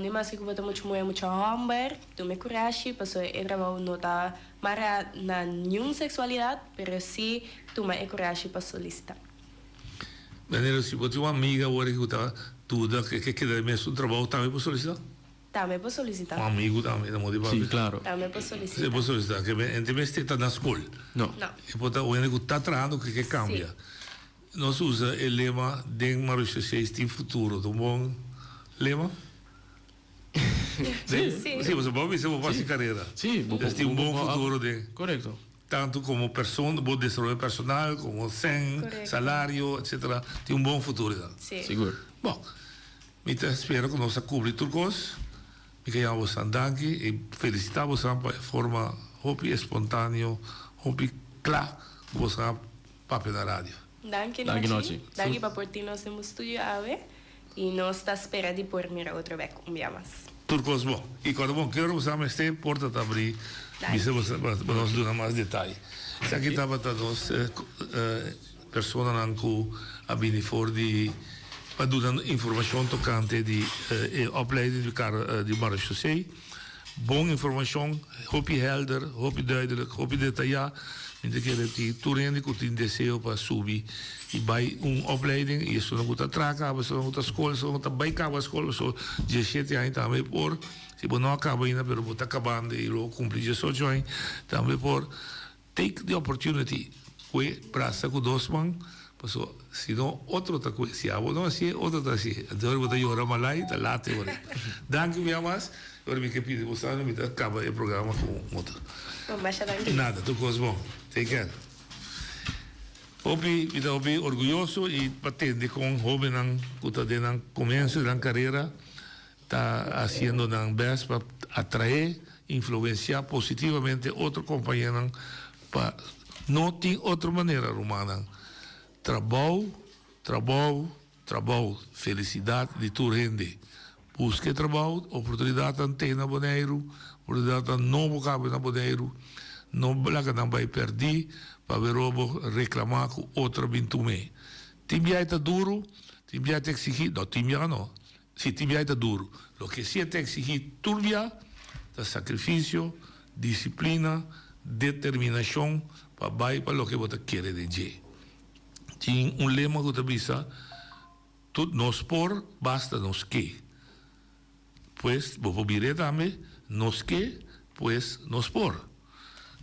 ni maske ku bo ta muchu muhé, muchu hòmber, tuma e kurashi pasobra e trabou no ta mará na niun seksualidat, pero sí tuma e kurashi pa solisitá. Manera si bo tin un amiga awor ku ta duda ke ke keda e mesun trabou tambe por solisitá? Tambe por solisitá. Un amigu tambe ta modo di papia? Sí, klaro. Tambe por solisitá. E por solisitá. Ke men ente mester ta na skol. No. No. E por ta un hende ku ta trahando ku ke kambia. Sí. Nos usa e lema den Marochesheis tin futuro. Ta un bon lema? Sí. Sí, pasobra bo a bisa bo por hasi karera. Sí, bo por. Tin un bon futuro den. Korekto. Tantu komo persona, bo desaroyo personal, komo sèn, salario, etcetera. Tin un bon futuro den. Sí. Sigur. Bon. Mi ta spera ku nos a kubri tur kos. Mi ke yama bosan danki i felisitá bosan pa e forma hopi espontaneo, hopi kla ku bosan a papia na radio. Danki Nochi. Danki pa por tin nos den bo studio awe i nos ta spera di por mira otro bek un bia mas. Tur kos bon. I kòrda bon, ki ora bosan mester, porta ta abrí. Bisa bosan pa nos duna mas detaye. Esaki tabata nos. Personanan ku a bini for di pa duna informashon tokante di e opleiding di kar di Marechaussee. Bon informashon, hopi helder, hopi duidelijk, hopi detayá. Mi ta kere tin tur hende ku tin deseo pa subi i bai un opleiding i esunnan ku ta traha kaba, esunnan ku ta skol, esunnan ku ta bai kaba skol pasobra diesshete aña tambe por, si bo no a kaba ainda pero bo ta kabando i lo kumpli diesocho aña tambe por. Take the opportunity, kue brasa ku dos man, paso si no otro ta kue, si abo no hasié otro ta hasié, anto ora bo ta yora malai ta late ora. Danki un bia mas, ora mi ke pidi bo sano mi ta kaba e programa ku un otro. Masha danki. Nada, tur kos bon. Take care. Hopi, mi ta hopi orguyoso i pa tende kon hobennan ku ta den nan komienso di nan karera ta hasiendo nan best pa atraé, influenciá positivamente otro compañeronan pa no tin otro manera rumannan. Trabou, trabou, trabou, felicidad di tur hende. Busca e trabou, oportunidadnan te na Boneiru, oportunidadnan nobo cabe na Boneiru, no laga nan bay perdí pa werobo reclamá cu otro a bin tum'é. Tin biaha ta duro, tin biaha ta exigí, no tin biaha no, Si tin biaha ta duru. Loke si e ta eksigí tur bia ta sakrifisio, disiplina, determinashon pa bai pa loke bo ta kere den dje. Tin un lema ku ta bisa, Tur nos por, basta nos ke. Pues bo por bir'é tambe, Nos ke, pues nos por.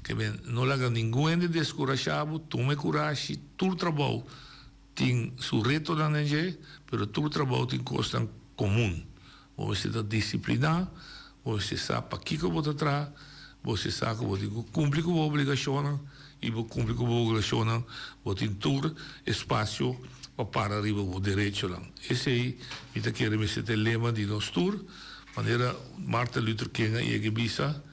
Ke men no laga ningun hende deskurashá bo, tuma e kurashi, tur trabou Tin su retonan den dje, pero tur trabou tin kosnan komun. Bo mester ta disipliná, bo mester sa pakiko bo ta traha, bo mester sa ku bo tin ku kumpli ku bo obligashonnan i bo kumpli ku bo obligashonnan bo tin tur espasio pa para riba bo derechonan. Esei mi ta kere mester ta e lema di nos tur, manera Martin Luther King a yega bisa.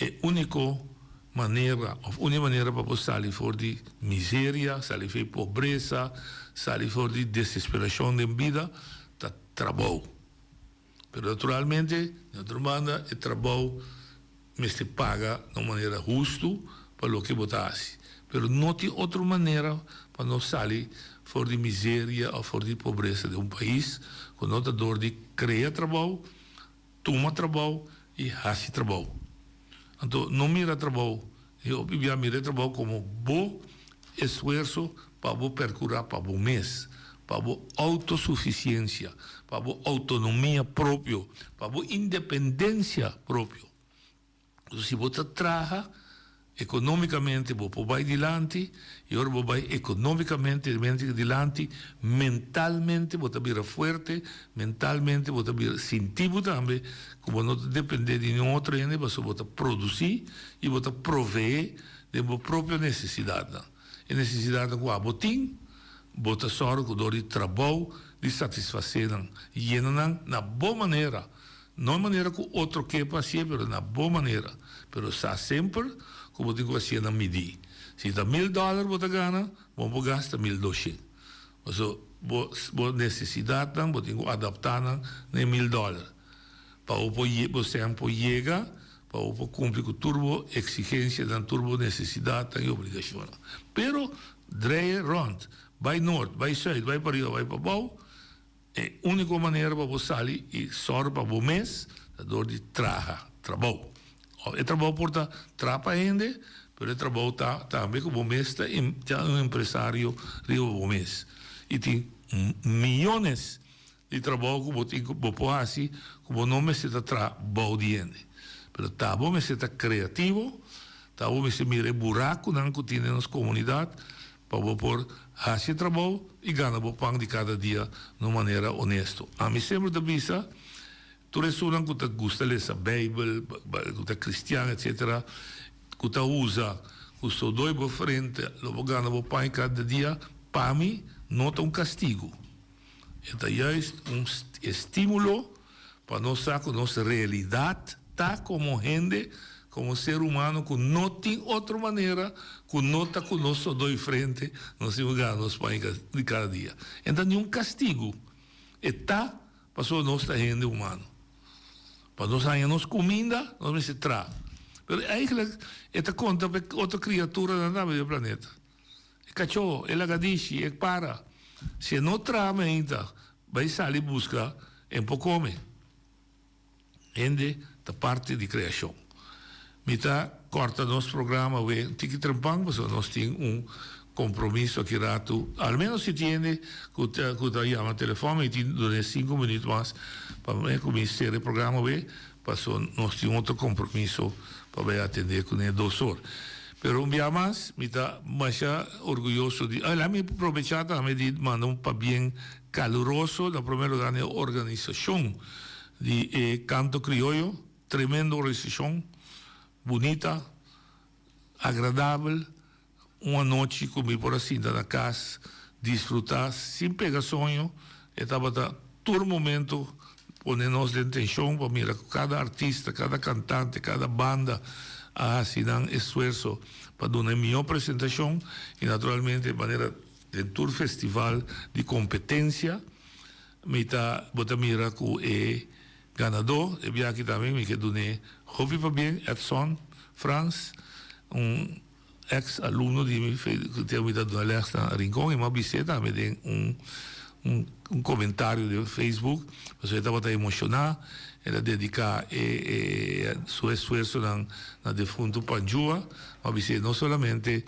E úniko manera òf úniko manera pa bo sali for di miseria, sali for di pobresa, sali for di desesperashon den bida ta trabou. Pero naturalmente, di otro banda, e trabou mester paga na un manera hustu pa loke bo ta hasi. Pero no tin otro manera pa nos sali for di miseria òf for di pobresa den un pais ku no ta dor di krea trabou, Tuma trabou i hasi trabou. Anto no mira trabou, i hopi bia mira e trabou komo bo esfuerso pa bo perkurá pa bo mes, pa bo outosufisiensia, pa bo outonomia propio, pa bo independensia propio. Si bo ta traha economicamente bo por bay dilanti y ora bo bay economicamente dilanti mentalmente bo ta bira fuerte, mentalmente bo ta bira sinti bo tambe cu bo no ta depende di ningun otro hende pasobra bo ta produci y bo ta provee den bo propio necesidadnan. E necesidadnan cu abo tin bo ta sòru cu dor di trabou di satisface nan, yena nan na bo manera. No e manera ku otro ke pa hasié, pero na bo manera. Pero sa semper ku bo tin ku hasié na midí. Si ta mil dòler bo ta gana, Bo no por gasta 1200. Paso bo bo nesesidatnan bo tin ku adaptá nan na e mil dòler. Pa bo por bo sèn por yega, pa bo por kumpli ku tur bo eksigensianan, tur bo nesesidatnan i obligashonnan. Pero drei e rònt, bai nort, bai sùit, bai pariba, bai pabou, E úniko manera pa bo sali i sòru pa bo mes ta dor di traha trabou. E trabou por ta traha pa hende, pero e trabou ta tambe ku bo mes ta ta un empresario riba bo mes. I tin miyones di trabou ku bo tin ku bo por hasi ku bo no mester ta traha bou di hende. Pero ta bo mester ta kreativo, ta bo mester mira e burakunan ku tin den nos komunidat Pa bo por haci e trabou y gana bo pan di cada dia na un manera honesto. Ami semper ta bisa tur esunnan cu ta gusta lesa Bijbel, cu ta cristian etc. Cu ta usa cu sodoi bo frente lo bo gana bo pan di cada dia, pa mi no ta un castigo. E ta juist un estimulo pa nos sa cu nos realidad ta como hende, como ser humano cu no tin otro manera cu no ta cu nos sodoi frente nos tin cu gana nos pan di cada dia. E ta niun castigo, e ta pasobra nos ta hende humano. Pa nos haña nos cuminda nos mester traha. Pero eigenlijk e ta conta pa e otro criaturanan tambe di e planeta. E kachó, e lagadishi, e para. Si e no traha mainta, bai sali buska en por kome. Hende ta parti di kreashon. Mi ta kòrta nos programa awe un tiki trempan pasobra nos tin un kompromiso aki ratu. Al menos si tin hende ku ta ku ta yama telefòn mi tin dun'é sinku minüt mas pa mi ku mi sera e programa awe pasobra nos tin otro kompromiso pa bai atendé kuné dos or. Pero un bia mas mi ta masha orguyoso di, ay laat mi probecha tambe di manda un pabien caluroso na primer lugar na e organisacion di e Canto Crioyo, tremendo organisacion, bunita, agradabel, un anochi cu mi por a sinta na cas disfruta sin pega soño, e tabata tur momento pone nos den tenshon pa mira ku kada artista, kada kantante, kada banda a hasi nan esfuerso pa duna e mihó presentashon i naturalmente manera den tur festival di kompetensia mi ta bo ta mira ku e ganadó e biaha aki tambe mi ke dun'é hopi pabien Edson Frans un Ex alumno di mi cu tempo mi ta duna les na Rincon y mi a bis'é tambe den un un comentario den Facebook pasobra e tabata emociona, el a dedica e e su esfuerzonan na defunto Panjua, mi a bis'é no solamente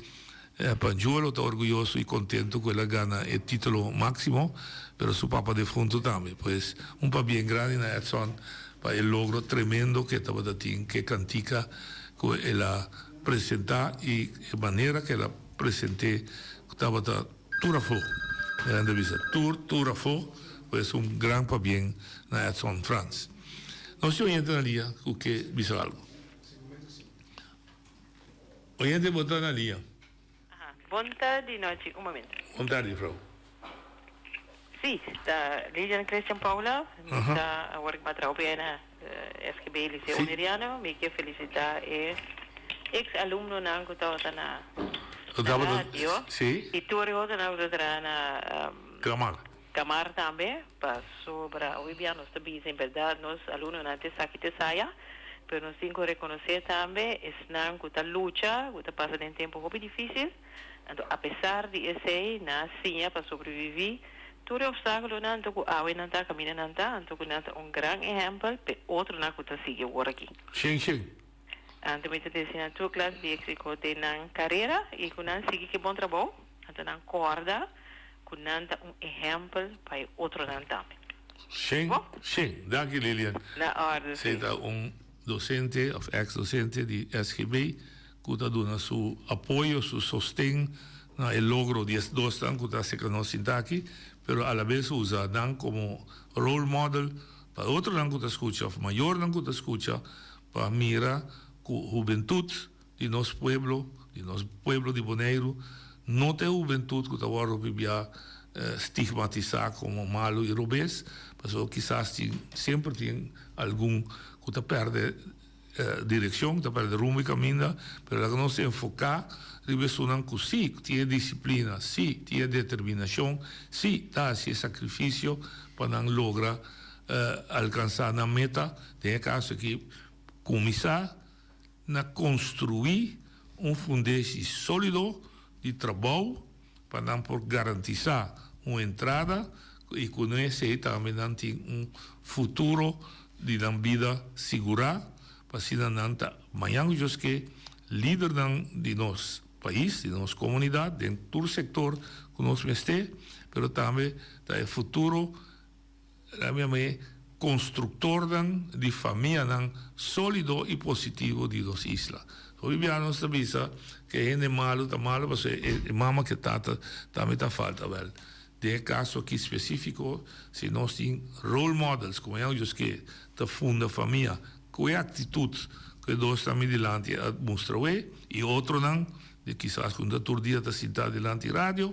Panjua lo ta orguyoso y contento cu el a gana e titulo maximo pero su papa defunto tambe, pues un pabien grandi na Edson pa e logro tremendo cu e tabata tin cu e cantica cu el a Presentá i e manera ku el a present'é ku tabata tur afó. Nan ta bisa tur, tur afó, pues un gran pabien na Edson Frans. Nos tin oyente na lia ku ke bisa algu. Oyente bo ta na lia. Bon tardi nochi, un momento. Bon tardi juffrouw. Sí, ta Lilian Christian Paula, mi ta awor ki traha hopi na SGB Liceo Uniriano, mi ke felicita e ex alumnonan ku tabata na radio i tur e otronan ku ta traha na Kramar. Kramar tambe, pasobra hopi bia nos ta bisa en berdad nos alumnonan ta esaki ta esaya, pero nos tin ku rekonosé tambe esnan ku ta lucha, ku ta pasa den tempu hopi difísil. Anto apesar di esei nan a siña pa sobreviví tur e opstákulonan, anto ku awe nan ta kaminda nan ta, anto ku nan ta un gran ehèmpel p'e otronan ku ta sigui awor aki. Shen shen. Anto mi ta desea nan tur klas di éksito den nan karera i ku nan sigui ku e bon trabou, anto nan kòrda ku nan ta un ehèmpel pa e otronan tambe. Shen shen. Danki Lilian. Na orde, sí. Ta un docente of ex docente di SGB cu ta duna su apoyo, su sosten na e logro di es dosnan cu ta acerca nos sinta aki, pero alabes usa nan como role model pa otronan cu ta scucha of mayornan cu ta scucha pa mira cu hubentud di nos pueblo, di nos pueblo di Boneiru, no ta e hubentud cu ta wordo bibia stigmatisa como malo y robes, pasobra kisas tin, semper tin algun cu ta perde. direkshon, ta pèrdè rumbo i kaminda, pero laga nos enfoká riba esunnan ku sí tin e disiplina, sí tin e determinashon, sí ta hasi e sakrifisio pa nan logra alkansá nan meta, den e kaso aki kuminsá na konstruí un fundeshi sólido di trabou pa nan por garantisá un entrada i ku no esei tambe nan tin un futuro di nan bida sigurá pa asina nan ta mañan ku Dios ke lidernan di nos pais, di nos komunidat den tur sektor ku nos mester, pero tambe ta e futuro. Laat mi yama e constructornan di famianan solido y positivo di nos isla. Hopi bia nos ta bisa cu e hende malo ta malo pasobra e mama cu e tata tambe ta falta. Wel, den e caso aki specifico si nos tin role models como e oudjes ke ta funda famia cu e actitud cu e dosnan mi dilanti a mustra awe y otronan di kisas cu no ta tur dia ta sinta dilanti radio,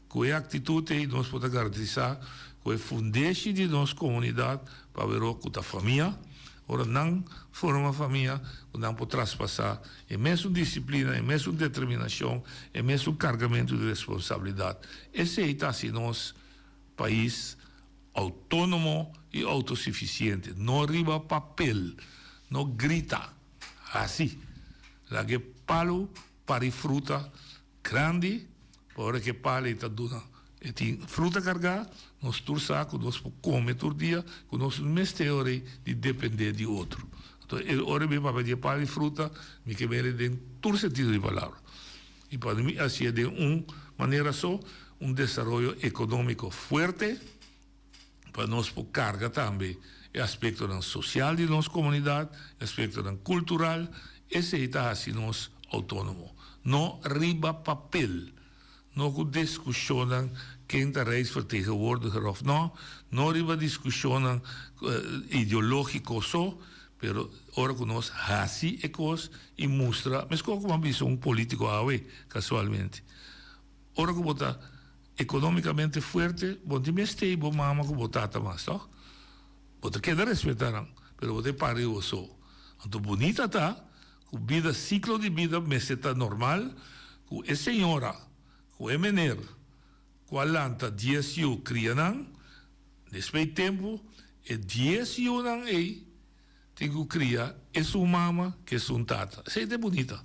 Ku e aktitut ei nos por ta garantisá ku e fundeshi di nos komunidat pa wero ku ta famia, ora nan forma famia ku nan por traspasá e mesun disiplina, e mesun determinashon, e mesun kargamentu di responsabilidat. Esei ta hasi nos pais outónomo i outosufisiente, no riba papel, no grita, hasi. Laga e palu pari fruta Grandi, pa ora ku e pala ei ta duna e tin fruta kargá, nos tur sa ku nos por kome tur dia, ku nos no mester ora ei di dependé di otro. Anto e ora mi papia di e pala di fruta, mi ke mira den tur sentido di palabra. I pa mi hasié den un manera so, un desaroyo ekonómiko fuerte, pa nos por karga tambe e aspektonan sosial di nos komunidat, e aspektonan kultural, esei ta hasi nos outónomo. No riba papel, no ku diskushonnan ken ta rijksvertegenwoordiger òf no, no riba diskushonnan ideológiko so, pero ora ku nos hasi e kos i mustra, meskos ku bo a bisa un polítiko awe kasualmente, Ora ku bo ta ekonómikamente fuerte, bo no tin mester bo mama ku bo tata mas, tòg? Bo ta keda respetá nan, pero bo ta e pari bo so. Anto bunita ta ku bida, siklo di bida mester ta normal, ku e señora ku e mener ku a lanta dies yu kria nan, despues di tempu e dies yunan ei Tin ku kria esun mama ku esun tata. Esei ta e bunita.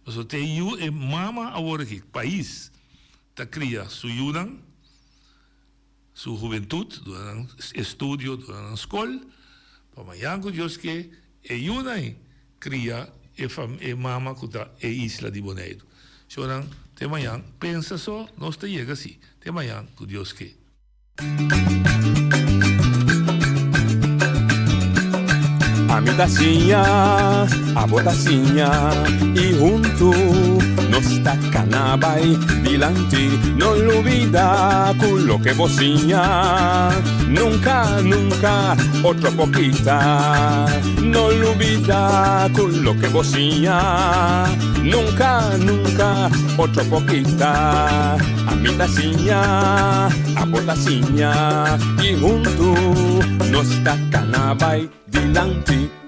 Pasobra te e yu e mama awor aki, pais, ta kria su yunan, su hubentut, duna nan estudio, duna nan skol, pa mañan ku Dios ke e yunan ei kria e fam e mama ku ta e isla di Boneiru. Shownan, te mañan pensa so nos ta yega si. Te mañan ku Dios ke. Ami ta siña, abo ta siña y huntu nos ta cana bay dilanti. No lubida cu loke bo siña nunca, nunca otro por kita. No lubida cu loke bo siña nunca, nunca otro por kita. Ami ta siña, abo ta siña y huntu nos ta cana bay dilanti.